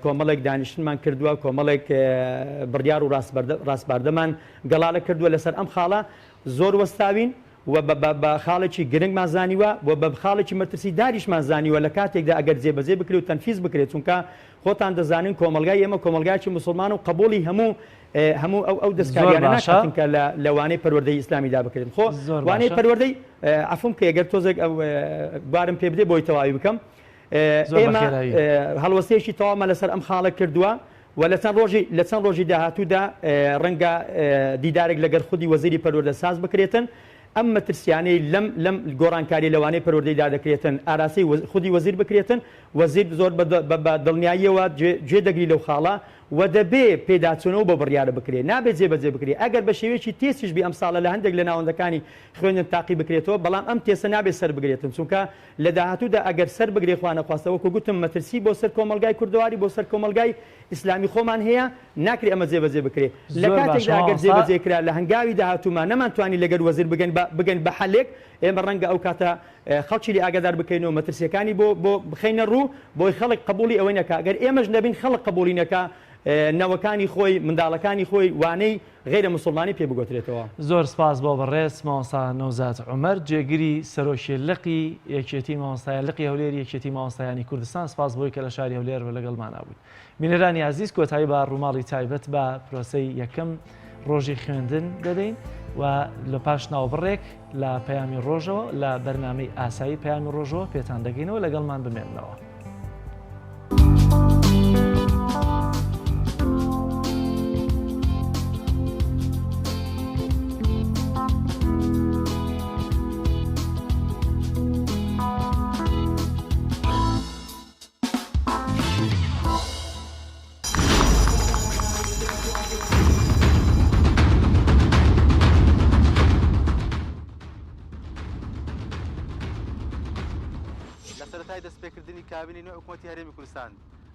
کۆمەڵێک دانیشتنمان کردووە، کۆمەڵێک بڕیار و ڕاسپاردەمان گەڵالە کردووە لەسەر ئەم خاڵە زۆر وەستاوین و بە خاڵێکی گرنگمان زانیوە و بە خاڵێکی مەترسیداریشمان زانیوە لە کاتێکدا ئەگەر جێبەجێ بکرێت و تەنفیز بکرێت چونکە خۆتان دەزانن کۆمەڵگای ئێمە کۆمەڵگایەکی موسڵمانە و قبوڵی هەموو هەموو ئەو ئەو دەستکاریانە ناکاتن کە لە لە وانەی پەروەردەی ئیسلامیدا بکرێن خۆ وانەی پەروەردەی عەفوم بکەی گەر تۆزێک ئەو بارم پێ بدەی بۆی تەواوی بکەم ئێمە هەڵوەستەیەکی تەواومان لەسەر ئەم خاڵە کردووە و لە چەند ڕۆژی لە چەند ڕۆژی داهاتوودا ڕەنگە دیدارێک لەگەر خودی وەزیری پەروەردە ساز بکرێتن ئەم مەترسیانەی لەم لەم گۆڕانکاری لە وانەی پەروەردەیدا دەکرێتن ئاراستەی خودی وەزیر بکرێتن وەزیر زۆر بە دڵنیاییەوە گوێ دەگری لەو خاڵە و دەبێ پێداچوونەوە بەو بڕیارە بکرێ، نابێ جێبەجێ بکرێ، ئەگەر بە شێوەیەکی تێستیش بێ ئەمساڵە لە هەندێک لە ناوەندەکانی خوێندن تاقی بکرێتەوە، بەڵام ئەم تێستە نابێ سەر بگرێتن، چونکە لە داهاتوودا ئەگەر سەر بگرێ خوانەخواستە وەکو گوتم مەترسی بۆ سەر کۆمەڵگای کوردەواری بۆ سەر کۆمەڵگای ئیسلامی خۆمان هەیە، ناکرێ ئەمە جێبەجێ بکرێ. لە زۆر باشە کاتێکدا ئەگەر مامۆستا. جێبەجێ کرا لە هەنگاوی داهاتووما نەمانتوانی لەگەر وەزیر بگەین بە بگەین بە حەلێک، ئێمە ڕەنگە ئەو کاتە خەڵکی لێ ئاگادار بکەین و مەترسیەکانی بۆ بۆ بخەینە ڕوو بۆی خەڵک قبوڵی ئەوەی نەکا گەر ئێمەش نەبین خەڵک قبوڵی نەکا نەوەکانی خۆی منداڵەکانی خۆی وانەی غەیرە موسڵمانی پێ بگۆترێتەوە. زۆر سپاس بۆ بەڕێز مامۆستا نەوزاد عومەر جێگری سەرۆکی لقی یەکێتی مامۆستایان لقی هەولێری یەکێتی مامۆستایانی کوردستان سپاس بۆی کە لە شاری هەولێر لەگەڵمانا بوویت. بینەرانی ئازیز کۆتایی بە ڕووماڵی تایبەت بە پرۆسەی یەکەم ڕۆژی خوێندن دەدەین و لە پاش ناوبڕێک لە پەیامی ڕۆژەوە لە بەرنامەی ئاسایی پەیامی ڕۆژەوە پێتان دەگەینەوە لەگەڵمان بمێننەوە. لە سەرەتای دەستپێکردنی کابینەی نوێی حکومەتی هەرێمی کوردستان،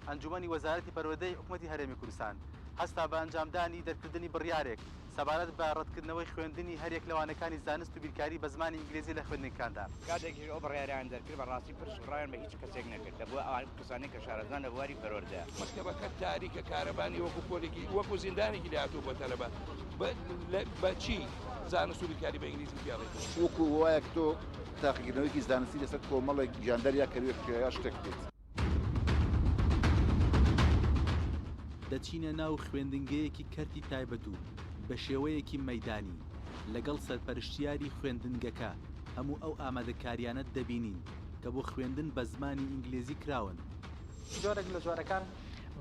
ئەنجومەنی وەزارەتی پەروەردەی حکومەتی هەرێمی کوردستان هەستا بە ئەنجامدانی دەرکردنی بڕیارێک سەبارەت بە ڕەتکردنەوەی خوێندنی هەریەک لە وانەکانی زانست و بیرکاری بە زمانی ئینگلیزی لە خوێندنگکاندا. کاتێکیش ئەو بڕیارەیان دەرکرد بەڕاستی پرس و ڕایان بە هیچ کەسێک نەکرد، دەبووە ئەو کەسانەی کە شارەزان لە بواری پەروەردە. مەکتەبەکە تاریکە کارەبا نیە وەکو پۆلێکی وەکو زیندانێکی لێهاتووە بۆ تەلەبە بە چی زانست و بیرکاری بە ئینگلیزی پێ ئەڵێیت؟ وەکو وایە کە تۆ تاقیکردنەوەیەکی زانستی لەسەر کۆمەڵێک گیاندەر یا کەروێشک یا شتێک بکەیت. دەچینە ناو خوێندنگەیەکی کەرتی تایبەت و بە شێوەیەکی مەیدانی لەگەڵ سەرپەرشتیاری خوێندنگەکە هەموو ئەو ئامادەکاریانە دەبینین کە بۆ خوێندن بە زمانی ئینگلیزی کراون. جۆرێک لە جۆرەکان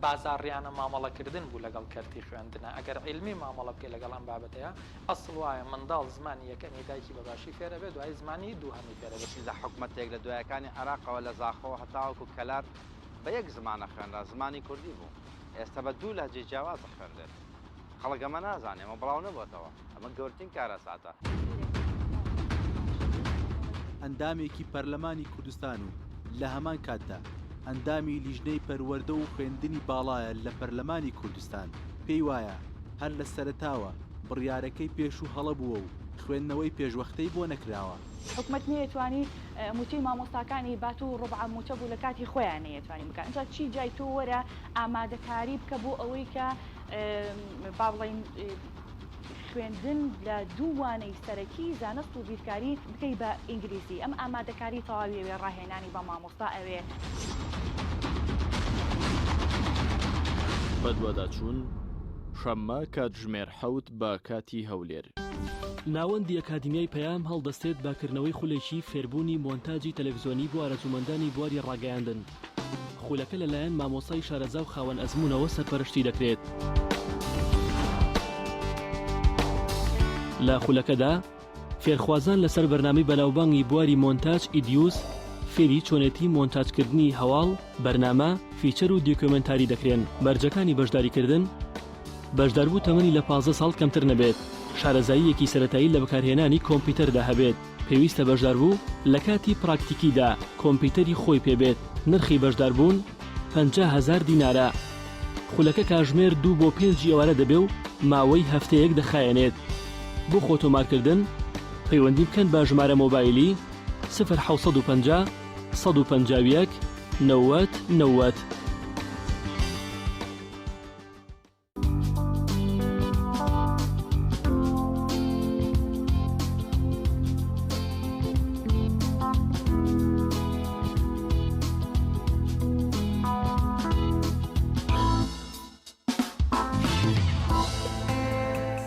بازاڕیانە مامەڵەکردن بوو لەگەڵ کەرتی خوێندنا، ئەگەر عیلمی مامەڵە بکەی لەگەڵ ئەم بابەتەیا، ئەسڵ وایە منداڵ زمانی یەکەمی دایکی بە باشی فێر ئەبێ دوایی زمانی دووهەمی فێر ئەبێ. لە حکومەتێک لە دوایەکانی عێراقەوە لە زاخۆوە هەتاوەکو کەلار بە یەک زمان ئەخوێنرا، زمانی کوردی بوو. ئێستا بە دوو لەهجەی جیاواز ئەخوێنرێت. خەڵک ئەمە نازانێ، ئەمە بڵاو نەبۆتەوە. ئەمە گەورترین کارەساتە. ئەندامێکی پەرلەمانی کوردستان و لە هەمان کاتدا ئەندامی لیژنەی پەروەردە و خوێندنی باڵایە لە پەرلەمانی کوردستان، پێی وایە هەر لە سەرەتاوە بڕیارەکەی پێشوو هەڵە بووە و خوێندنەوەی پێشوەختەی بۆ نەکراوە. حکومەت نەیەتوانی موچەی مامۆستاکانی بات و ڕوبعە موچە بوو لە کاتی خۆیان نەیەتوانی بکات ئینجا چی جای تۆ وەرە ئامادەکاری بکە بۆ ئەوەی کە با بڵێین خوێندن لە دوو وانەی سەرەکی زانست و بیرکاری بکەی بە ئینگلیزی ئەم ئامادەکاری تەواوی ئەوێ ڕاهێنانی بە مامۆستا ئەوێ. بەدواداچوون، شەممە کاتژمێر حەوت بە کاتی هەولێر. ناوەندی ئەکادیمیای پەیام هەڵدەستێت بە کردنەوەی خولێکی فێربوونی مۆنتاجی تەلەفزیۆنی بۆ ئارەزوومەندانی بواری ڕاگەیاندن. خولەکە لەلایەن مامۆستای شارەزا و خاوەن ئەزموونەوە سەرپەرشتی دەکرێت. لە خولەکەدا فێرخوازان لەسەر بەرنامەی بەناوبانگی بواری مۆنتاج ئیدیوس فێری چۆنێتی مۆنتاجکردنی هەواڵ، بەرنامە، feature و دیکۆمێنتاری دەکرێن. مەرجەکانی بەشداریکردن، بەشداربوو تەمەنی لە 15 ساڵ کەمتر نەبێت، شارەزاییەکی سەرەتایی لە بەکارهێنانی کۆمپیوتەردا هەبێت. پێویستە بەشداربوو لە کاتی پراکتیکیدا کۆمپیوتەری خۆی پێ بێت، نرخی بەشداربوون 50 هەزار دینارە. خولەکە کاژمێر دوو بۆ پێنجی ئێوارە دەبێ و ماوەی هەفتەیەک دەخایەنێت. بۆ خۆتۆمارکردن پەیوەندی بکەن بە ژمارە مۆبایلی، سفر 750 151 90 90.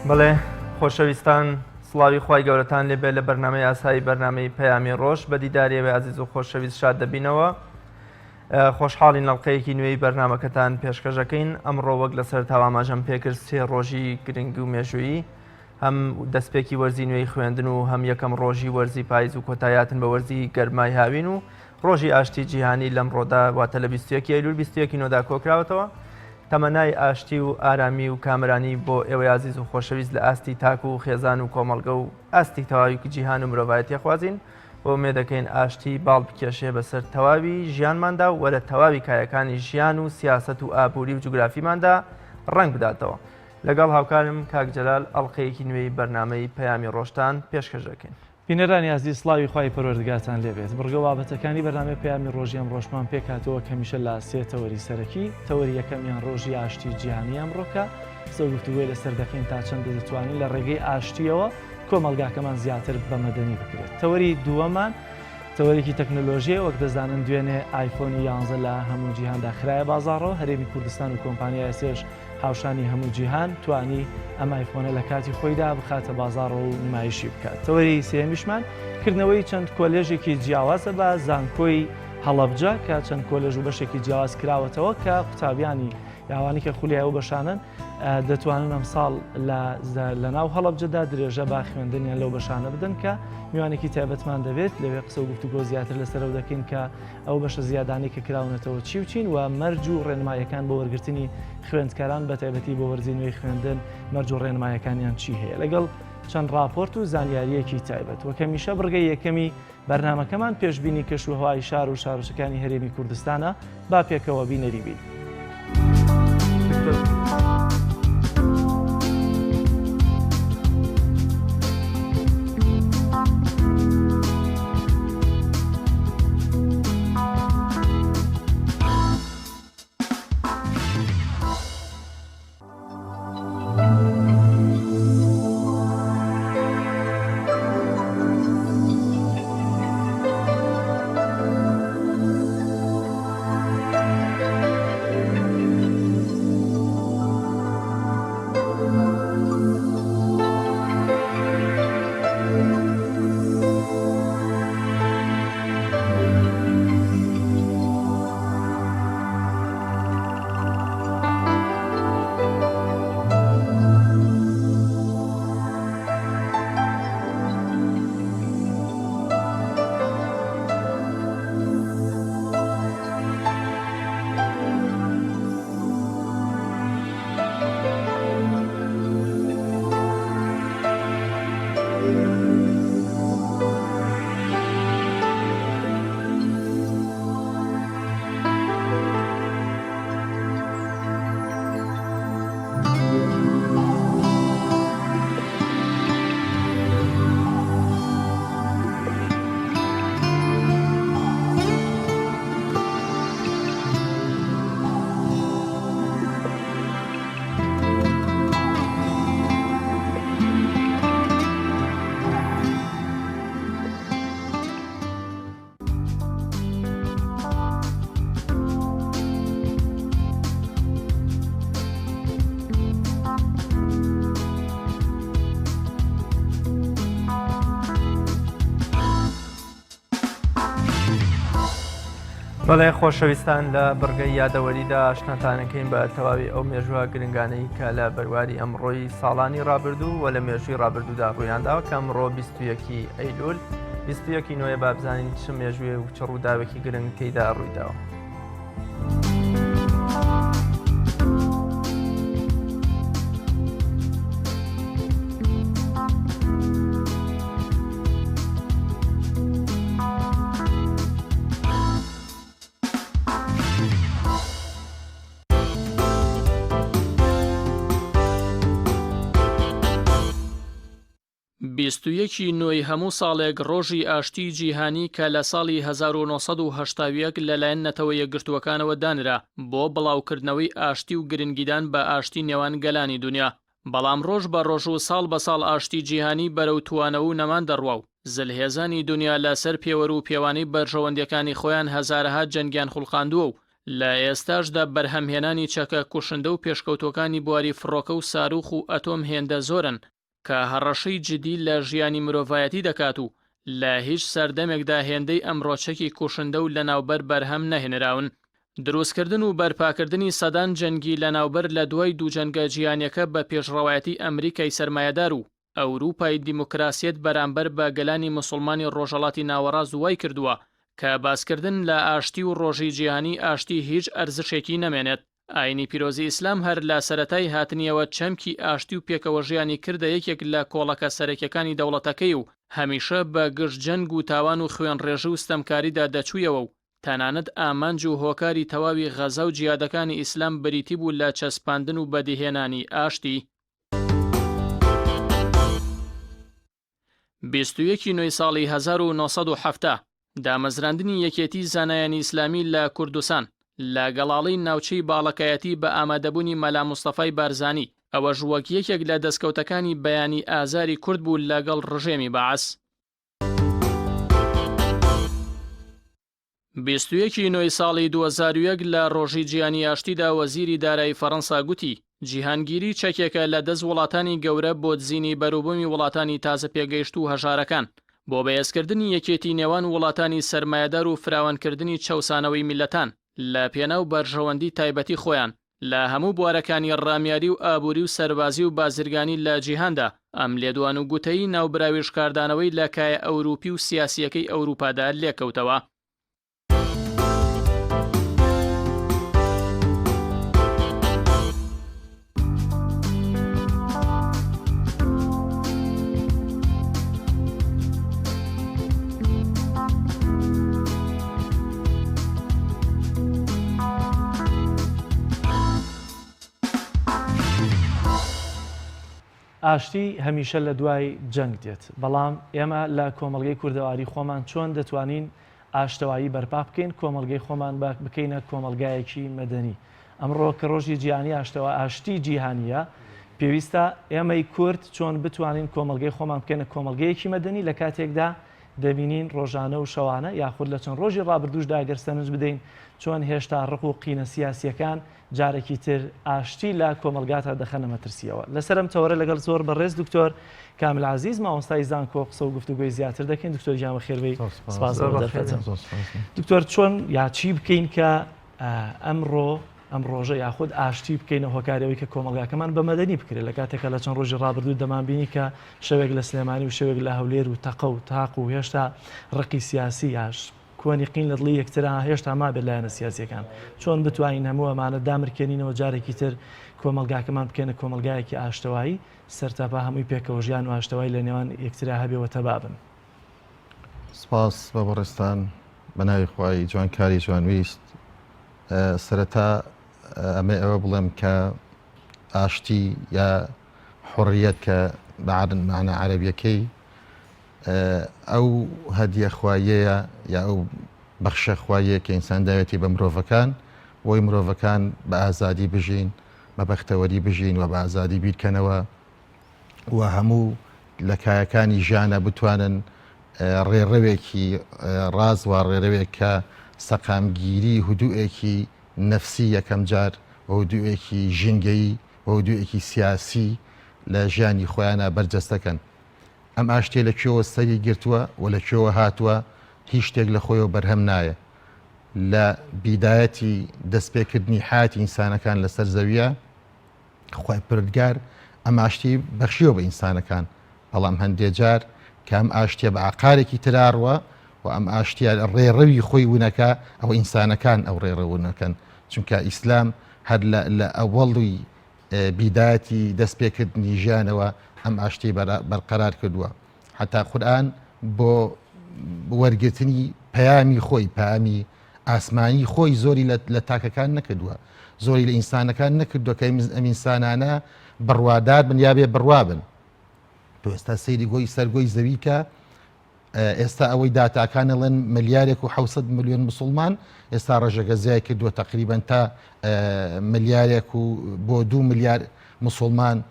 بەڵێ خۆشەویستان سڵاوی خوای گەورەتان لێبێ لە بەرنامەی ئاسایی بەرنامەی پەیامی ڕۆژ بە دیداری ئێوەی ئازیز و خۆشەویست شاد دەبینەوە. خۆشحاڵین ئەڵقەیەکی نوێی بەرنامەکەتان پێشکەش ئەکەین. ئەمڕۆ وەک لە سەرەتاوە ئاماژەم پێکرد سێ ڕۆژی گرنگ و مێژوویی هەم دەستپێکی وەرزی نوێی خوێندن و هەم یەکەم ڕۆژی وەرزی پاییز و کۆتاییهاتن بە وەرزی گەرمای هاوین و ڕۆژی ئاشتی جیهانی لەمڕۆدا واتە لە 21 ئەیلول 21 نۆدا کۆکراوەتەوە. تەمەنای ئاشتی و ئارامی و کامەرانی بۆ ئێوەی ئازیز و خۆشەویست لە ئاستی تاک و خێزان و کۆمەڵگە و ئاستی تەواوی جیهان و مرۆڤایەتی ئەخوازین. و ئومێدەکەین ئاشتی باڵ بکێشێ بەسەر تەواوی ژیانماندا و لە تەواوی کایەکانی ژیان و سیاسەت و ئابووری و جوگرافیماندا ڕەنگ بداتەوە. لەگەڵ هاوکارم کاک جەلال ئەڵقەیەکی نوێی بەرنامەی پەیامی ڕۆژتان پێشکەش دەکەین. بینەرانی ئازیز سڵاوی خوای پەروەردگارتان لێبێت بڕگە و بابەتەکانی بەرنامەی پەیامی ڕۆژی ئەمڕۆشمان پێکهاتووە کە هەمیشە لە سێ تەوەری سەرەکی تەوەری یەکەمیان ڕۆژی ئاشتی جیهانی ئەمڕۆکە قسە و گفتوگۆی لەسەر دەکەین تا چەندە دەتوانین لە ڕێگەی ئاشتیەوە کۆمەڵگاکەمان زیاتر بە مەدەنی بکرێت. تەوەری دووەمان تەوەرێکی تەکنەلۆژییە، وەک دەزانن دوێنێ ئایفۆنی یانزە لە هەموو جیهاندا خرایە بازاڕەوە، هەرێمی کوردستان و کۆمپانیای ئێسێش هاوشانی هەموو جیهان توانی ئەم ئایفۆنە لە کاتی خۆیدا بخاتە بازاڕەوە و نمایشی بکات. تەوەری سێیەمیشمان کردنەوەی چەند کۆلێژێکی جیاوازە بە زانکۆی هەڵەبجە کە چەند کۆلێژ و بەشێکی جیاواز کراوەتەوە کە قوتابیانی یاوانی کە خولیای ئەو بەشانەن دەتوانن ئەمساڵ لە ناو هەڵەبجەدا درێژە بە خوێندنیان لەو بەشانە بدەن کە میوانێکی تایبەتمان دەبێت لەوێ قسە و گفتوگۆ زیاتر لەسەرەوە دەکەین کە ئەو بەشە زیادانەی کە کراونەتەوە چی و چین و مەرج و ڕێنمایەکان بۆ وەرگرتنی خوێندکاران بە تایبەتی بۆ وەرزی نوێی خوێندن مەرج و ڕێنمایەکانیان چی هەیە لەگەڵ چەند ڕاپۆرت و زانیاریەکی تایبەت وەک هەمیشە بڕگەی یەکەمی بەرنامەکەمان پێشبینی کەشوهەوای شار و شارۆچکەکانی هەرێمی کوردستانە، با پێکەوە بینەری بین. بەڵێ خۆشەویستان لە بڕگەی یادەوەریدا ئاشناتانەکەین بە تەواوی ئەو مێژووە گرنگانەی کە لە بەرواری ئەمڕۆی ساڵانی ڕابردوو و لە مێژووی ڕابردوودا ڕوویانداوە کە ئەمڕۆ 21 ئەیلول 21 نوێ با بزانین چ مێژووێ و چ ڕووداوێکی گرنگ تێیدا ڕوویداوە. 21 ی نۆی هەموو ساڵێک ڕۆژی ئاشتیی جیهانی کە لە ساڵی 1981 لەلایەن نەتەوە یەکگرتووەکانەوە دانرا بۆ بڵاوکردنەوەی ئاشتی و گرنگیدان بە ئاشتی نێوان گەلانی دونیا بەڵام ڕۆژ بە ڕۆژ و ساڵ بە ساڵ ئاشتی جیهانی بەرەو توانەوە و نەمان دەڕوا و زلهێزانی دونیا لە سەر پێوەر و پێوانەی بەرژەوەندیەکانی خۆیان هەزارەها جەنگیان خوڵقاندووە و لە ئێستاشدا بەرهەمهێنانی چەکە کوشندە و پێشکەوتووەکانی بواری فڕۆکە و ساروخ و ئەتۆم هێندە زۆرن کە هەڕەشەی جدی لە ژیانی مرۆڤایەتی دەکات و لە هیچ سەردەمێکدا هێندەی ئەمڕۆ چەکی کوشندە و لەناوبەر بەرهەم نەهێنراون. دروستکردن و بەرپاکردنی سەدان جەنگی لەناوبەر لە دوای دوو جەنگە جیهانیەکە بە پێشڕەوایەتی ئەمریکای سەرمایەدار و ئەوروپای دیموکراسیەت بەرامبەر بە گەلانی موسڵمانی ڕۆژهەڵاتی ناوەڕاست وای کردووە کە باسکردن لە ئاشتی و ڕۆژی جیهانی ئاشتی هیچ ئەرزشێکی نەمێنێت. ئاینی پیرۆزی ئیسلام هەر لە سەرەتای هاتنیەوە چەمکی ئاشتی و پێکەوەژیانی کردە یەکێک لە کۆڵەکە سەرەکیەکانی دەوڵەتەکەی و هەمیشە بە گژ جەنگ و تاوان و خوێنڕێژی و ستەمکاریدا دەچوویەوە و تەنانەت ئامانج و هۆکاری تەواوی غەزا و جیهادەکانی ئیسلام بریتی بوو لە چەسپاندن و بەدیهێنانی ئاشتی. 21 ی نۆی ساڵی 1970 دامەزراندنی یەکێتی زانایانی ئیسلامی لە کوردستان لە گەڵاڵەی ناوچەی باڵەکایەتی بە ئامادەبوونی مەلا مستەفای بارزانی، ئەوەش وەک یەکێک لە دەستکەوتەکانی بەیانی ئازاری کورد بوو لەگەڵ ڕژێمی بەعس. 21 ی نۆی ساڵی 2001 لە ڕۆژی جیهانی ئاشتیدا وەزیری دارایی فەڕەنسا گوتی، جیهانگیری چەکێکە لە دەست وڵاتانی گەورە بۆ دزینی بەروبوومی وڵاتانی تازە پێگەیشتوو و هەژارەکان، بۆ بەهێزکردنی یەکێتی نێوان وڵاتانی سەرمایەدار و فراوانکردنی چەوسانەوەی میللەتان لە پێناو بەرژەوەندی تایبەتی خۆیان لە هەموو بوارەکانی ڕامیاری و ئابووری و سەربازی و بازرگانی لە جیهاندا، ئەم لێدوان و گوتەی ناوبراویش کاردانەوەی لە کایە ئەوروپی و سیاسییەکەی ئەوروپادا لێکەوتەوە. ئاشتی هەمیشە لە دوای جەنگ دێت، بەڵام ئێمە لە کۆمەڵگەی کوردەواری خۆمان چۆن دەتوانین ئاشتەوایی بەرپا بکەین، کۆمەڵگەی خۆمان بکەینە کۆمەڵگایەکی مەدەنی؟ ئەمڕۆ کە ڕۆژی جیهانی ئاشتەوە ئاشتی جیهانییە، پێویستە ئێمەی کورد چۆن بتوانین کۆمەڵگەی خۆمان بکەینە کۆمەڵگەیەکی مەدەنی لە کاتێکدا دەبینین ڕۆژانە و شەوانە یاخود لە چەند ڕۆژی ڕابردووشدا گەر سەرنج بدەین چۆن هێشتا ڕق و قینە سیاسییەکان جارێکی تر ئاشتی لە کۆمەڵگاتا دەخەنە مەترسییەوە. لەسەر ئەم تەوەرە لەگەڵ زۆر بەڕێز دکتۆر کامل عەزیز مامۆستای زانکۆ قسە و گفتوگۆی زیاتر دەکەین. دکتۆر گیان بەخێربێی. سپاس بۆ دەرفەتە. دکتۆر چۆن یا چی بکەین کە ئەمڕۆ ئەم ڕۆژە یاخود ئاشتی بکەینە هۆکاری ئەوەی کە کۆمەڵگاکەمان بە مەدەنی بکرێت لە کاتێکا لە چەند ڕۆژی ڕابردوو دەمانبینی کە شەوێک لە سلێمانی و شەوێک لە هەولێر و تەقە و تاق و هێشتا ڕقی سیاسی یاش کۆنی قین لە دڵی یەکترا هێشتا مابێت لایەنە سیاسیەکان چۆن بتوانین هەموو ئەمانە دامرکێنینەوە جارێکی تر کۆمەڵگاکەمان بکەینە کۆمەڵگایەکی ئاشتەوایی سەرتاپا هەمووی پێکەوە ژیان و ئاشتەوایی لە نێوان یەکترا هەبێ و تەبا بن. سپاس بە بەڕێزتان بە ناوی خوای جوانکاری جوانویست سەرەتا ئەمێ ئەوە بڵێم کە ئاشتی یا حڕیەت کە بە معنە عەرەبیەکەی ئەو هەدیە خواییەیە یا ئەو بەخشە خواییە کە ئینسان داوێتی بە مرۆڤەکان بۆی مرۆڤەکان بە ئازادی بژین بە بەختەوەری بژین و بە ئازادی بیرکەنەوە و هەموو لە کایەکانی ژیانە بتوانن ڕێڕەوێکی ڕاز و ڕێرەوێک کە سەقامگیری هدوئێکی نەفسی یەکەم جار و هدوئێکی ژینگەیی و هدوئێکی سیاسی لە ژیانی خۆیانە بەرجەستەکەن. ئەم ئاشتیە لە کوێوە سەری گرتووە و لە کوێوە هاتووە هیچ شتێک لە خۆیەوە بەرهەم نایە. لە بیدایەتی دەستپێکردنی حیاتی ئینسانەکان لەسەر زەویە خوای پەروەردگار ئەم ئاشتی بەخشیوە بە ئینسانەکان بەڵام هەندێ جار کە ئەم ئاشتیە بە ئاقارێکی تراڕوە و ئەم ئاشتیە ڕێڕەوی خۆی ونەکە ئەو ئینسانەکان ئەو ڕێڕەونەکەن چونکە ئیسلام هەر لە ئەوەڵی بیدایەتی دەستپێکردنی ژیانەوە ئەم ئاشتی بەرقەرار کردووە حتا قورآن بۆ وەرگرتنی پەیامی خۆی پامی ئاسمانی خۆی زۆری لە تاکەکان نەکردووە زۆری لە ئینسانەکان نەکردووە کە ئەم ئینسانانە بڕوادار بن یا بێ بڕوا بن تۆ ئێستا سەیری گۆی سەرگۆی زەوی کە ئێستا ئەوەی داتاکان ئەڵێن ملیارێک و 600 میلیۆن مسلمان ئێستا ڕێژەکە زیای کردووە تقریبان تا ملیارێک و بۆ دو ملیار مسلمان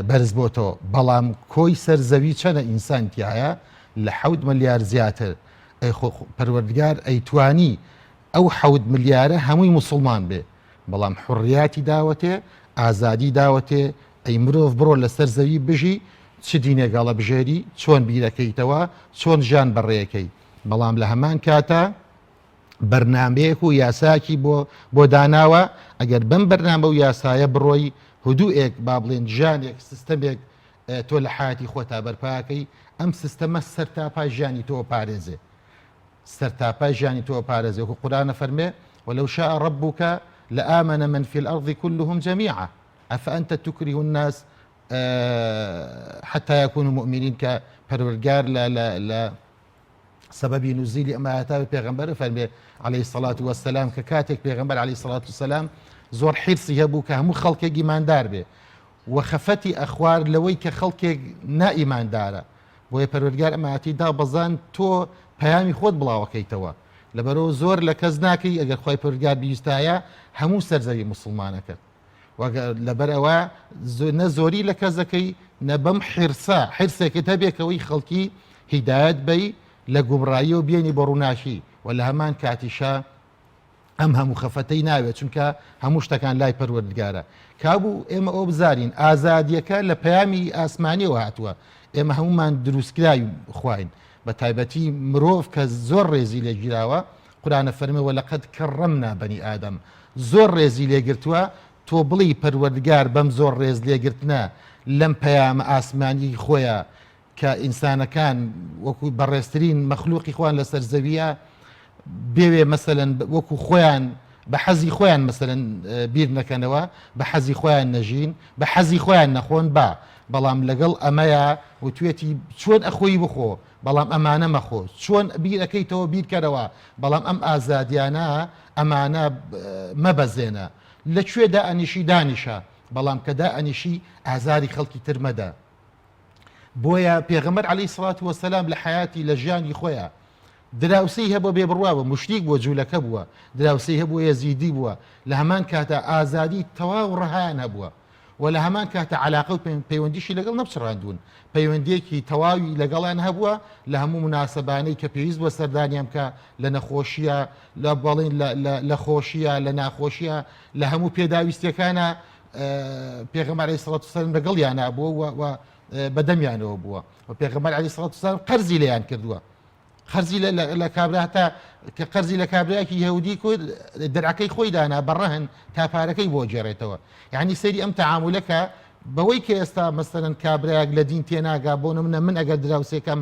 بەرز بۆتەوە بەڵام کۆی سەر زەوی چەنە ئینسان تایە لە حەوت ملیار زیاتر ئەی خۆ پەروەردگار ئەیتوانی ئەو حەوت ملیارە هەمووی موسڵمان بێ بەڵام حوڕیاتی داوەتێ ئازادی داوەتێ ئەی مرۆڤ بڕۆ لەسەر زەوی بژی چ دینێک هەڵەبژێری چۆن بیرەکەیتەوە چۆن ژیان بەڕێکەی بەڵام لە هەمان کاتا بەرنامەیەک و یاساکی بۆ بۆ داناوە ئەگەر بەم بەرنامە و یاسایە بڕۆی هدوئێک با بڵێن ژیانێک سیستەمێک تۆ لە حیاتی خۆتا بەرپاکەی ئەم سیستەمە سەرتاپای ژیانی تۆ پارێزێ سەرتاپای ژیانی تۆ پارێزێ وەکو قورئان ئەفەرمێ، ولو شاء ربک لآمن من فی الارض کلهم جمیعا افانت تکره الناس حتی یکونوا مؤمنین کە پەروەردگار لە لە لە سەبەبی نزولی ئەم ئایەتە بە پێغەمبەر فەرمێ عەلەیهی سەڵات وەسەلام کە کاتێک پێغەمبەر عەلەیهی سەڵات وسەلام زۆر حیرسی هەبوو کە هەموو خەڵکێک ئیماندار بێ و خەفەتی ئەخوارد لەوەی کە خەڵکێک نائیماندارە بۆیە پەروەردگار ئەم ئایەتەی دابەزاند تۆ پەیامی خۆت بڵاوەکەیتەوە لەبەرەوە زۆر لە کەس ناکەی ئەگەر خوای پەروەردگار بیویستایە هەموو سەر زەوی موسڵمانەکرد لەبەر ئەوە نە زۆری لە کەس دەکەی نە بەم حرسە حرسێکت هەبێکەوەی خەڵکی هیدایەت بەی لە گومڕاییەوە بێنی بۆ ڕووناکی و لە هەمان کاتیشا ئەم هەموو خەفەتەی ناوێت چونکە هەموو شتەکان لای پەروەردگارە کابوو ئێمە ئەو بزانین ئازادیەکە لە پەیامی ئاسمانیەوە هاتووە ئێمە هەمومان دروستکراوی خواین بە تایبەتی مرۆڤ کە زۆر ڕێزی لێگیراوە قورانە فەرمەوە لە قەت کەڕەمنا بەنی ئادەم زۆر ڕێزی لێگرتووە تۆ بڵی پەروەردگار بەم زۆر ڕێز لێگرتنە لەم پەیامە ئاسمانی خۆیە کە ئینسانەکان وەکو بەڕێزترین مەخلوقی خوان لەسەر زەویە بێوێ مەسەلەن وەکو خۆیان بە حەزی خۆیان مەسەلەن بیر نەکەنەوە بە حەزی خۆیان نەژین بە حەزی خۆیان نەخۆن با بەڵام لەگەڵ ئەمەیە وتوێتی چۆن ئەخۆی بخۆ بەڵام ئەمانە مەخۆ چۆن بیرەکەیتەوە بیرکەرەوە بەڵام ئەم ئازادیانە ئەمانە مەبەزێنە لە کوێ دائەنیشی دانیشە بەڵام کە دائەنیشی ئازاری خەڵکی تر مەدە بۆیە پێغەمبەر عەلەیهی سڵات وەسەلام لە حەیاتی لە ژیانی خۆیا دراوسێی هەبووە بێ بڕوا بووە موشریک بووە جوولەکە بووە دراوسێی هەبووە یەزیدی بووە لە هەمان کاتا ئازادی تەواو ڕەهایان هەبووە و لە هەمان کاتە علاقە و پەیوەندیشی لەگەڵ نەپچڕاندوون پەیوەندیەکی تەواوی لەگەڵیان هەبووە لە هەموو مناسبانەی کە پێویست بووە سەردانیان بکە لە نەخۆشیە لە بەڵین لە خۆشیە لە ناخۆشیە لە هەموو پێداویستیەکانە پێغەمبەر عەلەیهی سڵات وسلام لەگەڵیانا بووە و بەدەمیانەوە بووە و پێغەمبەر عەلەیهی سڵات وسلام قەرزی لێیان کردووە قەرزی لە کابرا هەتا کە قەرزی لە کابراکی یهودی کرد درعەکەی خۆی دانا بە ڕەهن تا پارەکەی بۆ گێڕێتەوە یعنی سەیری ئەم تەعامولەکە بەوەی کە ئێستا مەسەرەن کابراەک لە دین تێناگا بۆ منە من ئەگەر دراوسێکەم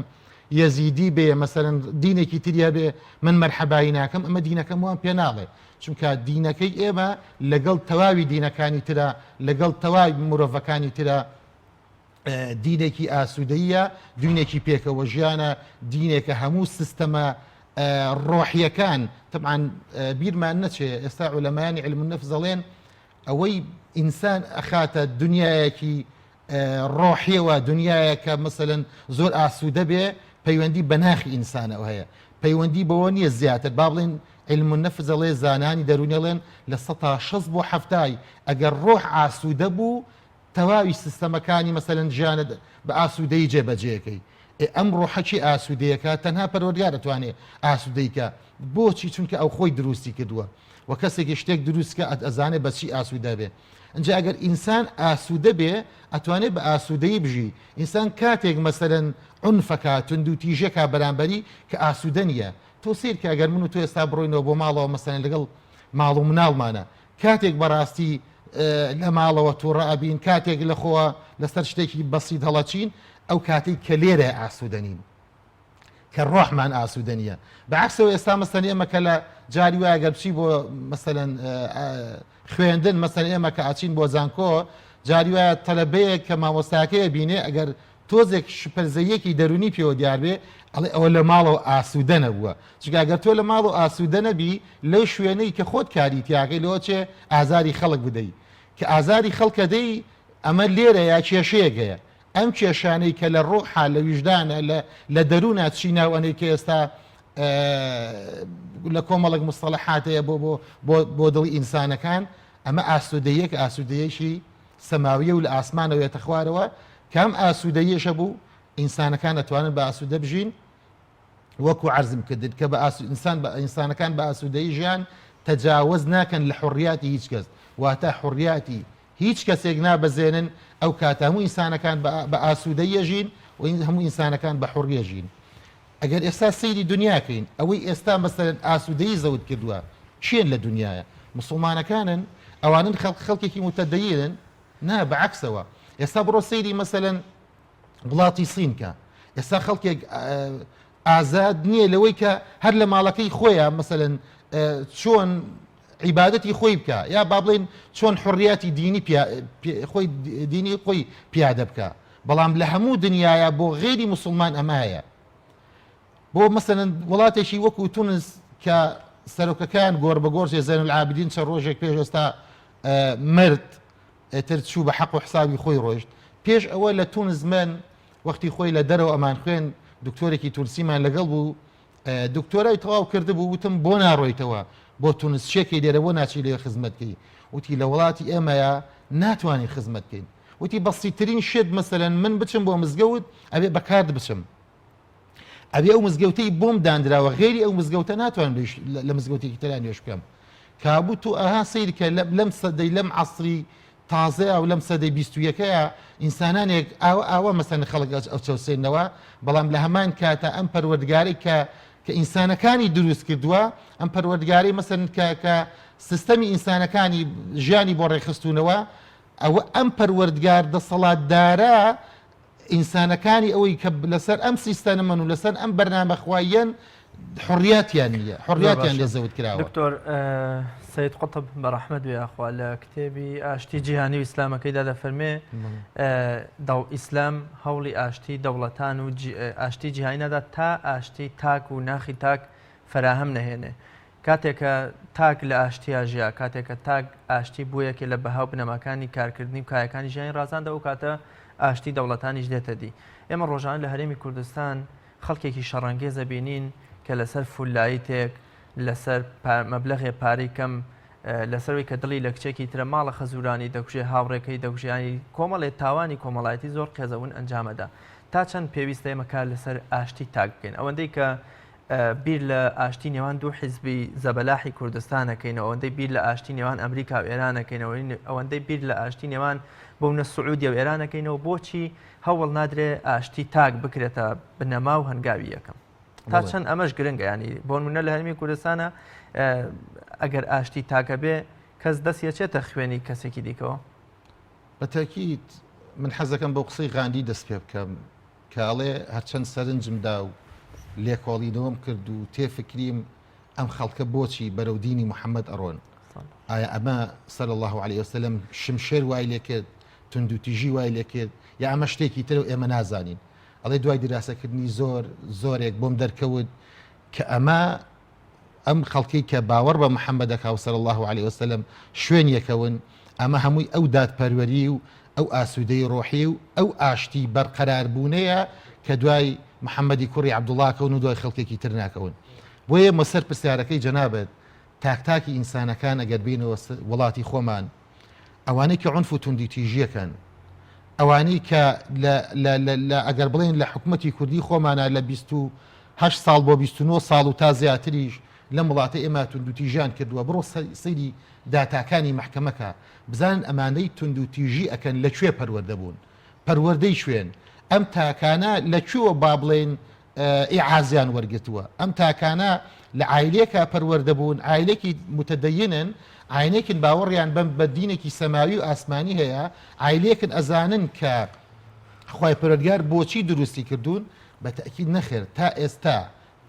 یەزیدی بێ مەسەرەن دینێکی تری هەبێ من مەرحەبایی ناکەم ئەمە دینەکەم وام پێ ناڵێ چونکە دینەکەی ئێمە لەگەڵ تەواوی دینەکانی ترە، لەگەڵ تەواوی مرۆڤەکانی ترە، دینێکی ئاسوودەییە، دینێکی پێکەوەژیانە، دینێکە هەموو سیستەمە ڕۆحیەکان، تەبعەن بیرمان نەچێ ئێستا عولەمایانی علم النفس دەڵێن ئەوەی ئینسان ئەخاتە دنیایەکی ڕۆحیەوە دنیایە کە مەسەلەن زۆر ئاسوودە بێ پەیوەندی بە ناخی ئینسانەوە هەیە پەیوەندی بەوە نییە زیاتر با بڵێن علم النفس ئەڵێ زانانی دەروونی ئەڵێن لە سەتا شەست بۆ حەفتای ئەگەر ڕۆح ئاسوودە بوو تەواوی سیستەمەکانی مەسەلەن ژیانت بە ئاسوودەیی جێبەجێکەی ئێ ئەم ڕۆحە کی ئاسوودەیەکە تەنها پەروەردگار ئەتوانێ ئاسوودەی کە بۆچی چونکە ئەو خۆی دروستی کردووە و کەسێکی شتێک دروست کە ئەزانێ بە چی ئاسوودە بێ ئینجا ئەگەر ئینسان ئاسوودە بێ ئەتوانێ بە ئاسوودەیی بژی ئینسان کاتێک مەسەلەن عونفەکا توندوتیژەکا بەرامبەری کە ئاسوودە نییە. تۆ سەیر کە ئەگەر من و تۆ ئێستا بڕۆینەوە بۆ ماڵەوە مەسەلەن لەگەڵ ماڵ و مناڵمانە کاتێک بەڕاستی لە ماڵەوە تووڕە ئەبین کاتێک لە خۆوە لەسەر شتێکی بەسیت هەڵەچین ئەو کاتێک کە لێرە ئاسوودەنین کە ڕۆحمان ئاسوودە نییە بە عەکسەوە ئێستا مەسەن ئێمە کە لە جاری وایە گەر بچی بۆ مەسەلەن خوێندن مەسەن ئێمە کە ئاچین بۆ زانکۆ جاری وایە تەلەبەیەک کە مامۆستاکەیە بینێ ئەگەر تۆزێک شپرزەیەکی دەرونی پێوە دیار بێ ئەڵێ ئەوە لە ماڵەوە ئاسوودە نەبووە چونکە ئەگەر تۆ لە ماڵەوە ئاسوودە نەبی لەو شوێنەی کە خۆت کاری تیاکەی لەوە چێ ئازاری خەڵک بدەی کە ئازاری خەڵکە دەی ئەمە لێرەیە کێشەیەک هەیە ئەم کێشانەی کە لە ڕۆحا، لە ویژدانا، لە لە دەروونا چی ناو ئەنێی کە ئێستا لە کۆمەڵێک مستەڵەحات هەیە بۆ بۆ بۆ بۆ دڵی ئینسانەکان، ئەمە ئاسوودەییەک ئاسوودەیەکی سەماوییە و لە ئاسمانەوە یەتە خوارەوە، کە ئەم ئاسوودەییەشە بوو ئینسانەکان ئەتوانن بە ئاسوودە بژین، وەکو عەرزم کردن کە بە ئاسو ئینسان بە ئینسانەکان بە ئاسوودەیی ژیان تەجاوەز ناکەن لە حوڕیاتی هیچ کەس، واتە حوڕیاتی هیچ کەسێک نابەزێنن، ئەو کاتە هەموو ئینسانەکان بە ئاسوودەیی ئەژین و هەموو ئینسانەکان بە حوڕی ئەژین. ئەگەر ئێستا سەیری دونیا کەین، ئەوەی ئێستا مەسەلەن ئاسوودەیی زەوت کردووە کێن لە دونیایە؟ موسڵمانەکانن؟ ئەوانن خەڵک خەڵکێکی موتەدەینن؟ نا، بە عەکسەوە. ئێستا بڕۆ سەیری مەسەلەن وڵاتی سین کە، ئێستا خەڵکێک ئازاد نییە لەوەی کە هەر لە ماڵەکەی خۆیان مەسەلەن چۆن عیبادەتی خۆی بکا یا با بڵێین چۆن حڕیاتی دینی خۆی دینی خۆی پیادە بکا بەڵام لە هەموو دنیاە بۆ غێری مسلمان ئەمە هەیە بۆ مەسەلەن وڵاتێکی وەکو تونس کە سەرۆکەکان گۆڕ بە گۆڕ زێن العابدین چەند ڕۆژێک پێش ئێستا مرد ئێتر چوو بە حەق و حسابی خۆی ڕۆیشت پێش ئەوە لە تونس من وەختی خۆی لە دەرەوە ئەمان خوێن دکتۆرێکی تونسیمان لەگەڵ بوو دکتۆرای تەواو کردبوو وتم بۆ ناڕۆیتەوە بۆ تونس چێکەی لێرە بۆ ناچی لێ خزمەت کەی وتی لە وڵاتی ئێمەیە ناتوانین خزمەت کەین وتی بەسیترین شت مەسەلەن من بچم بۆ مزگەوت ئەبێ بە کارت بچم ئەبێ ئەو مزگەوتەی بۆم دانراوە غێری ئەو مزگەوتە ناتوانم لە مزگەوتێکی ترا نوێژ بکەم کابوو تو ئەها سەیرکە لەم سەدەی لەم عەسری تازەیا و لەم سەدەی بیستویەکەیا ئینسانانێک ئاوا ئاوا مەسەن خەڵک ئەچەوسێنەوە بەڵام لە هەمان کاتا ئەم پەروەردگارەی کە کە ئینسانەکانی دروست کردووە ئەم پەروەردگارەی مەسەن کە کە سیستەمی ئینسانەکانی ژیانی بۆ ڕێکخستوونەوە ئەوە ئەم پەروەردگار دەسەڵاتدارە ئینسانەکانی ئەوەی کە لەسەر ئەم سیستەنمەن و لەسەر ئەم بەرنامە خواییەن حڕیاتیان نییە حڕیاتیان لێ زەوت کراوە. دکتۆر سید قوتب بە ڕەحمەت بێ یاخوا لە کتێبی ئاشتی جیهانی و ئیسلامەکەیدا دەفەرمێ دەو ئیسلام هەوڵی ئاشتی دەوڵەتان و ئاشتی جیهانی نادات تا ئاشتی تاک و ناخی تاک فەراهەم نەهێنێ کاتێک کە تاک لە ئاشتیا ژیا، کاتێک کە تاک ئاشتی بووە یەکێ لە بەها و بنەماکانی کارکردنی و کایەکانی ژیانی ڕازاندە ئەو کاتە ئاشتی دەوڵەتانیش دێتە دی. ئێمە ڕۆژانە لە هەرێمی کوردستان خەڵکێکی شەڕانگێز ئەبینین کە لەسەر فوللایتێک، لەسەر مەبلەغێ پارەی کەم، لەسەر ئەوەی کە دڵی لە کچێکی ترە ماڵە خەزوورانی دەکوژێ، هاوڕێکەی دەکوژێ، یانی کۆمەڵێ تاوانی کۆمەڵایەتی زۆر قێزەون ئەنجام ئەدا. تا چەند پێویستە ئێمە کار لەسەر ئاشتی تاک بکەین؟ ئەوەندەی کە بیر لە ئاشتی نێوان دوو حیزبی زەبەلاحی کوردستان ئەکەینەوە، ئەوەندەی بیر لە ئاشتی نێوان ئەمریکا و ئێران ئەکەینەوە، ئەوەندەی بیر لە ئاشتی نێوان بۆ سعودیە و ئێران ئەکەینەوە، بۆچی هەوڵ نادرێ ئاشتی تاک بکرێتە بنەما و هەنگاوی یەکەم؟ تا چەند ئەمەش گرنگە ینی بۆ نمونە لە هەرمی کوردستانە ئەگەر ئاشتی تاکە بێ کەس دەست یەچێتە خوێنی کەسێکی دیکەوە؟ بە تەکید من حەزەکەم بۆ قسەی غاندی دەست پێ بکەم کە ئەڵێ هەرچەند سەرنجم دا و لێکۆڵینەوەم کرد و تێفکریم ئەم خەڵکە بۆچی بەرەو دینی محەممەد ئەڕۆن ئایا ئەمە صلی الله علیه وسلم شمشێر وای لێکرد توندوتیژی وای لێکرد یا ئەمە شتێکی تر و ئێمە نازانین ئەڵێ دوای دیراسەکردنی زۆر زۆرێک بۆم دەرکەوت کە ئەمە ئەم خەڵکەی کە باوەڕ بە محەممەد دەکا و صلی اللە علیە وسلم شوێن یەکەون، ئەمە هەمووی ئەو دادپەروەری و ئەو ئاسوودەیی ڕۆحی و ئەو ئاشتی بەرقەراربوونەیە کە دوای محەممەدی کوڕی عەبدوڵڵا کەون و دوای خەڵکێکی تر ناکەون. بۆیە مەسەر پرسیارەکەی جەنابت، تاک تاکی ئینسانەکان ئەگەر بێینەوە وڵاتی خۆمان، ئەوانەی کە عونف و توندوتیژیەکەن، ئەوانەی کە لە لە لە لە ئەگەر بڵێین لە حکومەتی کوردی خۆمانا لە 28 ساڵ بۆ 29 ساڵ و تا زیاتریش لەم وڵاتە ئێمە توندوتیژیان کردووە بڕۆ سەیری داتاکانی مەحکەمەکە بزانن ئەمانەی توندوتیژی ئەکەن لە کوێ پەروەردە بوون پەروەردەی کوێن ئەم تاکانە لە کوێوە با بڵێین. ئیعازیان وەرگرتووە. ئەم تاکانە لە عایلەیەکا پەروەردە بوون، عایلەیەکی متدینن، عاینێکن باوەڕیان بەم بە دینێکی سەماوی و ئاسمانی هەیە، عایلەیەکن ئەزانن کە خوای پەروەردگار بۆچی دروستی کردوون، بە تەئکید نەخێر تا ئێستا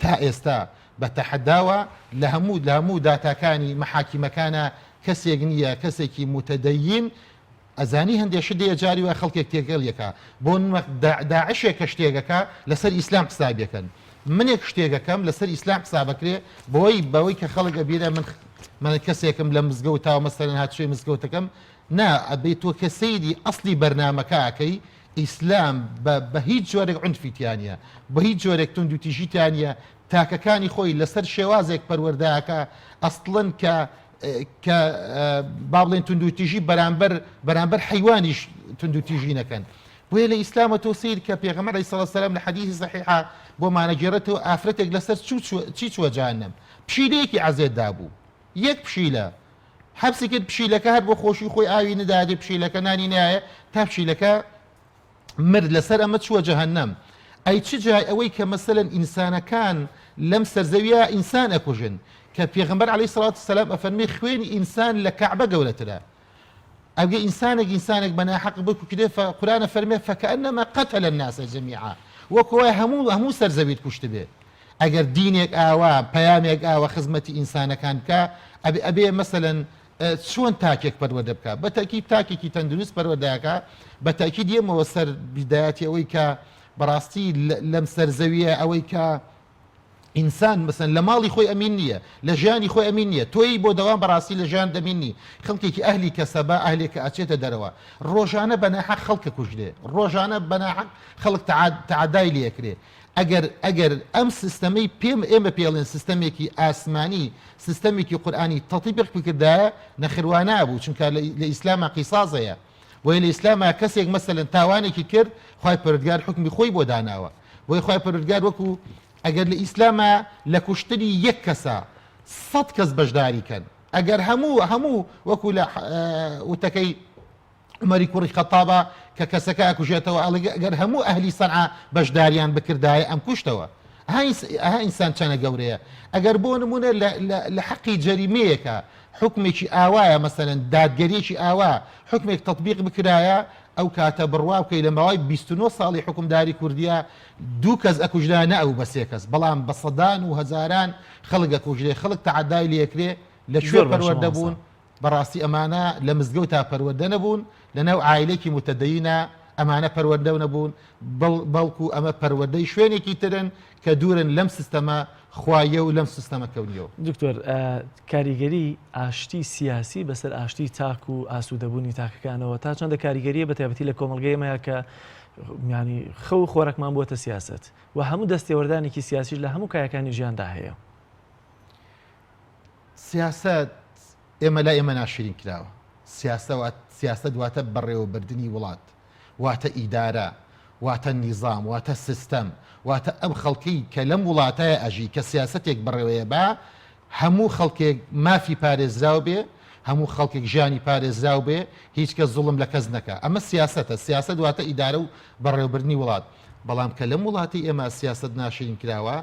تا ئێستا بە تەحەداوە لە هەموو لە هەموو داتاکانی مەحاکیمەکانا کەسێک نییە کەسێکی متدین ئەزانی هەندێ شت دێ جاری وایە خەڵکێک تێکەڵ یەکا بۆ نمە داعشێک کە شتێک ئەکا لەسەر ئیسلام حساب یەکەن منێک شتێک ئەکەم لەسەر ئیسلام حساب ئەکرێ بەوەی بەوەی کە خەڵک ئەبینە من من کەسێکم لە مزگەوت تا مەسەلەن هاتوچۆی مزگەوتەکەم نا ئەبێ تۆ کە سەیری ئەسڵی بەرنامەکە ئەکەی ئیسلام بە بە هیچ جۆرێک عونفی تیا نییە بە هیچ جۆرێک توندوتیژی تیا نییە تاکەکانی خۆی لەسەر شێوازێک پەروەردە ئەکا ئەسڵەن کە کە با بڵێن توندوتیژی بەرامبەر بەرامبەر حیوانیش توندوتیژی نەکەن بۆیە لە ئیسلامە تۆ سیر کە پێغەمبەر عەلەیهی سڵات سەلام لە حەدیثی سەحیحا بۆ مانەگێڕێتەوە ئافرەتێک لەسەر چوو چی چووە جەهەنەم پشیلەیەکی عەزێت دابوو یەک پشیلە حەبسی کرد پشیلەکە هەر بۆ خۆشی خۆی ئاوی ندادێ پشیلەکە نانی نایە تا پشیلەکە مرد لەسەر ئەمە چووە جەهەنەم ئەی چ جای ئەوەی کە مەسەلەن ئینسانەکان لەم سەرزەویە ئینسان ئەکوژن کە پێغەمبەر عەلەیهی سڵات وسەلام ئەفەرمێ خوێنی ئینسان لە کەعبە گەورەترە ئەگە ئینسانێک ئینسانێک بە ناحەق بکوژێ قورئان ئەفەرمێ فکأنما قتل الناس جميعا وەکو وایە هەموو هەموو سەرزەویت کوشتبێ ئەگەر دینێک ئاوا پەیامێک ئاوا خزمەتی ئینسانەکان بکا ئەبێ ئەبێ مەسەلەن چۆن تاکێک پەروەردە بکا؟ بە تەئکید تاکێکی تەندروست پەروەردە ئەکا، بە تەئکید یەمەوە سەر بیدایەتی ئەوەی کە بەڕاستی لەم سەر زەویە ئەوەی کە ئینسان مەسەن لە ماڵی خۆی ئەمین نییە، لە ژیانی خۆی ئەمین نییە، تۆی بۆ دەوام بەڕاستی لە ژیان دەمین نی، خەڵکێکی ئەهلی کەسەبە ئەهلێک کە ئەچێتە دەرەوە ڕۆژانە بە ناحەق خەڵک ئەکوژرێ، ڕۆژانە بە ناحەق خەڵک تەعادای لێ ئەکرێ، ئەگەر ئەگەر ئەم سیستەمەی پێم ئێمە پێڵێن سیستەمێکی ئاسمانی سیستەمێکی قورئانی تەتیبق بکردایە نەخێر وا نابوو چونکە لە ئیسلاما قیساس هەیە بۆیە لە ئیسلاما کەسێک مەسەلەن تاوانێکی کرد خوای پەروەردگار حوکمی خۆی بۆ داناوە بۆیە خوای پەروەردگار وەکو ئەگەر لە ئیسلاما لە کوشتنی یەک کەسە سەد کەس بەشداری کەن ئەگەر هەموو هەموو وەکو لە وتەکەی عومەری کوڕی خەتابە کە کەسەکە ئەکوژێتەوە ئەڵێ گەر هەموو ئەهلی سەنعا بەشداریان بکردایە ئەمکوشتەوە ئەها ئینسان چەنە گەورەیە ئەگەر بۆ نمونە لە حەقی جەریمەیەکە حکمێکی ئاوایە مەسەلەن دادگەریەکی ئاوا حکمێک تطبیق بکرایە ئەو کاتە بڕوا بکەی لە ماوەی 29 ساڵی حکومداری کوردیا دوو کەس ئەکوژرا نە ئەو بە سێ کەس بەڵام بە سەدان و هەزاران خەڵک ئەکوژرێ خەڵک تەعەدای لێکرێ لە کوێ پەروەردە بوون بەڕاستی ئەمانە لە مزگەوتا پەروەردە نەبوون، لەناو عایلەیەکی موتەدەینە ئەمانە پەروەردە نەبوون، بەڵکو ئەمە پەروەردەی شوێنێکی ترن کە دوورن لەم سیستەمە خواییە و لەم سیستەمە کەونییەوە. دکتۆر، کاریگەری ئاشتی سیاسی بەسەر ئاشتی تاک و ئاسوودەبوونی تاکەکانەوە تا چەندە کاریگەرییە بەتایبەتی لە کۆمەڵگەی ئێمەیا کە یانی خەو و خۆراکمان بووەتە سیاسەت و هەموو دەستێوەردانێکی سیاسیش لە هەموو کایەکانی ژیاندا هەیە؟ سیاسەت ئێمە لای ئێمە ناشرین کراوە سیاسەت واتە بەڕێوەبردنی وڵات واتە ئیدارە واتە نیزام واتە سیستەم واتە ئەم خەڵکی کە لەم وڵاتای ئەژی کە سیاسەتێک بەڕێوەیە با هەموو خەڵکێک مافی پارێزراو بێ هەموو خەڵکێک ژیانی پارێزراو بێ هیچ کەس زوڵم لە کەس نەکا ئەمە سیاسەتە سیاسەت واتە ئیدارە و بەڕێوەبردنی وڵات بەڵام کە لەم وڵاتی ئێمە سیاسەت ناشرین کراوە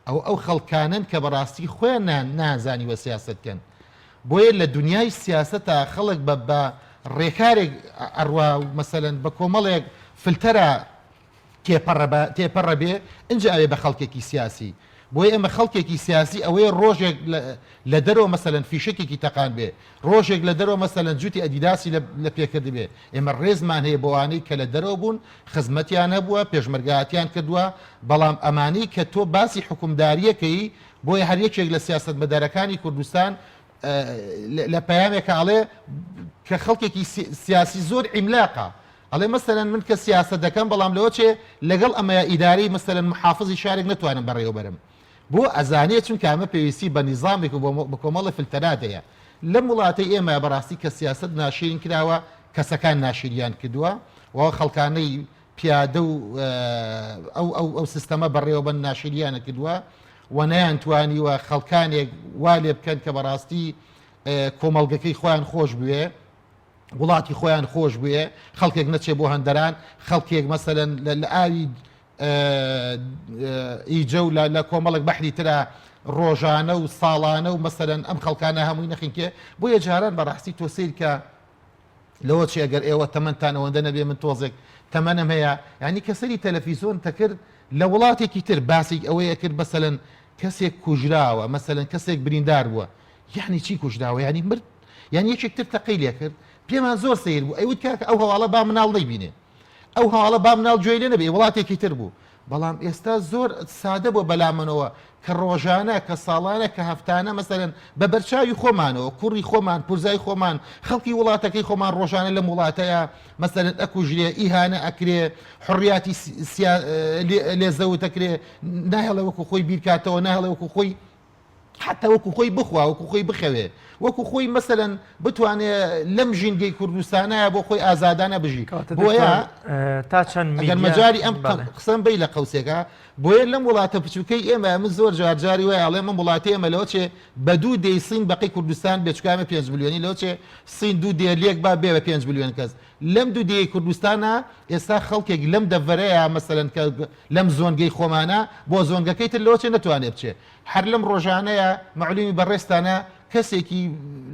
ئەوە ئەو خەڵکانەن کە بەڕاستی خۆیان نەیانزانیوە سیاسەت کەن. بۆیە لە دونیای سیاسەتا خەڵک بە بە ڕێکارێک ئەڕوا و مەسەلەن بە کۆمەڵێک فلتەرا تێپەڕ بە تێپەڕ بێ ئینجا ئەبێ بە خەڵکێکی سیاسی. بۆیە ئێمە خەڵکێکی سیاسی ئەوەیە ڕۆژێک لە دەرەوە مەسەلەن فیشەکێکی تەقان بێ، ڕۆژێک لە دەرەوە مەسەلەن جووتی ئەدیداسی لە لە پێ کردبێ. ئێمە ڕێزمان هەیە بۆوانەی کە لە دەرەوە بوون، خزمەتیان هەبووە، پێشمەرگایەتیان کردووە، بەڵام ئەمانەی کە تۆ باسی حوکمدارییەکەی، بۆیە هەر یەکێک لە سیاسەتمەدارەکانی کوردستان لە پەیامێکا ئەڵێ کە خەڵکێکی سیاسی زۆر عیملاقە، ئەڵێ مەسەلەن من کە سیاسەت دەکەم بەڵام لەوە چێ لەگەڵ ئەمەیا ئیدارەی مەسەلەن محافزی شارێک نەتوانم بەڕێوەبەرم. بۆ ئەزانێ چونکە ئەمە پێویستی بە نیزامێک و بە کۆمەڵە فلتەرات هەیە. لەم وڵاتەی ئێمە بەڕاستی کە سیاسەت ناشیرین کراوە کەسەکان ناشیریان کردووە و ئەو خەڵکانەی پیادە و ئەو ئەو ئەو سیستەمە بەڕێوەبەن ناشیریانە کردووە و نەیانتوانیوە خەڵکانێک وا لێ بکەن کە بەڕاستی کۆمەڵگەکەی خۆیان خۆش بوێ وڵاتی خۆیان خۆش بوێ خەڵکێک نەچێ بۆ هەندەران خەڵکێک مەسەلەن لە ئاوی. ئیجە و لە کۆمەڵێک بەحری ترا ڕۆژانە و ساڵانە و مەسەلەن ئەم خەڵکانە هەمووی نەخینکێ بۆیە جاران بەڕاستی تۆ سەیر کە لەوە چی ئەگەر ئێوە تەمەنتان ئەوەندە نەبێ من تۆزێک تەمەنم هەیە یعنی کە سەری تەلەفیزۆن تەکرد لە وڵاتێکی تر باسێک ئەوەیە کرد مەسەلەن کەسێک کوژراوە مەسەلەن کەسێک بریندار بووە یعنی چی کوژراوە یعنی مرد یعنی یەکێک تر تەقەی لێکرد پێمان زۆر سەیر بوو ئەیوت کاکە ئەو هەواڵە با مناڵ نەیبینێ ئەو هەواڵە با مناڵ گوێی لێ نەبێ وڵاتێکی تر بوو بەڵام ئێستا زۆر سادە بووە بەلامنەوە کە ڕۆژانە کە ساڵانە کە هەفتانە مەسەلەن بە بەرچاوی خۆمانەوە کوڕی خۆمان پورزای خۆمان خەڵکی وڵاتەکەی خۆمان ڕۆژانە لەم وڵاتەیە مەسەلەن ئەکوژرێ ئیهانە ئەکرێ حڕیاتی لێ زەوت ئەکرێ ناهێڵێ وەکو خۆی بیرکاتەوە ناهێڵێ وەکو خۆی حتا وەکو خۆی بخوا وەکو خۆی بخەوێ وەکو خۆی مەسەلەن بتوانێ لەم ژینگەی کوردستانە بۆ خۆی ئازادانە بژی بۆیە تا چەند ئەگەر مەجاری ئەم قسەم بی لە قەوسێکە بۆیە لەم وڵاتە بچووکەی ئێمە من زۆر جار جاری وای ئەڵێم ئەم وڵاتی ئێمە لەوە چێ بە دوو دێی سین بەقی کوردستان بێچکامە 5 ملیۆنی لەوە چێ سین دوو دێ لێک با بێ بە 5 ملیۆن کەس لەم دوو دێی کوردستانە ئێستا خەڵکێک لەم دەڤەرەیە مەسەلەن کە لەم زۆنگەی خۆمانە بۆ زۆنگەکەی تر لەوە چێ نەتوانێ بچێ هەر لەم ڕۆژانەیا مەعلومی بەڕێزتانە کەسێکی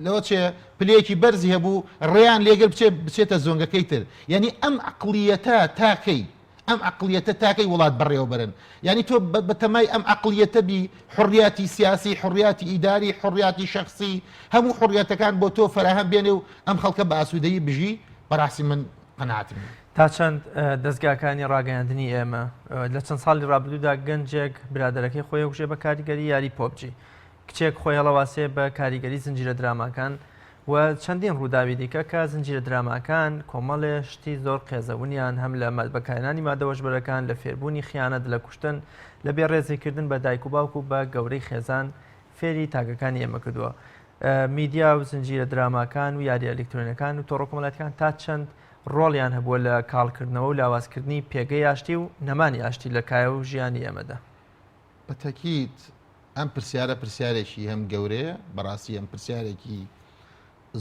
لەوە چێ پلەیەکی بەرزی هەبوو ڕێیان لێگر بچێ بچێتە زۆنگەکەی تر یعنی ئەم عقلیەتە تاکەی ئەم عقلیەتە تاکەی وڵات بەڕێوەبەرن یعنی تۆ بەتەمای ئەم عقلیەتە بی حڕیاتی سیاسی حڕیاتی ئیداری حڕیاتی شخصی هەموو حڕیەتەکان بۆ تۆ فراهەم بێنێ و ئەم خەڵکە بە ئاسوودەیی بژی بەڕاستی من قەناعەتم نییە. تا چەند دەزگاکانی ڕاگەیاندنی ئێمە لە چەند ساڵی ڕابردوودا گەنجێک برادەرەکەی خۆی ئەکوژێ بە کاریگەری یاری پۆبجی، کچێک خۆی هەڵەواسێ بە کاریگەری زنجیرە دراماکان و چەندین ڕووداوی دیکە کە زنجیرە دراماکان کۆمەڵێ شتی زۆر قێزەونیان هەم لە بەکارهێنانی مادە هۆشبەرەکان لە فێربوونی خیانەت لە کوشتن لە بێڕێزیکردن بە دایک و باوک و بە گەورەی خێزان فێری تاکەکانی ئێمە کردووە. میدیا و زنجیرە دراماکان و یاریە ئەلیکترۆنیەکان و تۆڕە کۆمەڵایەتیەکان تا چەند ڕۆڵیان هەبووە لە کاڵکردنەوە و لاوازکردنی پێگەی ئاشتی و نەمانی ئاشتی لە کایە و ژیانی ئێمەدا؟ بە تەکید ئەم پرسیارە پرسیارێکی هەم گەورەیە، بەڕاستی هەم پرسیارێکی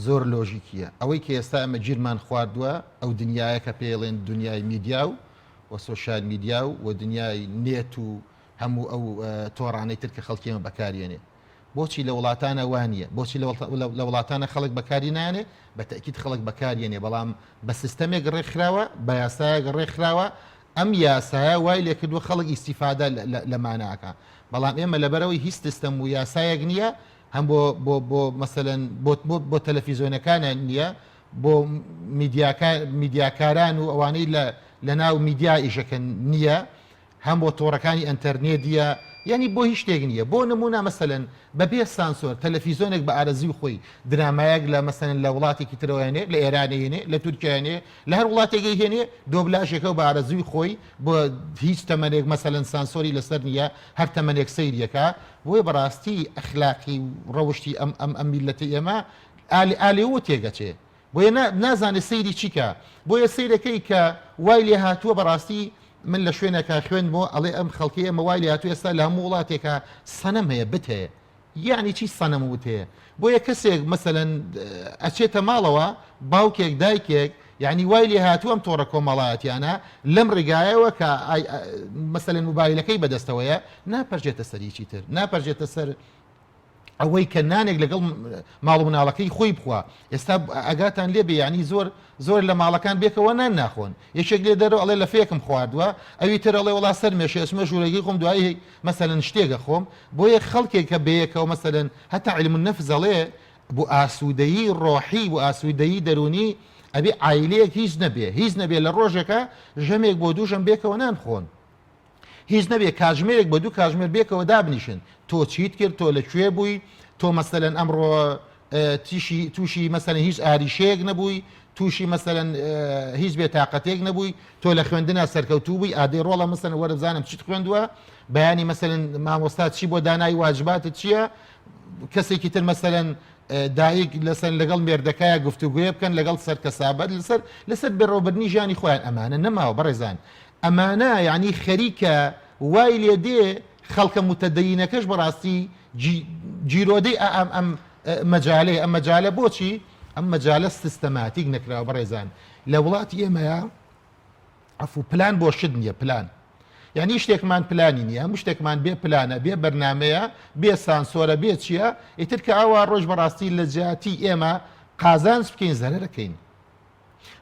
زۆر لۆژیکیە. ئەوەی کە ئێستا ئێمە گیرمان خواردووە ئەو دنیایە کە پێیڵێن دنیای میدیا و و سۆشیال میدیا و و دنیای نێت و هەموو ئەو تۆڕانەی تر کە خەڵکی ئێمە بەکاریێنێ بۆچی لە وڵاتانە وا نییە؟ بۆچی لە وڵاتانە خەڵک بەکاری نایەنێ؟ بە تەئکید خەڵک بەکاریەنێ بەڵام بە سیستەمێک ڕێکخراوە، بە یاسایەک ڕێکخراوە، ئەم یاسایە وای لێکردووە خەڵک ئیستیفادە لەمانە ئەکا. بەڵام ئێمە لەبەرئەوەی هیچ سیستەم و یاسایەک نییە هەم بۆ بۆ بۆ مەسەلەن بۆ بۆ تەلەفیزۆنەکانە نییە، بۆ میدیاکە میدیاکاران و ئەوانەی لە لەناو میدیا ئیشەکەن نییە، هەم بۆ تۆڕەکانی ئەنتەرنێت یە یانی بۆ هیچ شتێک نییە بۆ نموونە مەسەلەن بە بێ سانسۆر تەلەفیزۆنێک بە ئارەزووی خۆی درامایەک لە مەسەلەن لە وڵاتێکی ترەوە هێنێ لە ئێرانێ هێنێ لە تورکیا هێنێ لە هەر وڵاتێکی هێنێ دۆبلاژێکە و بە ئارەزووی خۆی بۆ هیچ تەمەنێک مەسەلەن سانسۆری لەسەر نییە هەر تەمەنێک سەیریەکە بۆیە بەڕاستی ئەخلاقی و ڕەوشتی ئەم ئەم ئەم میللەتی ئێمە ئالێ ئالێوە تێگەچێ بۆیە نازانێ سەیری چی کا بۆیە سەیرەکەی کە وای لێ هاتووە بەڕاستی من لە شوێنێکا خوێندمەوە ئەڵێ ئەم خەڵکی ئێمە وای لێ هاتووە ئێستا لە هەموو وڵاتێکا سەنەم هەیە بت هەیە یعنی چی سەنەم و بت هەیە بۆیە کەسێک مەسەلەن ئەچێتە ماڵەوە باوکێک دایکێک یعنی وای لێ هاتووە ئەم تۆڕە کۆمەڵایەتیانە لەم ڕێگایەوە کە مەسەلەن موبایلەکەی بەدەستەوەیە ناپەرجێتە سەر هیچی تر ناپەرجێتە سەر ئەوەی کە نانێک لەگەڵ ماڵ و مناڵەکەی خۆی بخوا ئێستا ئەگاتان لێ بێ ینی زۆر زۆر لە ماڵەکان بێکەوە نان ناخۆن یەکێک لێ دەرەوە ئەڵێ لە فێکم خواردووە ئەوی تر ئەڵێ وڵا سەر مێشێ ئەچمە ژوورەکەی خۆم دوایی مەسەلەن شتێکە خۆم بۆیە خەڵکێک کە بەیەکەوە مەسەلەن هەتا علم النفس ئەڵێ بۆ ئاسوودەیی ڕۆحی بۆ ئاسوودەیی دەروونی ئەبێ عایلەیەک هیچ نەبێ هیچ نەبێ لە ڕۆژێکە ژەمێک بۆ دوو ژەم بێکەوە نان خۆن هیچ نەبێ کاژمێرێک بە دوو کاژمێر بێکەوە دابنیشن تۆ چیت کرد تۆ لە کوێ بووی تۆ مەسەلەن ئەمڕۆ تیشی تووشی مەسەلەن هیچ ئاریشەیەک نەبووی تووشی مەسەلەن هیچ بێتاقەتێک نەبووی تۆ لە خوێندنا سەرکەوتوو بووی ئادەی ڕۆڵە مەسەلەن وەرە بزانم چیت خوێندووە بەیانی مەسەلەن مامۆستا چی بۆ دانای واجباتت چییە کەسێکی تر مەسەلەن دایک لەسەر لەگەڵ مێردەکەیا گفتوگوێ بکەن لەگەڵ سەر کەسابەت لەسەر لەسەر بەڕێوەبردنی ژیانی خۆیان ئەمانە نەماوە بەڕێزان ئەمانە یانی خەریکە وای لێ دێ خەڵکە موتەدەینەکەش بەڕاستی گیرۆدەی ئەم ئەم مەجالەیە ئەم مەجالە بۆچی ئەم مەجالە سیستەماتیک نەکراوە بەڕێزان لە وڵاتی ئێمەیە عەفو پلان بۆ شت نییە پلان. یعنی شتێکمان پلانی نییە هەموو شتێکمان بێ پلانە بێ بەرنمەیە بێ سانسۆرە بێ چییە ئیتر کە ئەوە ڕۆژ بەڕاستی لە جیاتی ئێمە قازانج بکەین زەرەرەکەین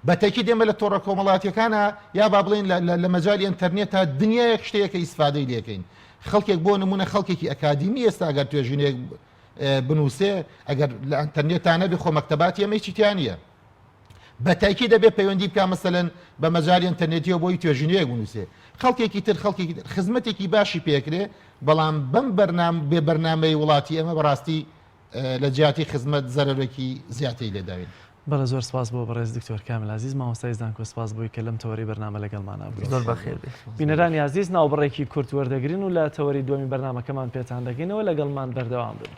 بە تەکید ئێمە لە تۆڕە کۆمەڵاتیەکانە یا با بڵێین لە مەجالی ئەنتەرنێتا دنیایەک شتەیە کە ئیسفادەی لێکەین خەڵکێک بۆ نمونە خەڵکێکی ئەکادیمی ئێستا ئەگەر توێژینێک بنووسێ ئەگەر لە ئەنتەرنێتا نەبێ خۆ مەکتەباتی ئەمە هیچی تیا نییە بە تاکی دەبێ پەیوەندی بکە مەسەلەن بە مەجای ئەنتەرنێتیەوە بۆی توێژینەوەیەک بنووسێ خەڵکێکی تر خەڵکێکی تر خزمەتێکی باشی پێکرێ بەڵام بەم بەرنام بێ بەرنامەی وڵاتی ئێمە بەڕاستی لە جیاتی خزمەت زەرەرێکی زیاتری لێ داوین. بەڵێ زۆر سپاس بۆ بەڕێز دکتۆر کامل عەزیز مامۆستای زانکۆ سپاس بۆی کە لەم تەوەرەی بەرنامە لەگەڵمانا بوویت. زۆر بەخێر بێی. بینەرانی ئازیز ناوبڕێکی کورت وەردەگرین و لە تەوەری دووەمی بەرنامەکەمان پێتان دەگەینەوە لەگەڵمان بەردەوام بن.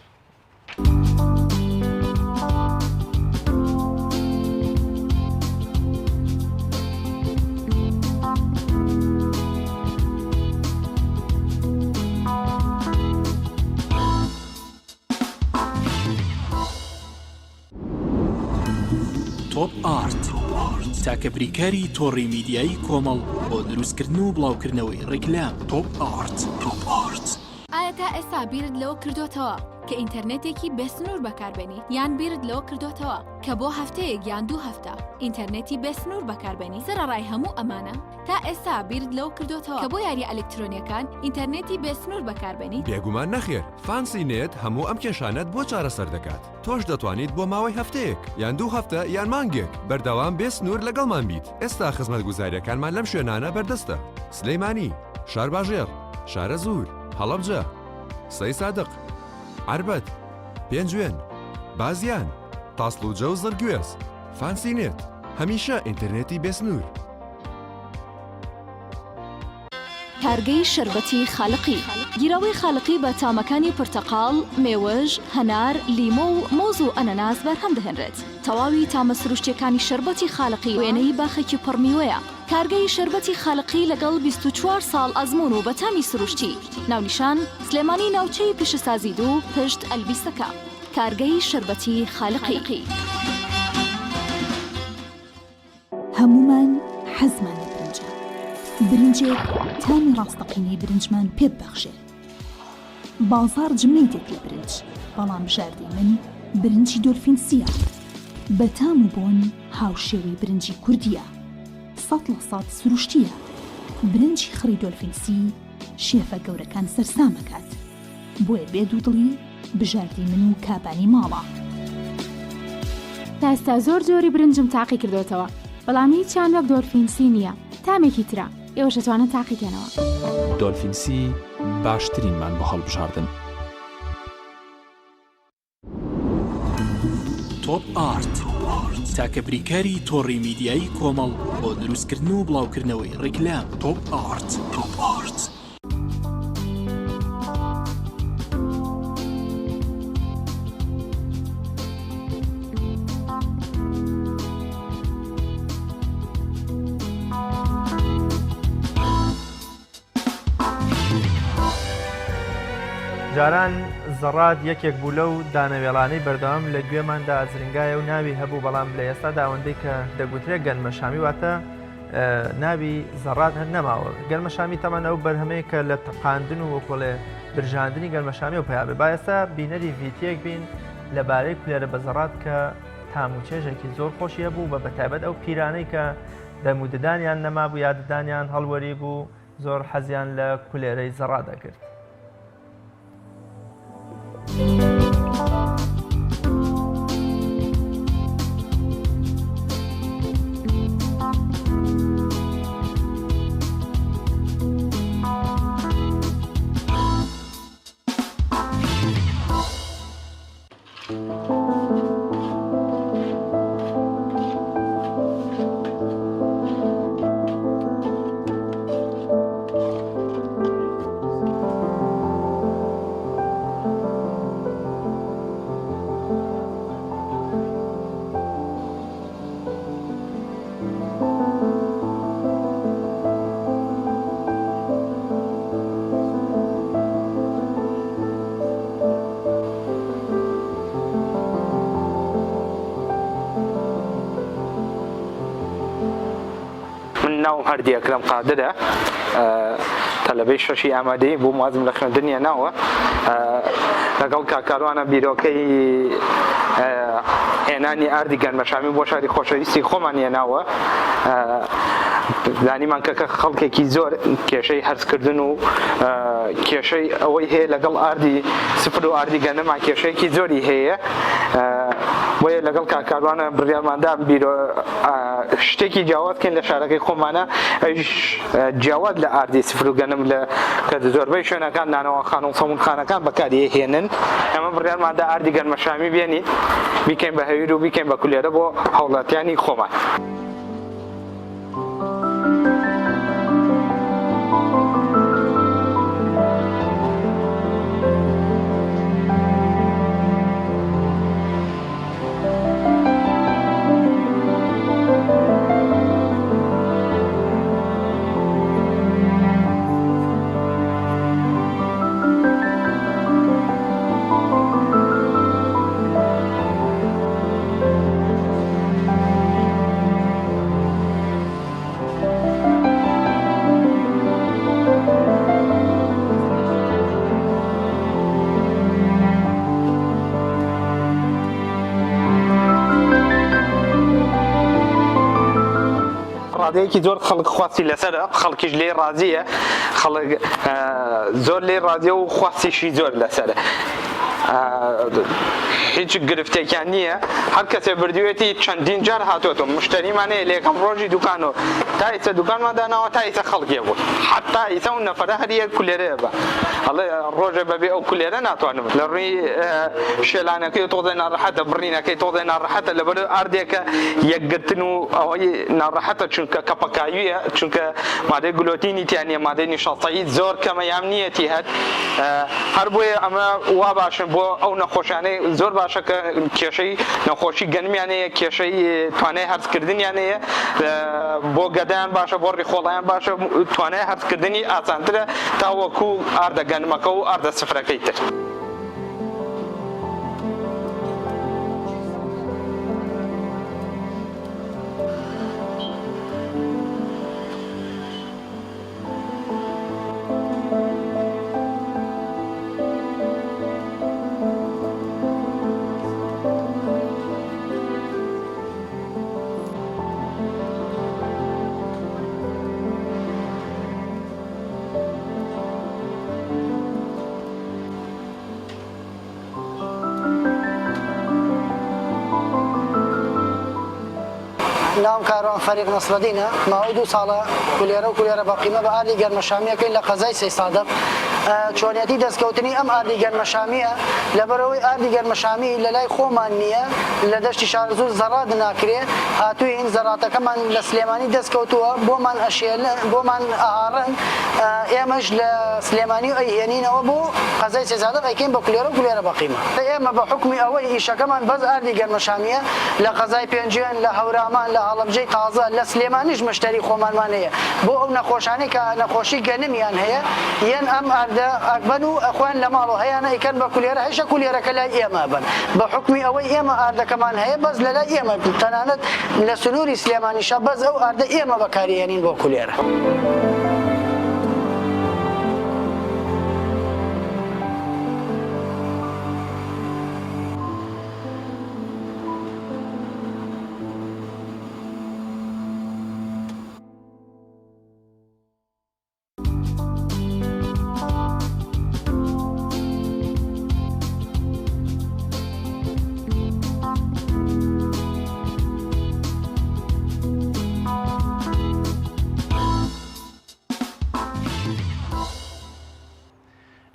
تۆپ ئارت تاکە بریکاری تۆڕی میدیایی کۆمەڵ بۆ دروستکردن و بڵاوکردنەوەی ڕیکلام تۆپ ئارت تۆپ ئارت. ئایا تا ئێستا بیرت لەوە کردۆتەوە کە ئینتەرنێتێکی بێسنوور بەکاربێنیت؟ یان بیرت لەوە کردۆتەوە کە بۆ هەفتەیەک یان دوو هەفتە ئینتەرنێتی بێسنوور بەکاربێنیت؟ سەرەڕای هەموو ئەمانە تا ئێستا بیرت لەوە کردۆتەوە کە بۆ یارییە ئەلکترۆنییەکان ئینتەرنێتی بێسنوور بەکاربێنیت؟ بێگومان نەخێر، فانسی نێت هەموو ئەم کێشانەت بۆ چارەسەر دەکات. تۆش دەتوانیت بۆ ماوەی هەفتەیەک، یان دوو هەفتە، یان مانگێک، بەردەوام بێ سنوور لەگەڵمان بیت. ئێستا خزمەتگوزارییەکانمان لەم شوێنانە بەردەستە، سلێمانی، شارباژێڕ، شارەزوور، هەڵەبجە، سەیسادق، عەربەت، پێنجوێن، بازیان، تاسڵوجە و زڕگوێز. فانسی نێت، هەمیشە ئینتەرنێتی بێ سنوور. کارگەی شەربەتی خالقی. گیراوەی خالقی بە تامەکانی پرتەقاڵ، مێوژ، هەنار، لیمۆ و مۆز و ئەنەناس بەرهەم دەهێنرێت. تەواوی تامە سروشتیەکانی شەربەتی خالقی وێنەی باخێکی پڕ میوەیە. کارگەی شەربەتی خالقی لەگەڵ 24 ساڵ ئەزموون و بە تامی سروشتی. ناونیشان، سلێمانی ناوچەی پیشەسازی دوو پشت ئەلبیسەکە. کارگەی شەربەتی خالقی. هەموومان حەزمان لە برنجە، برنجێک تامی ڕاستەقینەی برنجمان پێ ببەخشێ. بازاڕ جمەی دێت لە برنج، بەڵام بژاردەی من برنجی دۆلفین سییە. بە تام و بۆن هاوشێوەی برنجی کوردییە. 100% سروشتییە. برنجی خڕی دۆلفین سی شێفە گەورەکان سەرسام ئەکات. بۆیە بێ دوودڵی بژاردەی من و کابانی ماڵە. تا ئێستا زۆر جۆری برنجم تاقی کردۆتەوە بەڵام هیچیان وەک دۆلفین سی نییە تامێکی ترە ئێوەش ئەتوانن تاقی کەنەوە. دۆلفین سی باشترینمان بۆ هەڵبژاردن. تۆپ ئارت تاکە بریکاری تۆڕی میدیایی کۆمەڵ بۆ دروستکردن و بڵاوکردنەوەی ڕیکلام تۆپ ئارت تۆپ ئارت. جاران زەڕات یەکێک بوو لەو دانەوێڵانەی بەردەوام لە گوێماندا ئەزرنگایە و ناوی هەبوو بەڵام لە ئێستادا ئەوەندەی کە دەگوترێت گەنمەشامی واتە ناوی زەڕات هەر نەماوە گەنمەشامی تەمان ئەو بەرهەمەیە کە لە تەقاندن و وەکۆڵێ برژاندنی گەنمەشامی و پیاێ با ئێستا بینەری ڤیتیەک بین لەبارەی کولێرە بە زەڕات کە تام و چێژێکی زۆر خۆشی هەبوو بە بەتایبەت ئەو پیرانەی کە دەم و ددانیان نەمابوو یا ددانیان هەڵوەری بوو زۆر حەزیان لە کولێرەی زەڕا دەکرد. من ناوم هەردی ئەکرەم قادرە. تەلەبەی شەشی ئامادەیی بووم وازم لە خوێندن هێناوە لەگەڵ کاک کاروانە بیرۆکەی هێنانی ئاردی گەنمەشامی بۆ شاری خۆشەویستی خۆمان هێناوە زانیمان کە کە خەڵکێکی زۆر کێشەی هەرسکردن و کێشەی ئەوەی هەیە لەگەڵ ئاردی سفر و ئاردی گەنما کێشەیەکی زۆری هەیە بۆیە لەگەڵ کاک کاروانە بڕیارماندا بیرۆ شتێکی جیاواز کەین لە شارەکەی خۆمانە ئەویش جیاواز لە ئاردی سفر و گەنم لە کە زۆربەی شوێنەکان نانەواخانە و سەمونخانەکان بەکاری ئەهێنن ئێمە بڕیارماندا ئاردی گەنمەشامی بێنین بیکەین بە هەویر و بیکەین بە کولێرە بۆ هاوڵاتیانی خۆمان. ڕادەیەکی زۆر خەڵک خواستی لەسەرە خەڵکیش لێی ڕازیە خەڵک زۆر لێی ڕازیە و خواستیشی زۆر لەسەرە هیچ گرفتێکیان نییە هەر کەسێ بردوێتی چەندین جار هاتۆتەوە مشتەریمان هەیە لە یەکەم ڕۆژی دوکان و تا ئیسە دوکانمان داناوە تا ئیسە خەڵکێ بوو حتا ئیسە و نەفەرە هەر یەک کولێرەیە بە ئەڵێ ڕۆژێ بەبێ ئەو کولێرە ناتوانم لە ڕووی شێلانەکەی تۆزێ ناڕەحەتە بڕینەکەی تۆزێ ناڕەحەتە لەبەر ئاردێکە یەکگرتن و ئەوەی ناڕەحەتە چونکە کەپەکاویە چونکە مادەی گلۆتینی تیا نییە مادەی نیشاستەیی زۆر کەمە یان نییەتی هەر هەر بۆیە ئەمە وا باشن بۆ ئەو نەخۆشانەی زۆر باشە کە کێشەی نەخۆشی گەنمیان هەیە کێشەی توانای هەرسکردنیان هەیە بۆ گەدایان باشە بۆ ڕیخۆڵیان باشە توانای هەرسکردنی ئاسانترە تاوەکو ئاردە گەنمەکە و ئاردە سفرەکەی تر. ناوم کاروان فەریق نەسرەدینە، ماوەی دوو ساڵە کولێرە و کولێرە بەقیمە بە ئاردی گەنمەشامییەکەین لە قەزای سەیسادق. چۆنیەتی دەستکەوتنی ئەم ئاردی گەنمەشامییە، لەبەرئەوەی ئاردی گەنمەشامی لەلای خۆمان نییە، لە دەشتی شارەزوور زەڕات ناکرێ، هاتووین زەڕاتەکەمان لە سلێمانی دەستکەوتووە، بۆمان ئەشێلن، بۆمان ئەهاڕن، ئێمەش لە سلێمانی ئەیهێنینەوە بۆ قەزای سەیسادق ئەیکەین بە کولێرە و کولێرە بەقیمە. ئێمە بە حوکمی ئەوەی ئیشەکەمان بەس ئاردی گەنمەشامییە، لە قەزای پێنجوێن، لە هەورامان، لە هەڵەبجەی تازە، لە سلێمانیش مشتەری خۆمانمان هەیە. بۆ ئەو نەخۆشانەی کە نەخۆشی گەنمیان هەیە یەن ئەم ئاردە ئەبەن و خۆیان لە ماڵەوە هەیانە ئەیکەن بە کولێرە هەیشە کولێرەکە لای ئێمە ئەبەن بە حوکمی ئەوەی ئێمە ئاردەکەمان هەیە بەس لە لای ئێمە تەنانەت لە سنووری سلێمانیشا بەس ئەو ئاردە ئێمە بەکاری ئەهێنین بۆ کولێرە.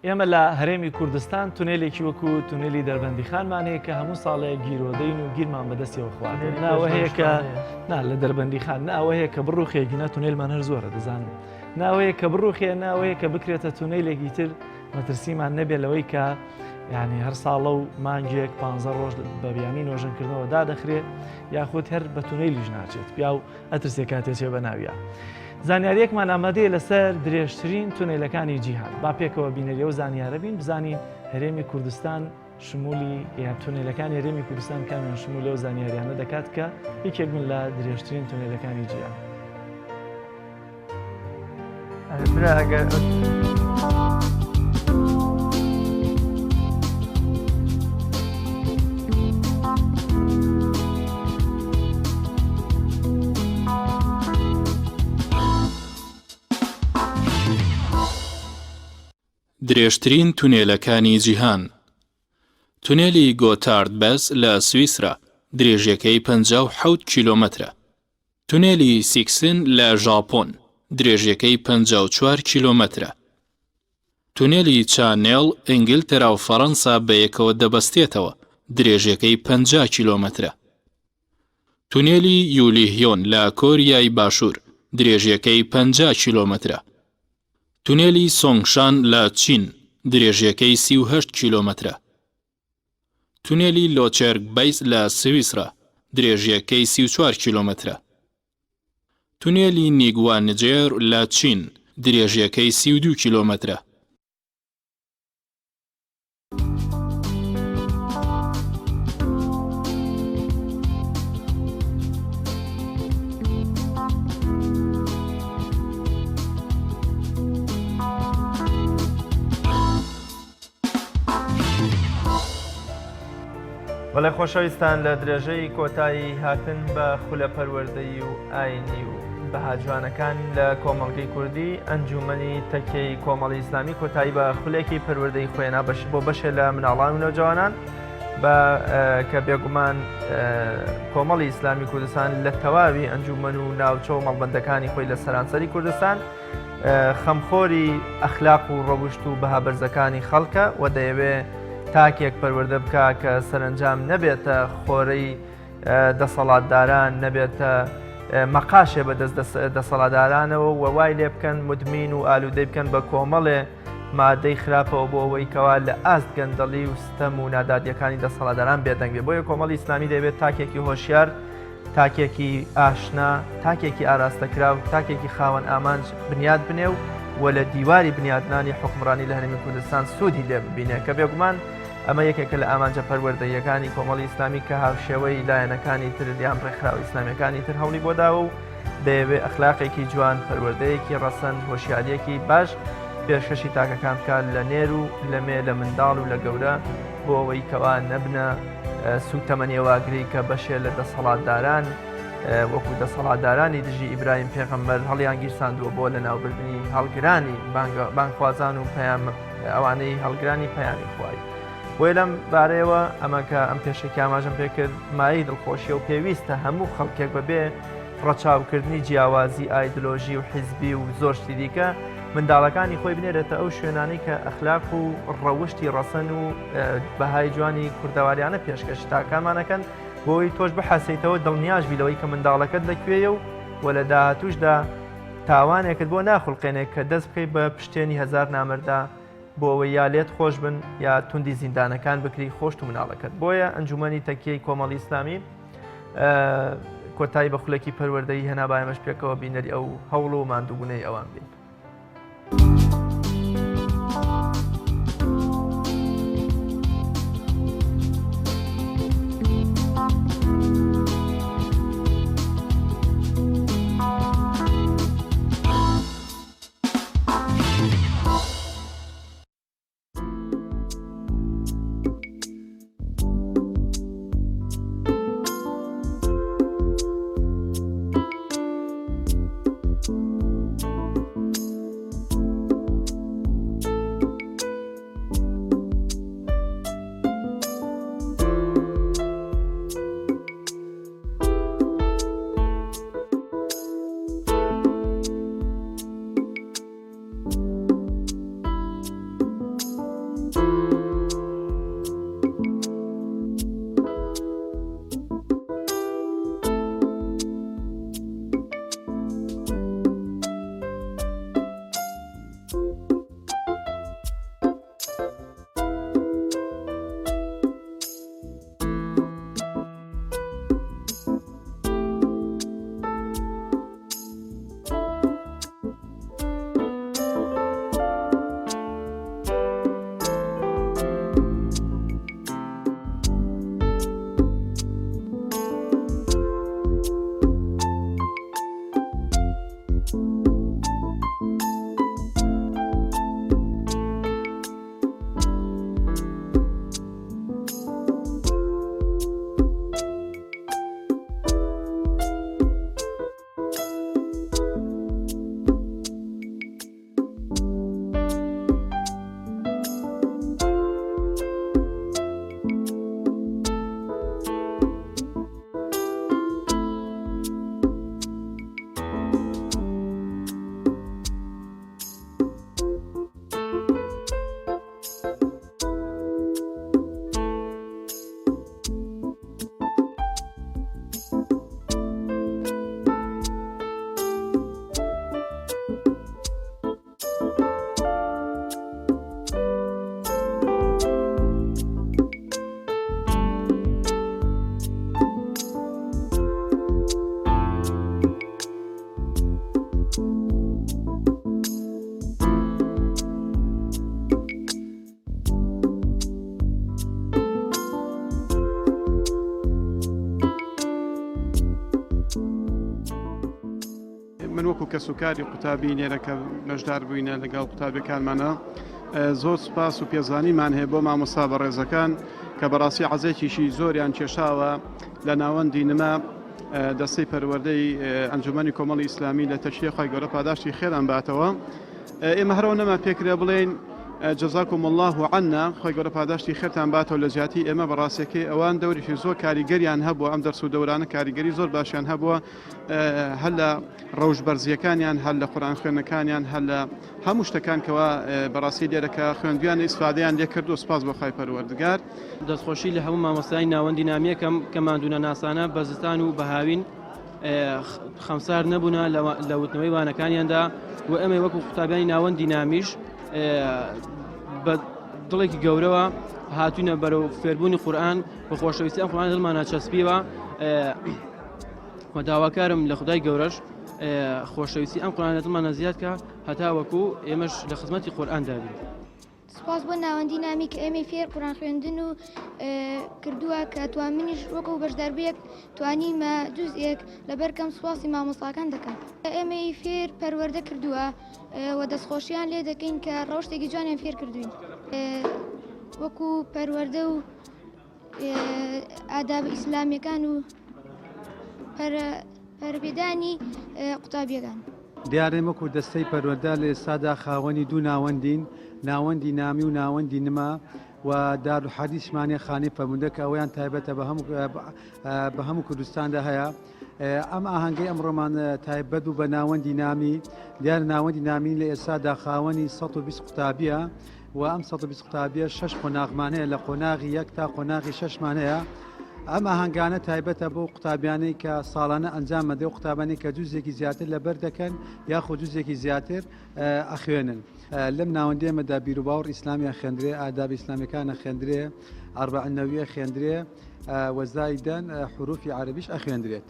ئێمە لە هەرێمی کوردستان تونێلێکی وەکو تونێلی دەربەندیخانمان هەیە کە هەموو ساڵێک گیرۆدەین و گیرمان بەدەستیەوە خواردن ناوە هەیە کە نا لە دەربەندیخان ناوە هەیە کە بڕوخێکی نا تونێلمان هەر زۆرە دەزانم ناوەیە کە بڕوخێ ناوەیە کە بکرێتە تونێلێکی تر مەترسیمان نەبێت لەوەی کە یعنی هەر ساڵە و مانگێک پ ڕۆژ بە بیانوی نۆژەنکردنەوە دادەخرێ یاخود هەر بە تونێلیش ناچێت پیا و ئەترسێ کاتێ چێ بە ناویا. زانیاریەکمان ئامادەیە لەسەر درێژترین تونێلەکانی جیهان با پێکەوە بینەری ئەو زانیارە بین بزانین هەرێمی کوردستان شمولی یان تونێلەکانی هەرێمی کوردستان کامیان شمول لەو زانیاریانە دەکات کە یەکێک بن لە درێژترین تونێلەکانی جیهان. برا ئەگەر درێژترین تونێلەکانی جیهان تونێلی گۆتارد بەس لە سویسرا درێژیەکەی 57 کیلۆمەترە. تونێلی سیکسن لە ژاپۆن درێژیەکەی 54 کیلۆمەترە. تونێلی چانێڵ ئینگلتەرا و فەرەنسا بەیەکەوە دەبەستێتەوە درێژیەکەی 50 کیلۆمەترە. تونێلی یولیهیۆن لە کۆریای باشوور درێژیەکەی 50 کیلۆمەترە. تونێلی سۆنگشان لە چین درێژیەکەی 38 کیلۆمەترە. تونێلی لۆچێرگ بەیس لە سویسرا درێژیەکەی 34 کیلۆمەترە. تونێلی نیگوانجێر لە چین درێژیەکەی 32 کیلۆمەترە. بەڵێ خۆشەویستان لە درێژەی کۆتایی هاتن بە خولە پەروەردەیی و ئاینی و بەها جوانەکان لە کۆمەڵگەی کوردی ئەنجومەنی تەکیەی کۆمەڵی ئیسلامی کۆتایی بە خولێکی پەروەردەی خۆێنا بەش بۆ بەشێ لە مناڵان و نەوجوانان بە کە بێگومان کۆمەڵی ئیسلامی کوردستان لە تەواوی ئەنجومەن و ناوچە و مەڵبندەکانی خۆی لە سەرانسەری کوردستان خەمخۆری ئەخلاق و ڕەوشت و بەها بەرزەکانی خەڵکە و دەیەوێ تاکێک پەروەردە بکا کە سەرەنجام نەبێتە خۆرەی دەسەڵاتداران نەبێتە مەقاشێ بە دەست دەسەڵاتدارانەوە و وای لێ بکەن مدمین و ئالوودەی بکەن بە کۆمەڵێ مادەی خراپەوە بۆ ئەوەی کەوا لە ئاست گەندەڵی و ستەم و نادادیەکانی دەسەڵاتداران بێدەنگ بێ بۆیە کۆمەڵی ئیسلامی دەبێت تاکێکی هۆشیار تاکێکی ئاشنا، تاکێکی ئاراستەکراو، تاکێکی خاوەن ئامانج بنیات بنێ و و لە دیواری بنیاتنانی حوکمڕانی لە هەرێمی کوردستان سوودی لێ ببینێ کە بێگومان ئەمە یەکێکە لە ئامانجە پەروەردەییەکانی کۆمەڵی ئیسلامی کە هاوشێوەی لایەنەکانی تر یان ڕێکخراوە ئیسلامیەکانی تر هەوڵی بۆ داوە و دەیەوێ ئەخلاقێکی جوان، پەروەردەیەکی ڕەسەن، هۆشیارییەکی باش پێشکەشی تاکەکان بکات لە نێر و لە مێ، لە منداڵ و لە گەورە بۆ ئەوەی کەوا نەبنە سووتەمەنی ئەو ئاگرەی کە بەشێ لە دەسەڵاتداران وەکو دەسەڵاتدارانی دژی ئیبراهیم پێغەمبەر هەڵیان گیرساندووە بۆ لەناوبردنی هەڵگرانی بانگخوازان و پەیام ئەوانەی هەڵگرانی پەیامی خوای. بۆیە لەم بارەیەوە ئەمە کە ئەم پێشەکی ئاماژەم پێکرد مایەی دڵخۆشیە و پێویستە هەموو خەڵکێک بەبێ ڕەچاوکردنی جیاوازی ئایدلۆژی و حیزبی و زۆر شتی دیکە منداڵەکانی خۆی بنێرێتە ئەو شوێنانەی کە ئەخلاق و ڕەوشتی ڕەسەن و بەهای جوانی کوردەواریانە پێشکەش تاکانمانەکەن بۆی تۆش بحەسیتەوە دڵنیاش بی لەوەی کە منداڵەکەت لەکوێیە و و لە داهاتوشدا تاوانێکت بۆ ناخولقێنێک کە دەست بکەیت بە پشتێنی هەزار نامەردا بۆ ئەوەی یا لێت خۆش بن یا توندی زیندانەکان بکری خۆشت و مناڵەکەت بۆیە ئەنجومەنی تەکیەی کۆمەڵی ئیسلامی کۆتایی بە خولەکی پەروەردەیی هێنا با ئێمەش پێکەوە بینەری ئەو هەوڵ و ماندووبوونەی ئەوان بین. وەکو کەسوکاری قوتابی لێرە کە بەشدار بووینە لەگەڵ قوتابیەکانمانە زۆر سوپاس و پێزانیمان هەیە بۆ مامۆستا بەڕێزەکان کە بەڕاستی عەزێکیشی زۆریان کێشاوە لە ناوەندی نما دەستەی پەروەردەی ئەنجومەنی کۆمەڵی ئیسلامی لە تەکیە خوای گەورە پاداشتی خێران باتەوە ئێمە هەرەوە نەما پێکرێ بڵێین جزاکم الله عنا خوای گەورە پاداشتی خێرتان باتەوە لە جیاتی ئێمە بەڕاستەکەی ئەوان دەورێکی زۆر کاریگەریان هەبووە ئەم دەرس و دەورانە کاریگەری زۆر باشیان هەبووە هەر لە ڕەوش بەرزیەکانیان هەر لە قورآن خوێنەکانیان هەر لە هەموو شتەکان کەوا بەڕاستی لێرە کە خوێندویان ئیسفادەیان لێ کرد و سپاس بۆ خوای پەروەردگار. دەستخۆشی لە هەموو مامۆستایانی ناوەندی نامیەکەم کە ماندوونەناسانە بە زستان و بە هاوین خەمسار نەبوونە لە وتنەوەی وانەکانیاندا و ئێمەی وەکو قوتابیانی ناوەندی نامیش بە دڵێکی گەورەوە هاتوینە بەرەو فێربوونی قورئان و خۆشەویستی ئەم قورئان دڵمانە چەسپیوە و داواکارم لە خدای گەورەش خۆشەویستی ئەم قورئانە دڵمانە زیاد کە هەتاوەکو ئێمەش لە خزمەتی قورئاندا بین. سوپاس بۆ ناوەندی نامی کە ئێمەی فێر قورئان خوێندن و کردووە کە توان منیش وەکو بەشداربوویەک توانیمە جوزئێک لەبەر کەم سوپاسی مامۆستاکان دەکەم ئێمەی فێر پەروەردە کردووە و دەستخۆشیان لێ دەکەین کە ڕەوشتێکی جوانیان فێر کردوین وەکو پەروەردە و ئادابە ئیسلامیەکان و پەرەپێدانی قوتابیەکان. دیارە ئێمە وەکو دەستەی پەروەردە لە ئێستادا خاوەنی دوو ناوەندین، ناوەندی نامی و ناوەندی نما و دارالحەدیسمان هەیە خانەی فەرموودە کە ئەوەیان تایبەتە بە هەموو بە هەموو کوردستاندا هەیە. ئەم ئاهەنگەی ئەمڕۆمان تایبەت بوو بە ناوەندی نامی، دیارە ناوەندی نامی لە ئێستادا خاوەنی 120 قوتابیە و ئەم 120 قوتابیە شەش قۆناغمان هەیە لە قۆناغی یەک تا قۆناغی شەشمان هەیە. ئەم ئاهەنگانە تایبەتە بۆ قوتابیانەی کە ساڵانە ئەنجام ئەدرێ و قوتابانی کە جوزێکی زیاتر لەبەر دەکەن یاخود جوزێکی زیاتر ئەخوێنن. لەم ناوەندی ئێمەدا بیروباوەڕ ئیسلامی ئەخوێندرێ، ئادابی ئیسلامیەکان ئەخوێندرێ، ئەربەعین نەووی ئەخوێندرێ و زایدەن حروفی عەرەبیش ئەخوێندرێت.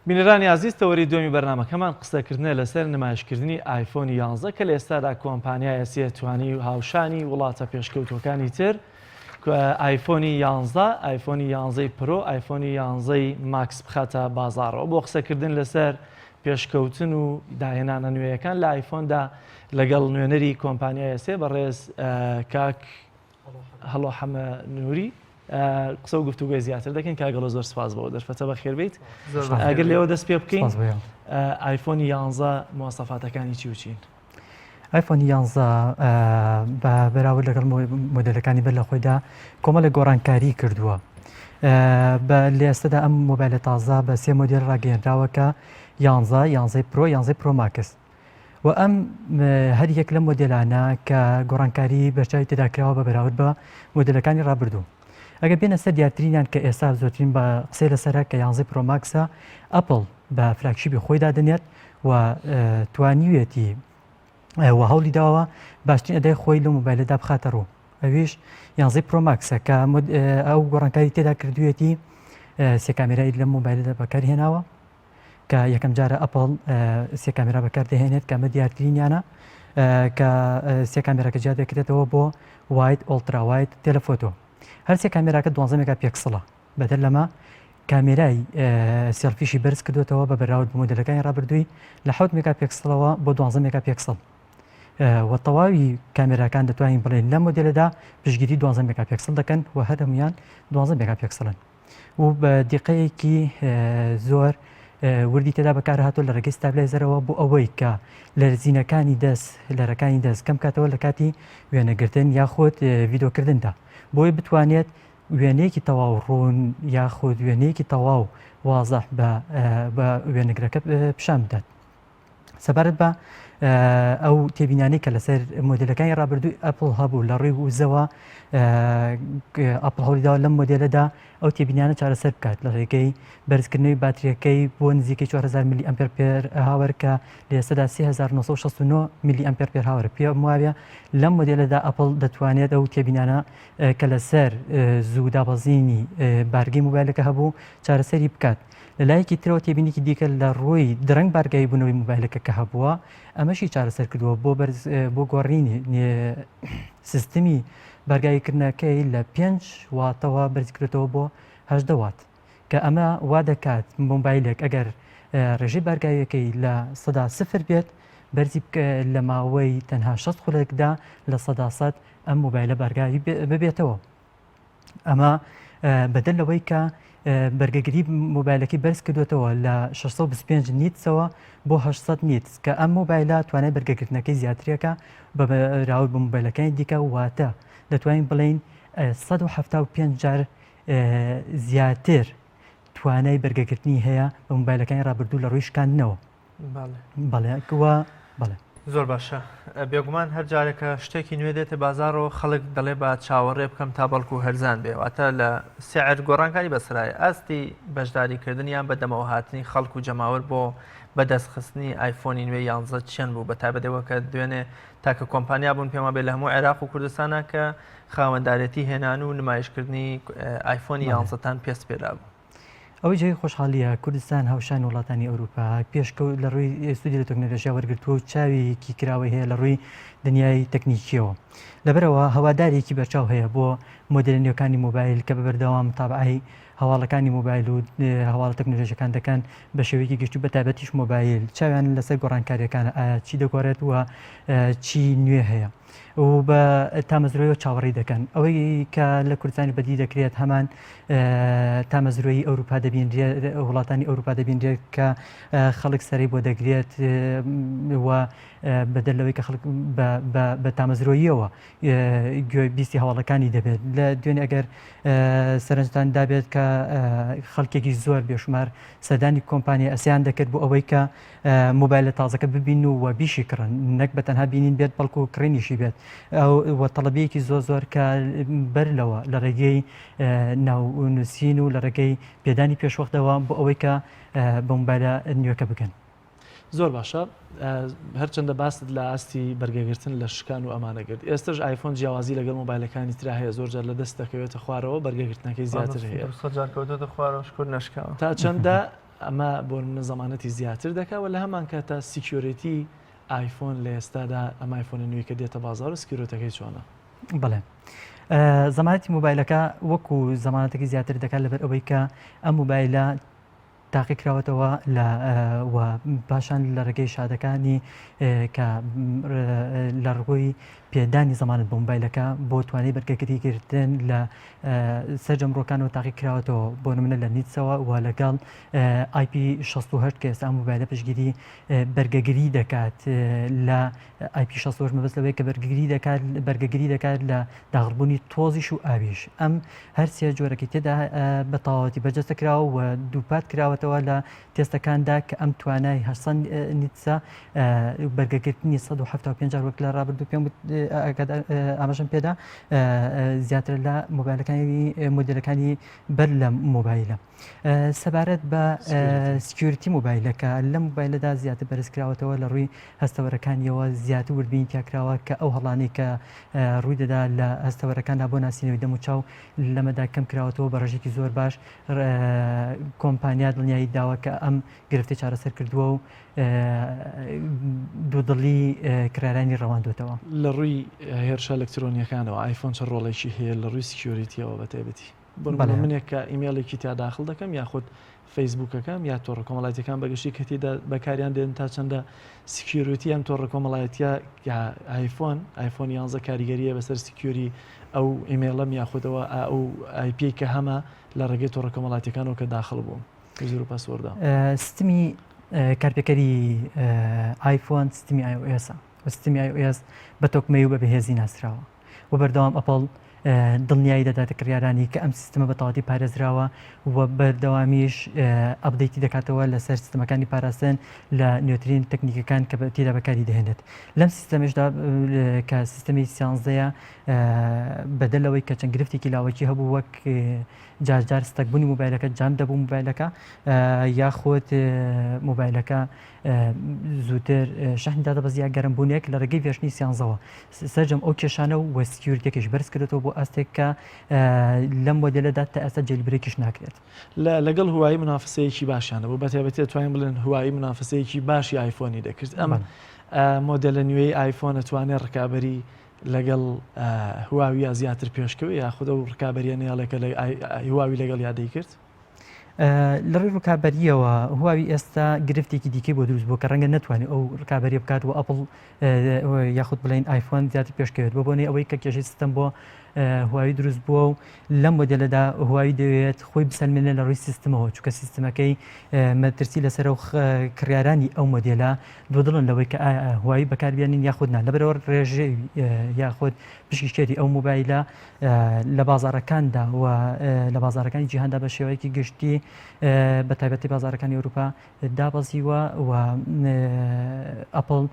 بینەرانی ئازیز تەوەری دووەمی بەرنامەکەمان قسەکردنە لەسەر نمایشکردنی ئایفۆنی یانزە کە لە ئێستادا کۆمپانیای ئەسیە توانی هاوشانی وڵاتە پێشکەوتوەکانی تر ئایفۆنی یانزە، ئایفۆنی یانزەی پرۆ، ئایفۆنی یانزەی ماکس بخاتە بازاڕەوە. بۆ قسەکردن لەسەر پێشکەوتن و داهێنانە نوێیەکان لە ئایفۆندا لەگەڵ نوێنەری کۆمپانیای ئەسێ بەڕێز کاک هەڵۆ حەمە نووری قسە و گفتوگۆی زیاتر دەکەین. کاک هەڵۆ زۆر سپاس بۆ دەرفەتە بەخێر بیت. ئەگەر لێوە دەست پێ بکەین ئایفۆنی یانزە مواسەفاتەکانی چی و چین؟ ئایفۆنی یانزە بە بەراورد لەگەڵ مۆدێلەکانی بەر لە خۆیدا کۆمەڵێک گۆڕانکاری کردووە. بە لە ئێستادا ئەم مۆبایلە تازە بە سێ مۆدێل ڕاگەیەنراوە کە یانزە، یانزەی پرۆ، یانزەی پرۆ ماکس. و ئەم هەر یەک لەم مۆدێلانە کە گۆڕانکاری بەرچاوی تێدا کراوە بە بەراورد بە مۆدێلەکانی ڕابردوو. ئەگەر بێنە سەر دیارترینیان کە ئێستا زۆرترین بە قسەی لەسەرە کە یانزەی پرۆ ماکسە، ئەپڵ بە flagship ی خۆی دادەنێت و توانیویەتی و هەوڵی داوە باشترین ئەدای خۆی لەو مۆبایلەدا بخاتە ڕوو ئەویش یانزەی پرۆ ماکسە کە ئەو گۆڕانکاری تێدا کردوویەتی سێ کامێرای لەم مۆبایلەدا بەکارهێناوە کە یەکەم جارە ئەپڵ سێ کامێرا بەکاردەهێنێت کە ئەمە دیارترینیانە کە سێ کامێراکە جیا دەکرێتەوە بۆ wide ultra wide telephoto هەر سێ کامێراکە 12 مێگا پێکسڵە بەدەر لەمە کامێرای سێڵفیشی بەرز کردوێتەوە بە بەراورد بە مۆدێلەکانی ڕابردووی لە 7 مێگا پێکسڵەوە بۆ 12 مێگا پێکسڵ و تەواوی کامێراکان دەتوانین بڵێن لەم مۆدێلەدا پشتگیری 12 مێگا پێکسڵ دەکەن و هەر هەمویان 12 مێگا پێکسڵن و بە دیقەیەکی زۆر وردی تێدا بەکارهاتوە لە ڕێگەی stabilizer ەوە بۆ ئەوەی کە لەرزینەکانی دەست لەرەکانی دەست کەم کاتەوە لە کاتی وێنەگرتن یاخود ڤیدۆکردندا بۆی بتوانێت وێنەیەکی تەواو ڕوون یاخود وێنەیەکی تەواو وازح بە وێنەگرەکە پیشان بدات. سەبارەت بە ئەو تێبینانەی کە لەسەر مۆدلەکانی ڕابردووی ئەپل هەبوو لە ڕووی وزەوە ئەپل هەوڵیداوە لەم مۆدلەدا ئەو تێبینیانە چارەسەر بکات لە ڕێگەی بەرزکردنەوەی باتریەکەی بۆ نزیکەی 4000 ملی ئەمپێر per hour کە لە ئێستادا 3969 ملی ئەمپێر per hour پێم وایە لەم مۆدێلەدا ئەپڵ دەتوانێت ئەو تێبینانە کە لەسەر زوو دابەزینی بارگەی مۆبایلەکە هەبوو چارەسەری بکات. لە لایەکی ترەوە تێبینیکی دیکە لە ڕووی درەنگ بارگایی بوونەوەی مۆبایلەکە کە هەبووە ئەمەشی چارەسەر کردووە بۆ بەرز بۆ گۆڕینی سیستمی بارگاویکردنەکەی لە پێنج واتەوە بەرزکرێتەوە بۆ 18 وات کە ئەمە وا دەکات مۆبایلێک ئەگەر ڕێژەی بارگاویەکەی لە سەدا سفر بێت بەرزی لە ماوەی تەنها 6 خولەکدا 100% ئەم مۆبایلە بارگاوی ببێتەوە. ئەمە بەدەر لەوەی کە بەرگەگری مۆبایلەکەی بەرز کردوێتەوە لە 625 nits ەوە بۆ 800 nits کە ئەم مۆبایلە توانای بەرگەگرتنەکەی زیاترێکە بە بەراورد بە مۆبایلەکانی دیکە واتە دەتوانین بڵێین 175 جار زیاتر توانای بەرگەگرتنی هەیە بە مۆبایلەکانی ڕابردوو لە ڕووی شکاندنەوە. بەڵێ وە بەڵێ. زۆر باشە بێگومان هەر جارێک کە شتێکی نوێ دێتە بازاڕەوە خەڵک دەڵێ با چاوەڕێ بکەم تا بەڵکو هەرزان بێ واتە لە سعر گۆڕانکاری بەسرایە ئاستی بەشداریکردن یان بەدەمەوە هاتنی خەڵک و جەماوەر بۆ بەدەستخستنی ئایفۆنی نوێ یانزە چەند بوو بە تایبەتەوە کە دوێنێ تاکە کۆمپانیا بوون پێم وابێ لە هەموو عێراق و کوردستانە کە خاوەندارێتی هێنان و نمایشکردنی ئایفۆنی یانزەتان پێست پێدابوو. ئەوەی جێگەی خۆشحاڵییە کوردستان هاوشانی وڵاتانی ئەوروپا پێشکەوت لە ڕووی سوودی لە تەکنەلۆژیا وەرگرتووە و چاوێکی کراوەی هەیە لە ڕووی دنیای تەکنیکیەوە لەبەرەوە هەوادارێکی بەرچاو هەیە بۆ مۆدێلە نوێکانی مۆبایل کە بە بەردەوام متابعەی هەواڵەکانی مۆبایل و هەواڵە تەکنەلۆژیەکان دەکەن بە شێوەیەکی گشتی بە تایبەتیش مۆبایل چاویان لەسەر گۆڕانکاریەکانە ئایا چی دەگۆڕێت و چی نوێ هەیە. و بە تامەزرۆیەوە چاوەڕێی دەکەن. ئەوەی کە لە کوردستانی بەدی دەکرێت هەمان تامەزرۆیی ئەوروپا دەبینرێت، وڵاتانی ئەوروپا دەبینرێت کە خەڵک سەرەی بۆ دەگرێت و بەدەر لەوەی کە خەڵک بە تامەزرۆییەوە گوێ بیستی هەواڵەکانی دەبێت. لە دوێنێ ئەگەر سەرنجتان دابێت کە خەڵکێکی زۆر بێشومار سەردانی کۆمپانیا ئەسیان دەکرد بۆ ئەوەی کە مۆبایلە تازەکە ببین و بیشی کڕن نەک بە تەنها بینین بێت بەڵکو کڕینیشی بێت و تەڵەبیەکی زۆر زۆر کە بەر لەوە لە ڕێگەی ناونووسین و لە ڕێگەی پێدانی پێشوەختەوە بۆ ئەوەی کە بە مۆبایلە نوێکە بگەن. زۆر باشە هەرچەندە باست لە ئاستی بەرگەگرتن لە شکان و ئەمانە کرد ئێستش ئایفۆن جیاوازی لەگەڵ مۆبایلەکانی ترا هەیە زۆر جار لە دەست دەکەوێتە خوارەوە بەرگەگرتنەکەی زیاتر هەیە جار کەوتۆتە خوارەوە شکر نەشکاوە تا چەندە ئەمە بۆ نمونە زەمانەتی زیاتر دەکا و لە هەمان کاتا security ئایفۆن لە ئێستادا ئەم ئایفۆنە نوێی کە دێتە بازاڕ security ەکەی چۆنە؟ بەڵێ زەمانەتی مۆبایلەکە وەکو زەمانەتەکەی زیاتر دەکات لەبەر ئەوەی کە ئەم مۆبایلە تاقی کراوەتەوە لە و پاشان لە ڕێگەی شادەکانی کە لە ڕووی پێدانی زەمانەت بۆ مۆبایلەکە بۆ توانای بەرگەگری گرتن لە سەرجەم ڕووەکانەوە تاقی کراوەتەوە بۆ نمونە لە nits ەوە و لەگەڵ IP 68 کە ئێستا ئەم مۆبایلە پشتگیری بەرگەگری دەکات لە IP 68 مەبەست لەوەیە کە بەرگری دەکات بەرگەگری دەکات لە داغڵبوونی تۆزیش و ئاویش ئەم هەرسێ جۆرەکەی تێدا بە تەواوەتی بەرجەستە کراوە و دووپات کراوەتەوە لە تێستەکاندا کە ئەم توانای 800 nits ە بەرگەگرتنی 175 جار وەک لە ڕابردوو پێم ئاماژەم پێدا زیاتر لە مۆبایلەکانی مۆدلەکانی بەر لە مۆبایلە سەبارەت بە security مۆبایلەکە لە مۆبایلەدا زیاتر بەرزکراوەتەوە لە ڕووی هەستەوەرەکانیەوە زیاتر وردبینی تیاکراوە کە ئەو هەڵانەی کە ڕووی دەدا لە هەستەوەرەکاندا بۆ ناسینەوەی دەموچاو لەمەدا کەم کراوەتەوە بە ڕێژێکی زۆر باش کۆمپانیا دڵنیایی داوە کە ئەم گرفتی چارەسەر کردووە و دوودڵی کڕیارانی ڕەواندووەتەوە. لە ڕووی هێرشە ئەلکترۆنییەکانەوە ئایفۆن چ ڕۆڵێکی هەیە لە ڕووی security یەوە بە تایبەتی؟ بۆ نموونە منێک کە ئیمێڵێکی تیا داخڵ دەکەم یاخود فەیسبووکەکەم یا تۆڕە کۆمەڵایەتیەکان بەگشتی کە تێدا بەکاریان دێن تا چەندە security ئەم تۆڕە کۆمەڵایەتیە یا ئایفۆن ئایفۆن یانزە کاریگەریە بەسەر security ئەو ئیمێڵم یاخودەوە ئەو IP کە هەمە لە ڕێگەی تۆڕە کۆمەڵاتیەکانەوە کە داخڵ بووم. user و password ە. سیستمی کارپێکەری ئایفۆن سیستمی iOS ە و سیستمی iOS بە تۆکمەی و بە بەهێزی ناسراوە و بەردەوام ئەپڵ. دڵنیایی دەداتە کڕیارانی کە ئەم سیستمە بە تەواوەتی پارێزراوە و بەردەوامیش update ی دەکاتەوە لەسەر سیستمەکانی پاراستن لە نوێترین تەکنیکەکان کە تێدا بەکاری دەهێنێت. لەم سیستەمەشدا کە سیستەمی سیانزەیە بەدەر لەوەی کە چەند گرفتێکی لاوەکی هەبوو وەک جار جار stuck بوونی مۆبایلەکە jam دەبوو مۆبایلەکە یاخود مۆبایلەکە زووتر شەحنی دادەبەزی یا گەرم بوونێک لە ڕێگەی version ی سیانزەوە سەرجەم ئەو کێشانە و security ەکەش بەرز کردێتەوە بۆ ئاستێک کە لەم مۆدێلەدا تا ئێستا jailbreak یش ناکرێت. لەگەڵ هوایی منافسەیەکی باشیان هەبوو بەتایبەتی دەتوانین بڵێن هوایی منافسەیەکی باشی ئایفۆنی دەکرد ئەم مۆدێلە نوێی ئایفۆن ئەتوانێت ڕکابەری لەگەڵ هواویە زیاتر پێشکەوێ یاخود ئەو ڕکابەریە نێڵێکە لە هواوی لەگەڵ یادەی کرد؟ لە ڕووی ڕکابەرییەوە هواوی ئێستا گرفتێکی دیکەی بۆ دروست بووە کە ڕەنگە نەتوانێت ئەو ڕکابەریە بکات و ئەپڵ یاخود بڵێین ئایفۆن زیاتر پێشکەوێت بۆ بۆنەی ئەوەی کە کێشەی سیستەم بۆ هواوی دروست بووە و لەم مۆدێلەدا هواوی دەوێت خۆی بسەلمێنێت لە ڕووی سیستمەوە چونکە سیستمەکەی مەترسی لەسەر و کڕیارانی ئەو مۆدێلە دوودڵن لەوەی کە ئایا هواوی بەکاربیێنن یاخود نا لەبەرەوە ڕێژەی یاخود پشکی شێری ئەو مۆبایلە لە بازاڕەکاندا و لە بازاڕەکانی جیهاندا بە شێوەیەکی گشتی بە تایبەتی بازاڕەکانی ئەوروپا دابەزیوە و ئەپڵ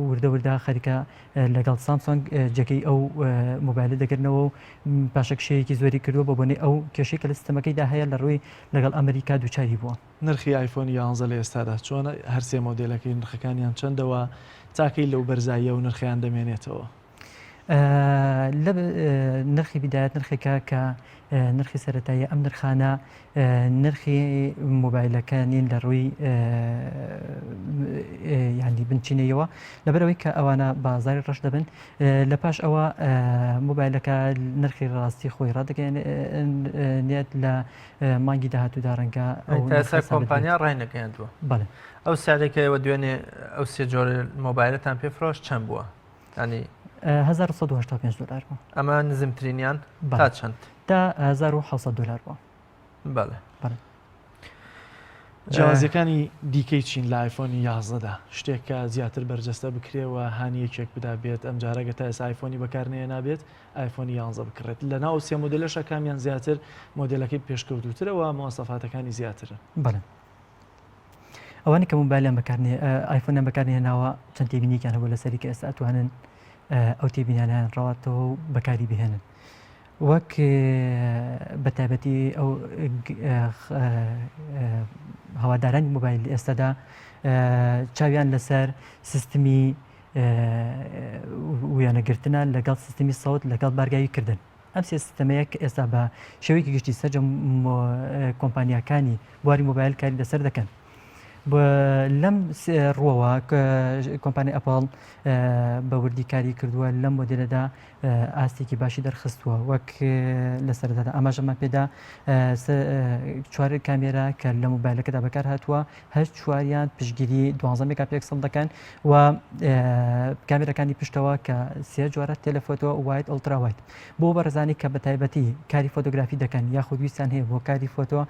وردە وردە خەریکە لەگەڵ سامسۆنگ جێگەی ئەو مۆبایلە دەگرنەوە و پاشەکشەیەکی زۆری کردووە بە بۆنەی ئەو کێشەی کە لە سیستەمەکەیدا هەیە لە ڕووی لەگەڵ ئەمریکا دووچاری بووە. نرخی ئایفۆنی یانزە لە ئێستادا چۆنە؟ هەرسێ مۆدێلەکەی نرخەکانیان چەندە و تاکەی لەو بەرزاییە و نرخەیان دەمێنێتەوە؟ لە نرخی بیدایەت نرخێکە کە نرخی سەتایی ئەم نرخانە نرخی مۆبایلەکە نین لە ڕووی ینی بنچینەیەوە لەبەرەوەی کە ئەوانە بازاری ڕەش دەبن لە پاش ئەوە مۆبایلەکە نرخی ڕاستی خۆی ڕادەگەێنێت لە مانگی داهاتوودا ڕەنگە کۆمپانیا ڕای نەگەیاندووە بەڵێ ئەو سعرێکە ئێوە دوێنێ ئەو سێ جۆرە مۆبایلتان پێ فرۆشت چەند بووە؟ ینی 1185 دلار بوو ئەمە نزمترینیان تا چەند؟ تا 1600 دلار بووە. بەڵێ بەڵێ. جیاوازیەکانی دیکەی چین لە ئایفۆنی یازدەدا شتێک کە زیاتر بەرجەستە بکرێ و هانی یەکێک بدا بێت ئەم جارە گە تا ئێستا ئایفۆنی بەکار نەهێنابێت ئایفۆنی یانزە بکڕێت لە ناو سێ مۆدێلەشە کامیان زیاتر مۆدێلەکەی پێشکەوتووترە و مواسەفاتەکانی زیاترن؟ بەڵێ ئەوانەی کە مۆبایلیان بەکار ئایفۆنیان بەکارنەهێناوە چەند تێبینیەکیان هەبوو لەسەری کە ئێستا ئەتوانن ئەو تێبینیانیان ڕەواتەوە و بەکاری بهێنن وەک بە تایبەتی ئەو هەوادارانی مۆبایل ئێستادا چاویان لەسەر سیستمی وێنەگرتنە لەگەڵ سیستمی سەوت لەگەڵ بارگاوی کردن. ئەم سێ سیستەمەیە کە ئێستا بە شێوەیەکی گشتی سەرجەم کۆمپانیاکانی بواری مۆبایل کاری لەسەر دەکەن. لەم ڕووەوە کۆمپانیای ئەپڵ بە وردی کاری کردووە لەم مۆدێلەدا ئاستێکی باشی دەرخستووە وەک لە سەرەتادا ئاماژەمان پێدا چوار کامێرا کە لە مۆبایلەکەدا بەکار هاتووە هەر چواریان پشتگیری دوانزە مێگاپێکسڵ دەکەن و کامێرەکانی پشتەوە کە سێ جۆرە telephoto wide ultra wide بۆ بەڕێزانی کە بە تایبەتی کاری فۆتۆگرافی دەکەن یاخود ویستیان هەیە بۆ کاری فۆتۆ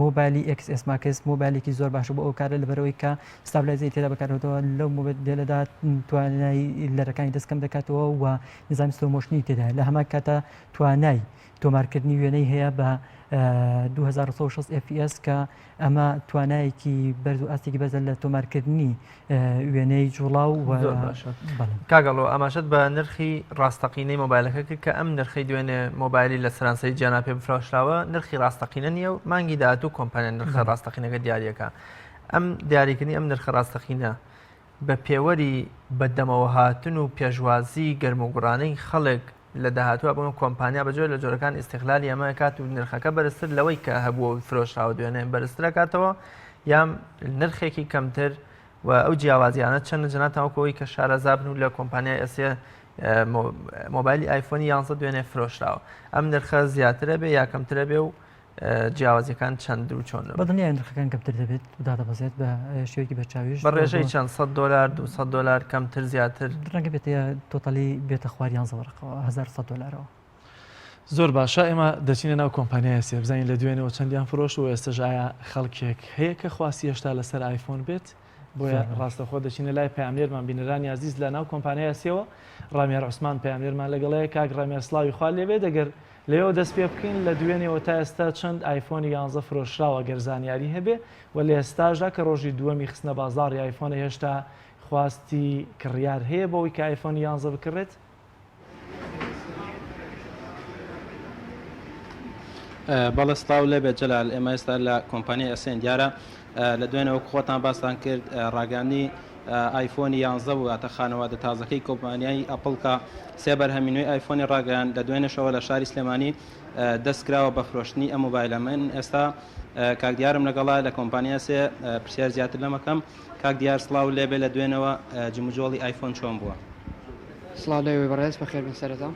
مۆبایلی XS Max مۆبایلێکی زۆر باشە بۆ ئەو کارە لەبەرەوەی کە stabilizer ی تێدا بەکارهاتووە لەو مۆدێلەدا توانای لەرەکانی دەست کەم دەکاتەوە و نظامی slow motion ی تێدا لە هەمان کاتا توانای تۆمارکردنی وێنەی هەیە بە 2160 FPS کە ئەمە توانایەکی بەرز و ئاستێکی بەرزە لە تۆمارکردنی وێنەی جوڵاو و زۆر باشە کاک گەڵۆ ئاماژەت بە نرخی ڕاستەقینەی مۆبایلەکە کرد کە ئەم نرخەی دوێنێ مۆبایلی لە سەرانسەری جیهانا پێ بفرۆشراوە نرخی ڕاستەقینە نییە و مانگی داهاتوو کۆمپانیا نرخە ڕاستەقینەکە دیاریەکە ئەم دیاریکردنی ئەم نرخە ڕاستەقینە بە پێوەری بەدەمەوەهاتن و پێشوازی گەرموگوڕانەی خەڵک لە داهاتووە بۆ کۆمپانیا بە جۆر لە جۆرەکان ئیستیغلالی ئەمە ئەکات و نرخەکە بەرزتر لەوەی کە هەبووە و فرۆشراوە دوێنێ بەرزتر ئەکاتەوە یان نرخێکی کەمتر و ئەو جیاوازیانە چەندە جەنابتان وەکو ئەوەی کە شارەزا بن و لە کۆمپانیای ئەسێ مۆبایلی ئایفۆنی یانزە دوێنێ فرۆشراوە ئەم نرخە زیاترە بێ یا کەمترە بێ و جیاوازیەکان چەند و چۆن بە دڵنیایی نرخەکان کەمتر دەبێت و دادەبەزێت بە شێوەیەکی بەرچاویش بە ڕێژەی چەند سەد دۆلار 200 دۆلار کەمتر زیاتر ڕەنگە بێتە totally بێتە خوار یانزە وەرەقەوە 1100 دۆلارەوە. زۆر باشە ئێمە دەچینە ناو کۆمپانیای سێ بزانین لە دوێنێەوە چەندیان فرۆشت و ئێستەش ئایا خەڵکێک هەیە کە خواستی هێشتا لەسەر ئایفۆن بێت؟ بۆیە ڕاستەخۆ دەچینە لای پەیامنێرمان بینەرانی ئازیز لە ناو کۆمپانیای ئەسێوە ڕامیار عوسمان پەیامنێرمان لەگەڵەیە کاک ڕامیار سڵاوی خوا لێبێت ئەگەر لەوێوە دەست پێ بکەین لە دوێنێوە تا ئێستا چەند ئایفۆنی یانزە فرۆشراوە گەر زانیاری هەبێ و لە ئێستاشدا کە ڕۆژی دووەمی خستنە بازاڕی ئایفۆنە هێشتا خواستی کڕیار هەیە بۆ ئەوەی کە ئایفۆنی یانزە بکڕێت؟ بەڵێ سڵاو لێبێت جەلال ئێمە ئێستا لە کۆمپانیای ئەسێن دیارە لە دوێنێ وەک خۆتان باستان کرد ڕاگەیاندنی ئایفۆنی یانزە بوو واتە خانەوادە تازەکەی کۆمپانیای ئەپڵ کە سێ بەرهەمی نوێی ئایفۆنی ڕاگەیاند لە دوێنێشەوە لە شاری سلێمانی دەست کراوە بە فرۆشتنی ئەم مۆبایلە من ئێستا کاک دیارم لەگەڵا لە کۆمپانیا سێ پرسیار زیاتر لەمەکەم کاک دیار سڵاو لێبێ لە دوێنەوە جموجۆڵی ئایفۆن چۆن بووە؟ سڵاو لەوێ بەڕێز بەخێربێن سەرەتا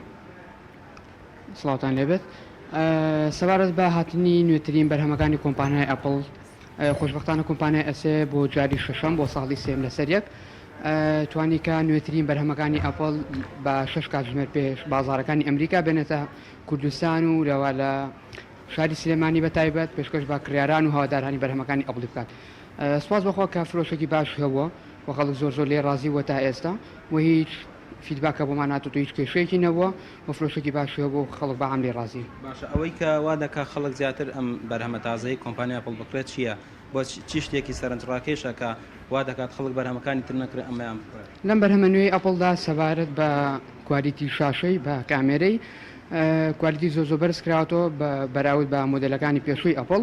سڵاوتان لێبێت سەبارەت بە هاتنی نوێترین بەرهەمەکانی کۆمپانیای ئەپڵ خۆشبەختانە کۆمپانیای ئەسێ بۆ جاری شەشەم بۆ ساڵی سێم لەسەر یەک توانی کە نوێترین بەرهەمەکانی ئەپڵ بە شەش کاتژمێر پێش بازارەکانی ئەمریکا بێنێتە کوردستان و لەوە لە شاری سلێمانی بە تایبەت پێشکەش بە کڕیاران و هەوادارانی بەرهەمەکانی ئەپڵی بکات. سوپاس بۆ خوا کە فرۆشێکی باش هەبووە و خەڵک زۆر زۆر لێی ڕازی بووە تا ئێستا و هیچ feedback ە بۆمان ناتۆتەوە هیچ کێشەیەکی نەبووە و فرۆشێکی باشی هەبووە و خەڵک بە عام لێی ڕازین. باشە ئەوەی کە وا دەکا خەڵک زیاتر ئەم بەرهەمە تازەی کۆمپانیای ئەپڵ بکڕێت چییە؟ بۆ چی شتێکی سەرنجڕاکێشە کە وا دەکات خەڵک بەرهەمەکانی تر نەکڕێ ئەمەیان بکڕێت؟ لەم بەرهەمە نوێی ئەپڵدا سەبارەت بە quality شاشەی بە کامێرەی quality زۆر زۆر بەرز کراوەتەوە بە بەراورد بە مۆدێلەکانی پێشووی ئەپڵ.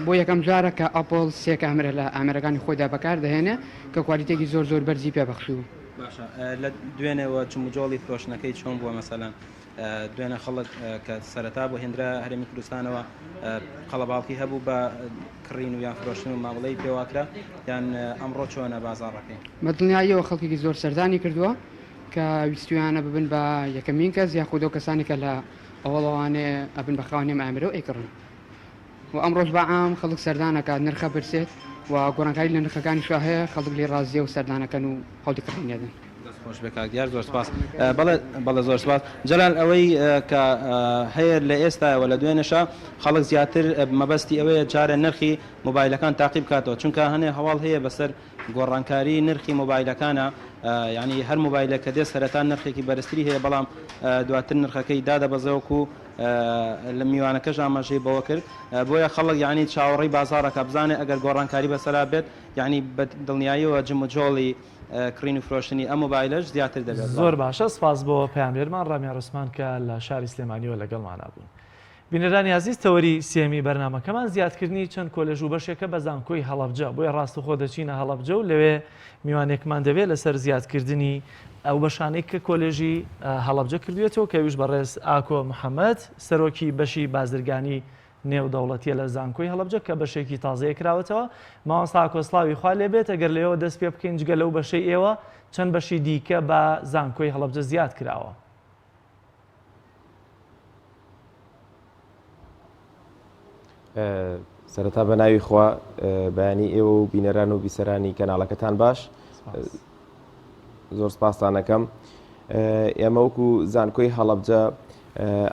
بۆ یەکەم جارە کە ئەپڵ سێ کامێرە لە ئامێرەکانی خۆیدا بەکار دەهێنێ کە quality ێکی زۆر زۆر بەرزی پێ بەخشیوە. باشە لە دوێنێوە جموجۆڵی فرۆشتنەکەی چۆن بووە مەسەلەن دوێنێ خەڵک کە سەرەتا بۆ هێنرا هەرێمی کوردستانەوە قەڵەباڵخی هەبوو بە کڕین و یان فرۆشتن و مامەڵەی پێواکرا یان ئەمڕۆ چۆنە بازاڕەکەی؟ بە دڵنیاییەوە خەڵکێکی زۆر سەردانی کردووە کە ویستویانە ببن بە یەکەمین کەس یاخود ئەو کەسانی کە لە ئەوەڵەوانێ ئەبن بە خاوەنی ئەم ئامێرە و ئەیکڕن و ئەمڕۆش بە عام خەڵک سەردان ئەکات نرخە پرسێت و گۆڕانکاری لە نرخەکانیشا هەیە خەڵک لێی ڕازیە و سەردان ئەکەن و هەوڵی کڕینی ئەدەن. دەست خۆش بێ کاک دیار زۆر سپاس. بەڵێ بەڵێ زۆر سپاس جەلال ئەوەی کە هەیە لە ئێستایەوە لە دوێنێشا خەڵک زیاتر مەبەستی ئەوەیە جارێ نرخی مۆبایلەکان تاقی بکاتەوە چونکە هەنێ هەواڵ هەیە بەسەر گۆڕانکاری نرخی مۆبایلەکانە یانی هەر مۆبایلێک کە دێت سەرەتا نرخێکی بەرزتری هەیە بەڵام دواتر نرخەکەی دادەبەزێ وەکو لە میوانەکەش ئاماژەی بەوە کرد بۆیە خەڵک یانی چاوەڕێی بازاڕەکە بزانێ ئەگەر گۆڕانکاری بەسەرا بێت یانی بە دڵنیاییەوە جموجۆڵی کڕین و فرۆشتنی ئەم مۆبایلەش زیاتر دەبێت. زۆر باشە سپاس بۆ پەیامنێرمان ڕامیار عوسمان کە لە شاری سلێمانیەوە لەگەڵمانا بوون. بینەرانی ئازیز تەوەری سێیەمی بەرنامەکەمان زیادکردنی چەند کۆلێژ و بەشێکە بە زانکۆی هەڵەبجە بۆیە ڕاستەوخۆ دەچینە هەڵەبجە و لەوێ میوانێکمان دەبێت لەسەر زیادکردنی ئەو بەشانەی کە کۆلێژی هەڵەبجە کردوێتەوە کە ئەویش بەڕێز ئاکۆ محەممەد سەرۆکی بەشی بازرگانی نێودەوڵەتیە لە زانکۆی هەڵەبجە کە بەشێکی تازەیە کراوەتەوە مامۆستا ئاکۆ سڵاوی خوا لێبێت ئەگەر لەوێوە دەست پێ بکەین جگە لەو بەشەی ئێوە چەند بەشی دیکە بە زانکۆی هەڵەبجە زیاد کراوە؟ سەرەتا بە ناوی خوا بەیانی ئێوە و بینەران و بیسەرانی کەناڵەکەتان باش زۆر سپاستانەکەم ئێمە وەکو زانکۆی هەڵەبجە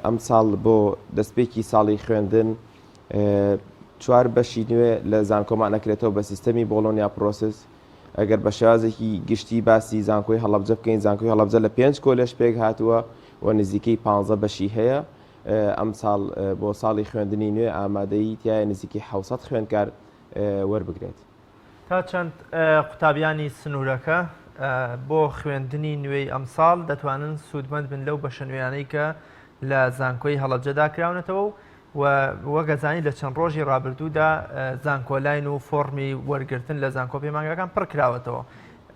ئەم ساڵ بۆ دەستپێکی ساڵی خوێندن چوار بەشی نوێ لە زانکۆمان ئەکرێتەوە بە سیستەمی Bologna Process ئەگەر بە شێوازێکی گشتی باسی زانکۆی هەڵەبجە بکەین، زانکۆی هەڵەبجە لە پێنج کۆلێژ پێکهاتووە و نزیکەی پانزە بەشی هەیە. ئەمساڵ بۆ ساڵی خوێندنی نوێ ئامادەیی تیایە نزیکەی 700 خوێندکار وەربگرێت. تا چەند قوتابیانی سنوورەکە بۆ خوێندنی نوێی ئەمساڵ دەتوانن سوودمەند بن لەو بەشە نوێیانەی کە لە زانکۆی هەڵەبجەدا کراونەتەوە و و وەک ئەزانین لە چەند ڕۆژی ڕابردوودا زانکۆلاین و فۆڕمی وەرگرتن لە زانکۆ پەیمانگاکان پڕکراوەتەوە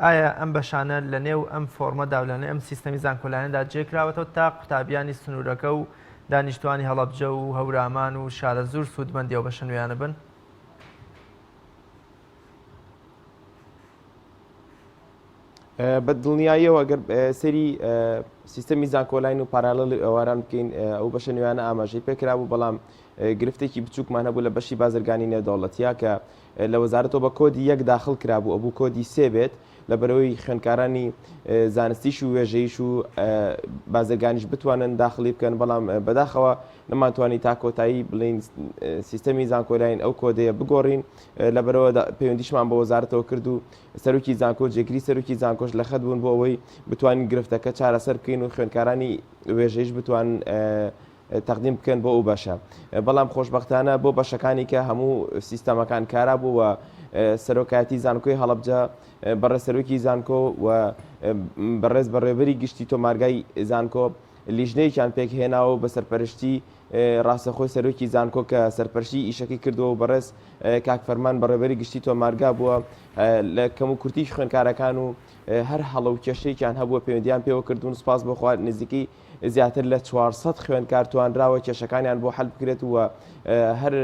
ئایا ئەم بەشانە لە نێو ئەم فۆرمەدا و لە نێو ئەم سیستەمی زانکۆلایندا جێ کراوەتەوە تا قوتابیانی سنوورەکە و دانیشتوانی هەڵەبجە و هەورامان و شارەزوور سوودمەندی ئەو بەشە نوێیانە بن؟ بە دڵنیاییەوە گەر سەیری سیستەمی زانکۆلاین و parallel ی ئێواران بکەین ئەو بەشە نوێیانە ئاماژەی پێکرابوو بەڵام گرفتێکی بچووکمان هەبوو لە بەشی بازرگانی نێودەوڵەتیا کە لە وەزارەتەوە بە کۆدی یەک داخل کرابوو ئەبوو کۆدی سێ بێت. لەبەرئەوەی خوێندکارانی زانستیش و وێژەیش و بازرگانیش بتوانن داخلی بکەن، بەڵام بەداخەوە نەمانتوانی تا کۆتایی بڵێین سیستەمی زانکۆلاین ئەو کۆدەیە بگۆڕین، لەبەرئەوە پەیوەندیشمان بە وەزارەتەوە کرد و سەرۆکی زانکۆ جێگری سەرۆکی زانکۆش لە خەت بوون بۆ ئەوەی بتوانین گرفتەکە چارەسەر بکەین و خوێندکارانی وێژەیش بتوانن تەقدیم بکەن بۆ ئەو بەشە بەڵام خۆشبەختانە بۆ بەشەکانی کە هەموو سیستەمەکان کارا بوو و سەرۆکایەتی زانکۆی هەڵەبجە بەڕێز سەرۆکی زانکۆ و بەڕێز بەڕێوەبەری گشتی تۆمارگای زانکۆ لیژنەیەکیان پێکهێناوە و بە سەرپەرشتی ڕاستەخۆی سەرۆکی زانکۆ کە سەرپەرشتی ئیشەکەی کردووە و بەڕێز کاک فەرمان بەڕێوەبەری گشتی تۆمارگا بووە لە کەم و کورتی خوێندکارەکان و هەر هەڵە و کێشەیەکیان هەبووە پەیوەندیان پێوە کردوون سوپاس بۆ خوا نزیکەی زیاتر لە 400 خوێندکار توانراوە کێشەکانیان بۆ حەل بکرێت و هەر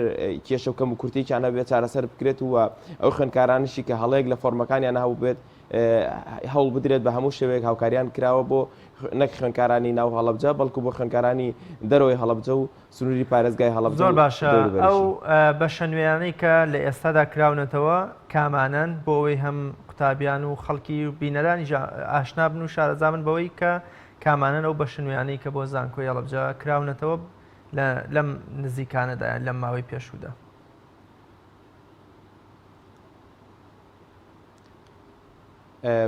کێشە و کەم و کورتێکیان هەبێت چارەسەر بکرێت و ئەو خوێندکارانشی کە هەڵەیەک لە فۆرمەکانیان هەبووبێت هەوڵ بدرێت بە هەموو شێوەیەک هاوکاریان کراوە بۆ نەک خوێندکارانی ناو هەڵەبجە بەڵکو بۆ خوێندکارانی دەرەوەی هەڵەبجە و سنووری پارێزگای هەڵەبجە زۆر باشە ئەو بەشە نوێیانەی کە لە ئێستادا کراونەتەوە کامانەن بۆ ئەوەی هەم قوتابیان و خەڵکی و بینەرانیش ئاشنا بن و شارەزا بن بەوەی کە کامانەن ئەو بەشە نوێیانەی کە بۆ زانکۆی هەڵەبجە کراونەتەوە لەم نزیکانەدا یان لەم ماوەی پێشوودا؟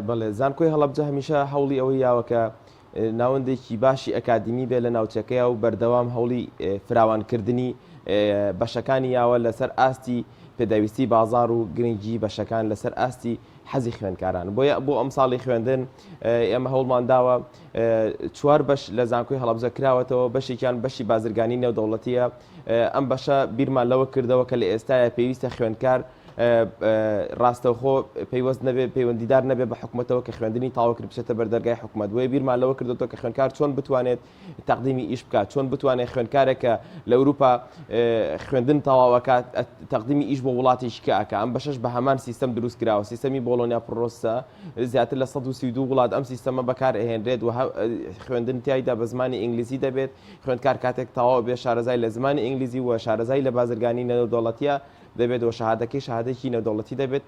بەڵێ زانکۆی هەڵەبجە هەمیشە هەوڵی ئەوەی یاوە کە ناوەندێکی باشی ئەکادیمی بێ لە ناوچەکەیا و بەردەوام هەوڵی فراوانکردنی بەشەکانی یاوە لەسەر ئاستی پێداویستی بازار و گرنگی بەشەکان لەسەر ئاستی حەزی خوێندکاران بۆیە بۆ ئەم ساڵی خوێندن ئێمە هەوڵمان داوە چوار بەش لە زانکۆی هەڵەبجە کراوەتەوە بەشێکیان بەشی بازرگانی نێودەوڵەتیە ئەم بەشە بیرمان لەوە کردەوە کە لە ئێستاە پێویستە خوێندکار ڕاستەوخۆ پەیوەست نەبێت پەیوەندیدار نەبێت بە حکومەتەوە کە خوێندنی تاوە کرد بچێتە بەر دەرگای حکومەت بۆیە بیرمان لەوە کردوەوە کە خوێندکار چۆن بتوانێت تەقدیمی ئیش بکات چۆن بتوانێت خوێندکارێک کە لە ئەوروپا خوێندن تەواوەکات تەقدیمی ئیش بۆ وڵاتێکی کە ئەکا ئەم بەشەش بە هەمان سیستەم دروست کراوە سیستەمی بۆڵۆنیا پرۆسە زیاتر لە 132 وڵات ئەم سیستەمە بەکار ئەهێنرێت و خوێندن تیایدا بە زمانی ئینگلیزی دەبێت خوێندکار کاتێک تەواو بێ شارەزای لە زمانی ئینگلیزی و شارەزای لە بازرگانی نێودەوڵەتیە دەبێت و شەهادەکەی شەهادەیەکی نێودەوڵەتی دەبێت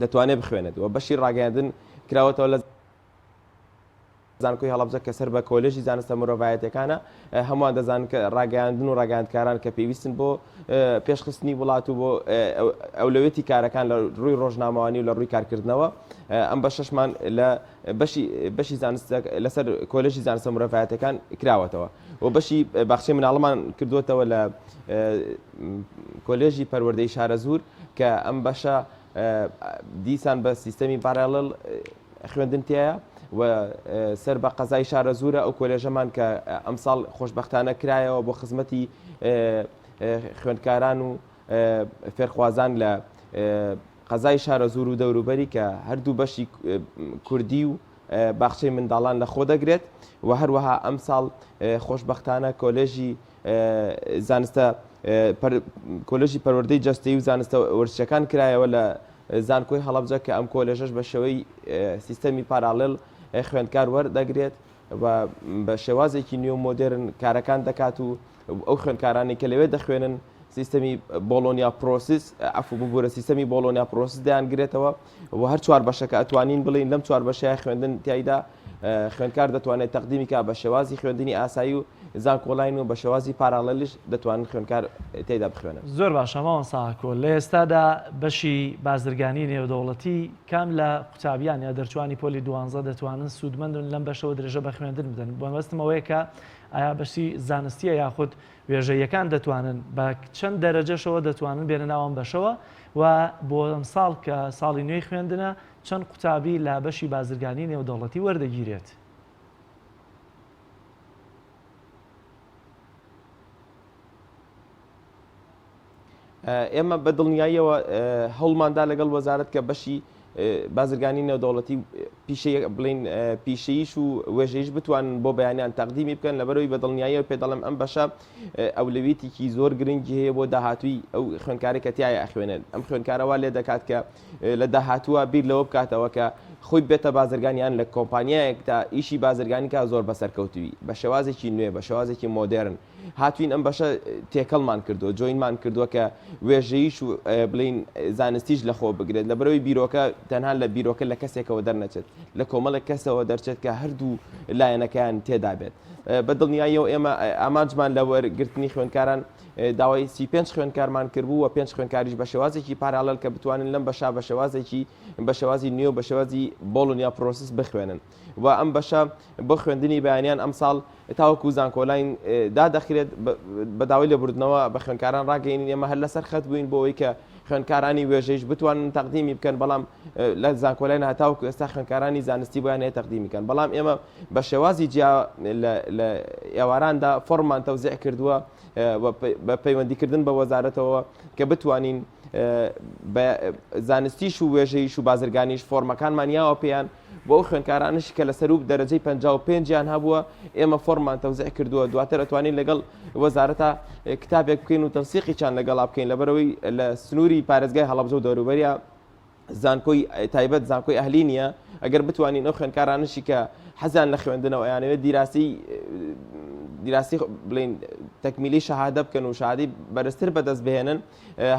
دەتوانێت بخوێنێت و بەشی ڕاگەیاندن کراوەتەوە لە زانکۆی هەڵەبجە کە سەر بە کۆلێژی زانستە مرۆڤایەتیەکانە هەمووان دەزانن کە ڕاگەیاندن و ڕاگەیاندکاران کە پێویستن بۆ پێشخستنی وڵات و بۆ ئەولەوێتی کارەکان لە ڕووی ڕۆژنامەوانی و لە ڕووی کارکردنەوە ئەم بەشەشمان لە بەشی بەشی زانست لەسەر کۆلێژی زانستە مرۆڤایەتەکان کراوەتەوە و بەشی باخچەی مناڵمان کردوێتەوە لە کۆلێژی پەروەردەی شارەزوور کە ئەم بەشە دیسان بە سیستەمی parallel خوێندن تیایە و سەر بە قەزای شارەزوورە ئەو کۆلێژەمان کە ئەمساڵ خۆشبەختانە کرایەوە بۆ خزمەتی خوێندکاران و فێرخوازان لە قەزای شارەزوور و دەوروبەری کە هەردوو بەشی کوردی و باخچەی منداڵان لە خۆ دەگرێت و هەروەها ئەمساڵ خۆشبەختانە کۆلێژی زانستە کۆلێژی پەروەردەی جەستەیی و زانستە وەرزشیەکان کرایەوە لە زانکۆی هەڵەبجە کە ئەم کۆلێژەش بە شێوەی سیستەمی parallel خوێندکار وەردەگرێت و بە شێوازێکی نوێ و مۆدێرن کارەکان دەکات و ئەو خوێندکارانەی کە لەوێ دەخوێنن سیستەمی Bologna process عەفو ببورە سیستەمی Bologna process دەیانگرێتەوە و هەر چوار بەشەکە ئەتوانین بڵین لەم چوار بەشەیە خوێندن تیایدا خوێندکار دەتوانێت تەقدیمی کا بە شێوازی خوێندنی ئاسایی و زانکۆلاین و بە شێوازی parallel یش دەتوانن خوێندکار تێیدا بخوێنن. زۆر باشە مامۆستا ئاکۆ، لە ئێستادا بەشی بازرگانی نێودەوڵەتی کام لە قوتابیان یا دەرچوانی پۆلی دوانزە دەتوانن سوودمەندن لەم بەشەوە درێژە بە خوێندن بدەن؟ مەبەستم ئەوەیە کە ئایا بەشی زانستیە یاخود وێژەییەکان دەتوانن بە چەند دەرەجەشەوە دەتوانن بێنە ناو ئەم بەشەوە و بۆ ئەمساڵ کە ساڵی نوێی خوێندنە چەند قوتابی لە بەشی بازرگانی نێودەوڵەتی وەردەگیرێت؟ ئێمە بە دڵنیاییەوە هەوڵماندا لەگەڵ وەزارەت کە بەشی بازرگانی نێودەوڵەتی پیشەی بڵین پیشەیش و وێژەیش بتوانن بۆ بەیانیان تەقدیمی بکەن لەبەرەوەی بە دڵنیاییەوە پێ دەڵێم ئەم بەشە ئەولەویەتێکی زۆر گرنگی هەیە بۆ داهاتووی ئەو خوێندکارێک کە تایە ئەخوێنێت ئەم خوێندکارەوە لێ دەکات کە لە داهاتووە بیر لەوە بکاتەوە کە خۆی بێتە بازرگان یان لە کۆمپانیایەکدا ئیشی بازرگانی کا زۆر بەسەرکەوتووی بە شێوازێکی نوێ بە شێوازێکی مۆدێرن هاتوین ئەم بەشە تێکەڵمان کردووە جۆینمان کردووە کە وێژەیش و بڵین زانستیش لە خۆ بگرێت لە بەرەوەی بیرۆکە تەنها لە بیرۆکە لە کەسێکەوە دەرنەچێت لە کۆمەڵێک کەسەوە دەرچێت کە هەردوو لایەنەکەیان تێدا بێت بە دڵنیاییەوە ئێمە ئامانجمان لە وەرگرتنی خوێندکاران داوای 35 خوێندکارمان کردبوو و پێنج خوێندکاریش بە شێوازێکی parallel کە بتوانن لەم بەشە بە شێوازێکی بە شێوازی نوێ و بە شێوازی Bologna Process بخوێنن و ئەم بەشە بۆ خوێندنی بەیانیان ئەمساڵ تاوەکو زانکۆلاین دادەخرێت بە داوای لێبوردنەوە بە خوێندکاران ڕاگەینین ئێمە هەر لەسەر خەت بووین بۆ ئەوەی کە خوێندکارانی وێژەیش بتوانن تەقدیمی بکەن بەڵام لە زانکۆلاین هەتاوەکو ئێستا خوێندکارانی زانستی بۆیان هەیە تەقدیمی کەن بەڵام ئێمە بە شێوازی جیا لە ئێواراندا فۆڕممان تەوزیع کردووە بە پەیوەندیکردن بە وەزارەتەوە کە بتوانین بە زانستیش و وێژەیش و بازرگانیش فۆرمەکانمان یاوە پێیان بۆ ئەو خوێندکارانەشی کە لە سەروو دەرەجەی 55 یان هەبووە ئێمە فۆرممان تەوزیع کردووە دواتر ئەتوانین لەگەڵ وەزارەتە کتابێک بکەین و تەنسیقیچان لەگەڵا بکەین لەبەرەوەی لە سنووری پارێزگای هەڵەبجە و دەوروبەریا زانکۆی تایبەت زانکۆی ئەهلی نییە ئەگەر بتوانین ئەو خوێندکارانەشی کە حەزیان لە خوێندنەوە ئەیانەوێت دیراسی دیراسی بڵین تەکمیلی شەهادە بکەن و شادی بەرزتر بەدەست بهێنن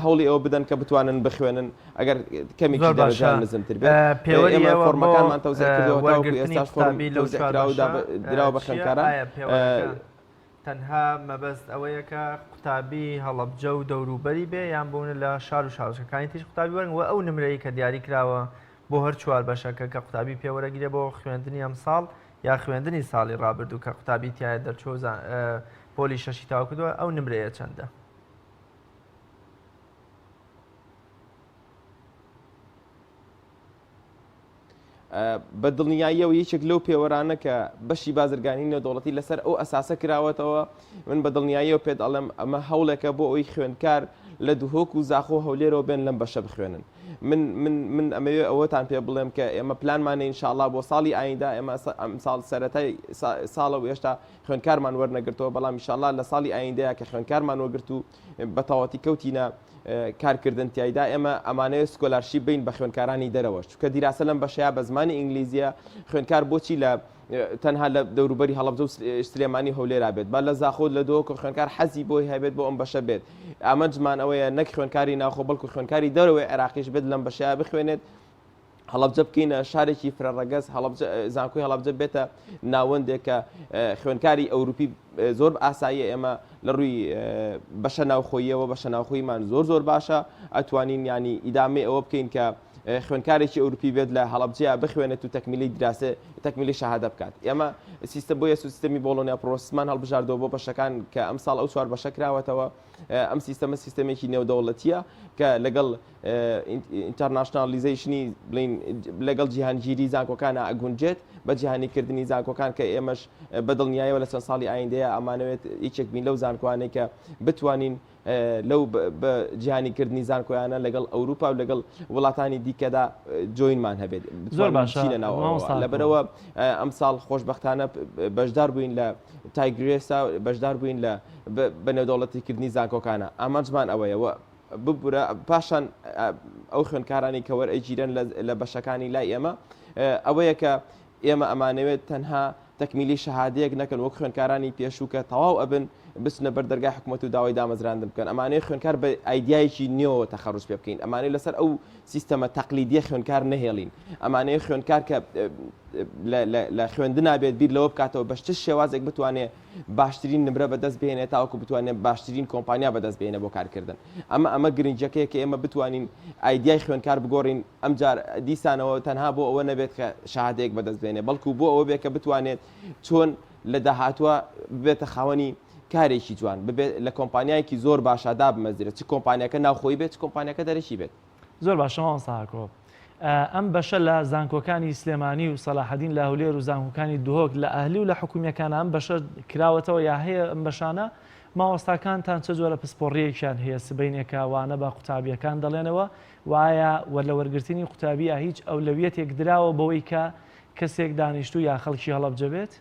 هەوڵی ئەوە بدەن کە بتوانن بخوێنن ئەگەر کەمێکی زۆر باشە. دەرەجەیان نزمتر بێت ئە، پێوەری ئێمە ئێوە بۆ فۆرمەکانمان تەوزیع ئە، کردەوە تاوەکو وەرگرتنی ئێستاش فۆرم قوتابی لەو تەوزیع چوار کراوە و بەشە داب- ئە، دراوە بە چییە؟ خوێندکاران ئایا ئە، پێوەرەکە تەنها مەبەست ئەوەیە کە قوتابی هەڵەبجە و دەوروبەری بێ یان بوونە لە شار و شارۆچکەکانی تریش قوتابی وەرگرن وە ئەو نمرەی کە دیاری کراوە بۆ هەر چوار بەشەکە کە قوتابی پێ وەرەگرێ بۆ خوێندنی ئەمساڵ یا خوێندنی ساڵی ڕابردوو کە قوتابی تیایا دەرچووە و زان- ئە، پۆلی شەشی تەواو کردووە ئەو نمرەیە چەندە؟ بە دڵنیاییەوە یەکێک لەو پێوەرانە کە بەشی بازرگانی نێودەوڵەتی لەسەر ئەو ئەساسە کراوەتەوە من بە دڵنیاییەوە پێت ئەڵێم ئەمە هەوڵێکە بۆ ئەوی خوێندکار لە دهۆک و زاخۆ هەولێرەوە بێن لەم بەشە بخوێنن من من من ئەمەوێ ئەوەتان پێ بڵێم کە ئێمە پلانمانە ئینشاءاللە بۆ ساڵی ئایندە ئێمە ئەمساڵ سەرەتای ساڵە و هێشتا خوێندکارمان وەرنەگرتەوە بەڵام ئینشاءاللە لە ساڵی ئایندەیە کە خوێندکارمان وەگرت و بە تەواوەتی کەوتینە کارکردن تیایدا ئێمە ئەمانەوێت scholarship بین بە خوێندکارانی دەرەوەش چونکە دیراسە لەم بەشەیە بە زمانی ئینگلیزیە خوێندکار بۆچی لە تەنها لە دەوروبەری هەڵەبجە و سلێمانی هەولێرا بێت با لە زاخۆ لە دهۆک و خوێندکار حەزی بۆی هەبێت بۆ ئەم بەشە بێت ئامانجمان ئەوەیە نەک خوێندکاری ناوخۆ بەڵکو خوێندکاری دەرەوەی عێراقیش بێت لەم بەشەیە بخوێنێت هەڵەبجە بکەینە شارێکی فرەڕەگەز، هەڵەبجە زانکۆی هەڵەبجە بێتە ناوەندێک کە خوێندکاری ئەوروپی زۆر ئاساییە ئێمە لە ڕووی بەشە ناوخۆییەوە بەشە ناوخۆیمان زۆر زۆر باشە ئەتوانین ینی ئیدامەی ئەوە بکەین کە خوێندکارێکی ئەوروپی بێت لە هەڵەبجەیە بخوێنێت و تەکمیلی دراسە تەکمیلی شەهادە بکات ئێمە سیستە بۆیە سیستەمی Bologna Process مان هەڵبژاردەوە بۆ بەشەکان کە ئەمساڵ ئەو چوار بەشە کراوەتەوە ئەم سیستەمە سیستەمێکی نێودەوڵەتیە کە لەگەڵ internationalization ی بڵین لەگەڵ جیهانگیری زانکۆکانە ئەگونجێت بە جیهانیکردنی زانکۆکان کە ئێمەش بە دڵنیایەوە لە چەند ساڵی ئایندەیە ئەمانەوێت یەکێک بین لەو زانکۆانەی کە بتوانین لەو بە جیهانیکردنی زانکۆیانە لەگەڵ ئەوروپا و لەگەڵ وڵاتانی دیکەدا join مان هەبێت زۆر باشە بچینە ناو لەبەرەوە ئەمساڵ خۆشبەختانە بەشدار بووین لە تایگرێسا بەشدار بووین لە بە نێودەوڵەتیکردنی زانکۆکانە ئامانجمان ئەوەیە ببورە پاشان ئەو خوێندکارانی کە وەرئەگیرێن لە بەشەکانی لای ئێمە ئەوەیە کە ئێمە ئەمانەوێت تەنها تەکمیلی شەهادەیەک نەکەن وەک خوێندکارانی پێشوو کە تەواو ئەبن بچنە بەر دەرگای حکوومەت و داوای دامەزراندن بکەن ئەمانەیە خوێندکار بە ئایدیایەکی نوێوە تەخەروج پێ بکەین ئەمانەی لەسەر ئەو سیستەمە تەقلیدیە خوێندکار نەهێڵین ئەمانەیە خوێندکار کە لە خوێندنا بێت بیر لەوە بکاتەوە بە چ شێوازێک بتوانێت باشترین نمرە بەدەست بهێنێت تاوەکو بتوانێت باشترین کۆمپانیا بەدەست بهێنێت بۆ کارکردن ئەمە ئەمە گرنگیەکەیە کە ئێمە بتوانین ئایدیای خوێندکار بگۆڕین ئەمجار دیسانەوە تەنها بۆ ئەوە نەبێت کە شەهادەیەک بەدەست بێنێ بەڵکو بۆ ئەوە بێت کە بتوانێت چۆن لە داهاتوە ببێتە خاوەنی کارێکی جوان ببێت لە کۆمپانیایەکی زۆر باشا دابمەزرێت چ کۆمپانیاکە ناوخۆیی بێت چ کۆمپانیاکە دەرەکی بێت. زۆر باشە مامۆستا ئاکۆ ئەم بەشە لە زانکۆکانی سلێمانی و سەلاحەدین لە هەولێر و زانکۆکانی دهۆک لە ئەهلی و لە حکومیەکان ئەم بەشە کراوەتەوە یا هەیە ئەم بەشانە مامۆستاکانتان چە جۆرە پسپۆڕیەکیان هەیە سبەینێکە وانە بە قوتابیەکان دەڵێنەوە و ئایا وە لە وەرگرتنی قوتابیە هیچ ئەولەویەتێک دراوە بەوەی کە کەسێک دانیشتوو یا خەڵکی هەڵەبجە بێت؟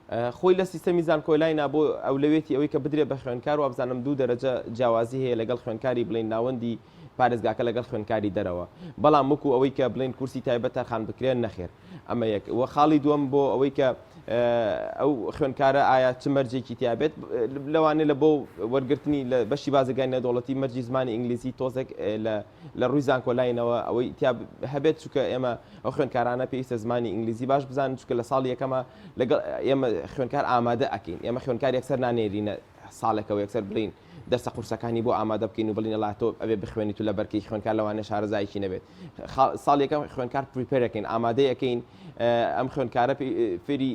خۆی لە سیستەمی زانکۆلاینا بۆ ئەولەوێتی ئەوەی کە بدرێت بە خوێندکار وابزانم دوو دەرەجە جیاوازی هەیە لەگەڵ خوێندکاری بڵێین ناوەندی پارێزگاکە لەگەڵ خوێندکاری دەرەوە بەڵام وەکو ئەوەی کە بڵێین کورسی تایبەت تەرخان بکرێن نەخێر ئەمە یەک وە خاڵی دووەم بۆ ئەوەی کە ئەو خوێندکارە ئایا چ مەرجێکی تیابێت لەوانەیە لە بۆ وەرگرتنی لە بەشی بازرگانی نێودەوڵەتی مەرجی زمانی ئینگلیزی تۆزێک لە لە ڕووی زانکۆلاینەوە ئەوەی تیا هەبێت چونکە ئێمە ئەو خوێندکارانە پێویستە زمانی ئینگلیزی باش بزانن چونکە لە ساڵی یەکەمە لەگەڵ ئێمە خوێندکار ئامادە ئەکەین ئێمە خوێندکار یەکسەر نانێرینە ساڵێکەوە یەکسەر بڵین دەرسە قورسەکانی بۆ ئامادە بکەین و بڵین ئەڵا تۆ ئەبێ بخوێنیت و لەبەرکەی خوێندکار لەوانەیە شارەزایەکی نەبێت ساڵ یەکەم خوێندکار prepare ەکەین ئامادەی ئەکەین ئەم خوێندکارە فێری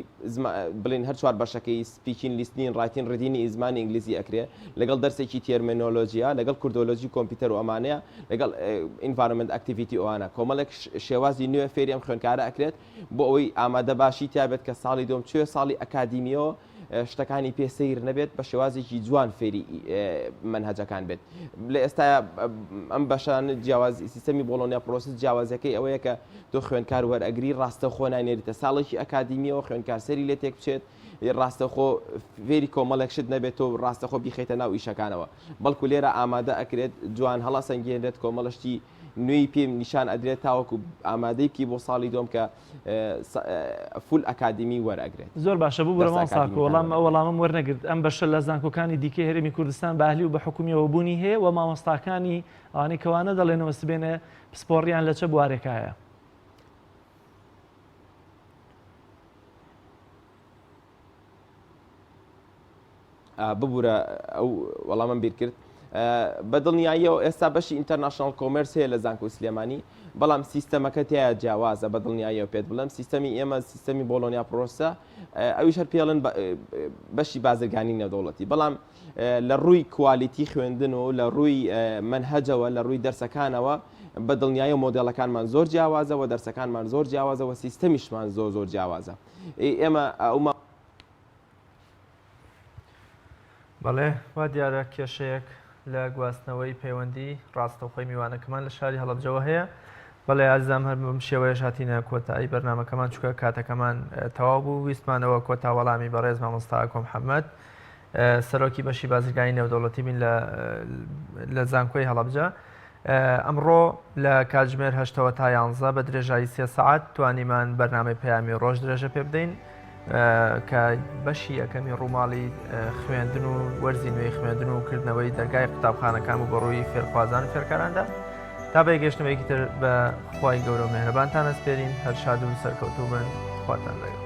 بڵین هەر چوار بەشەکەی speaking listening writing reading ی زمانی ئینگلیزی ئەکرێ لەگەڵ دەرسێکی terminology یا لەگەڵ کوردۆلۆجی کۆمپیوتەر و ئەمانەیە لەگەڵ environment activity ئەوانە کۆمەڵێک شێوازی نوێ فێری ئەم خوێندکارە ئەکرێت بۆ ئەوەی ئامادە باشی تیابێت کە ساڵی دووەم چوێ ساڵی ئەکادیمیەوە شتەکانی پێ سەیر نەبێت بە شێوازێکی جوان فێری مەنهەجەکان بێت لە ئێستا ئەم بەشان جیاواز سیستەمی Bologna process جیاوازەکەی ئەوەیە کە تۆ خوێندکار وەرئەگری ڕاستەوخۆ نانێریتە ساڵێکی ئەکادیمیەوە خوێندکار سەری لێ تێک بچێت ڕاستەخۆ فێری کۆمەڵێک شت نەبێت تۆ ڕاستەخۆ بیخیتە ناو ئیشەکانەوە بەڵکو لێرە ئامادە ئەکرێت جوان هەڵەسەنگێنرێت کۆمەڵشتی نوێی پێ نیشان ئەدرێت تاوەکو ئامادەی بکی بۆ ساڵی دووەم کە full ئەکادیمی وەرئەگرێت. زۆر باشە ببورە مامۆستا ئاکۆ وەڵام ئەو وەڵامەم وەرنەگرت ئەم بەشە لە زانکۆکانی دیکەی هەرێمی کوردستان بە ئەهلی و بە حکومیەوە بوونی هەیە وە مامۆستاکانی ئەوانەی کە وانە دەڵێنەوە سبێنێ پسپۆڕیان لە چە بوارێکایە؟ ببورە ئەو وەڵامم بیر کرد بە دڵنیاییەوە ئێستا بەشی international commerce هەیە لە زانکۆی سلێمانی بەڵام سیستەمەکە تایە جیاوازە بە دڵنیاییەوە پێت بڵێم سیستەمی ئێمە سیستەمی Bologna process ە ئەویش هەر پێڵن بەشی بازرگانی نێودەوڵەتی بەڵام لە ڕووی quality خوێندن و لە ڕووی مەنهەجەوە لە ڕووی دەرسەکانەوە بە دڵنیایی مۆدێڵەکانمان زۆر جیاوازەوە دەرسەکانمان زۆر جیاوازەوە سیستەمیشمان زۆر زۆر جیاوازە ئێمە ئەو بەڵێ وا دیارە کێشەیەک لە گواستنەوەی پەیوەندی ڕاستەوخۆی میوانەکەمان لە شاری هەڵەبجەوە هەیە بەڵێ ئازیزان هەر بەم شێوەیەش هاتینە کۆتایی بەرنمەکەمان چکە کاتەکەمان تەواو بوو ویستمانەوە کۆتا وەڵامی بەڕێز مامۆستا ئاکۆ محەممەد سەرۆکی بەشی بازرگانی نێودەوڵەتی بین لە زانکۆی هەڵەبجە ئەمڕۆ لە کاتژمێر هەشتەوە تا یانزە بە درێژایی سێ سەعات توانیمان بەرنامەی پەیامی ڕۆژ درێژە پێ بدەین کە بەشی یەکەمی ڕووماڵی خوێندن و وەرزی نوێی خوێندن و کردنەوەی دەرگای قوتابخانەکان و بەڕووی فێرخوازان و فێرکاراندا تا بە گەشتنەوەیەکی تر بە خوای گەورە و مێهرەبانتان ئەسپێرین هەر شاد و سەرکەوتوو بن خواتان لەگەڵ.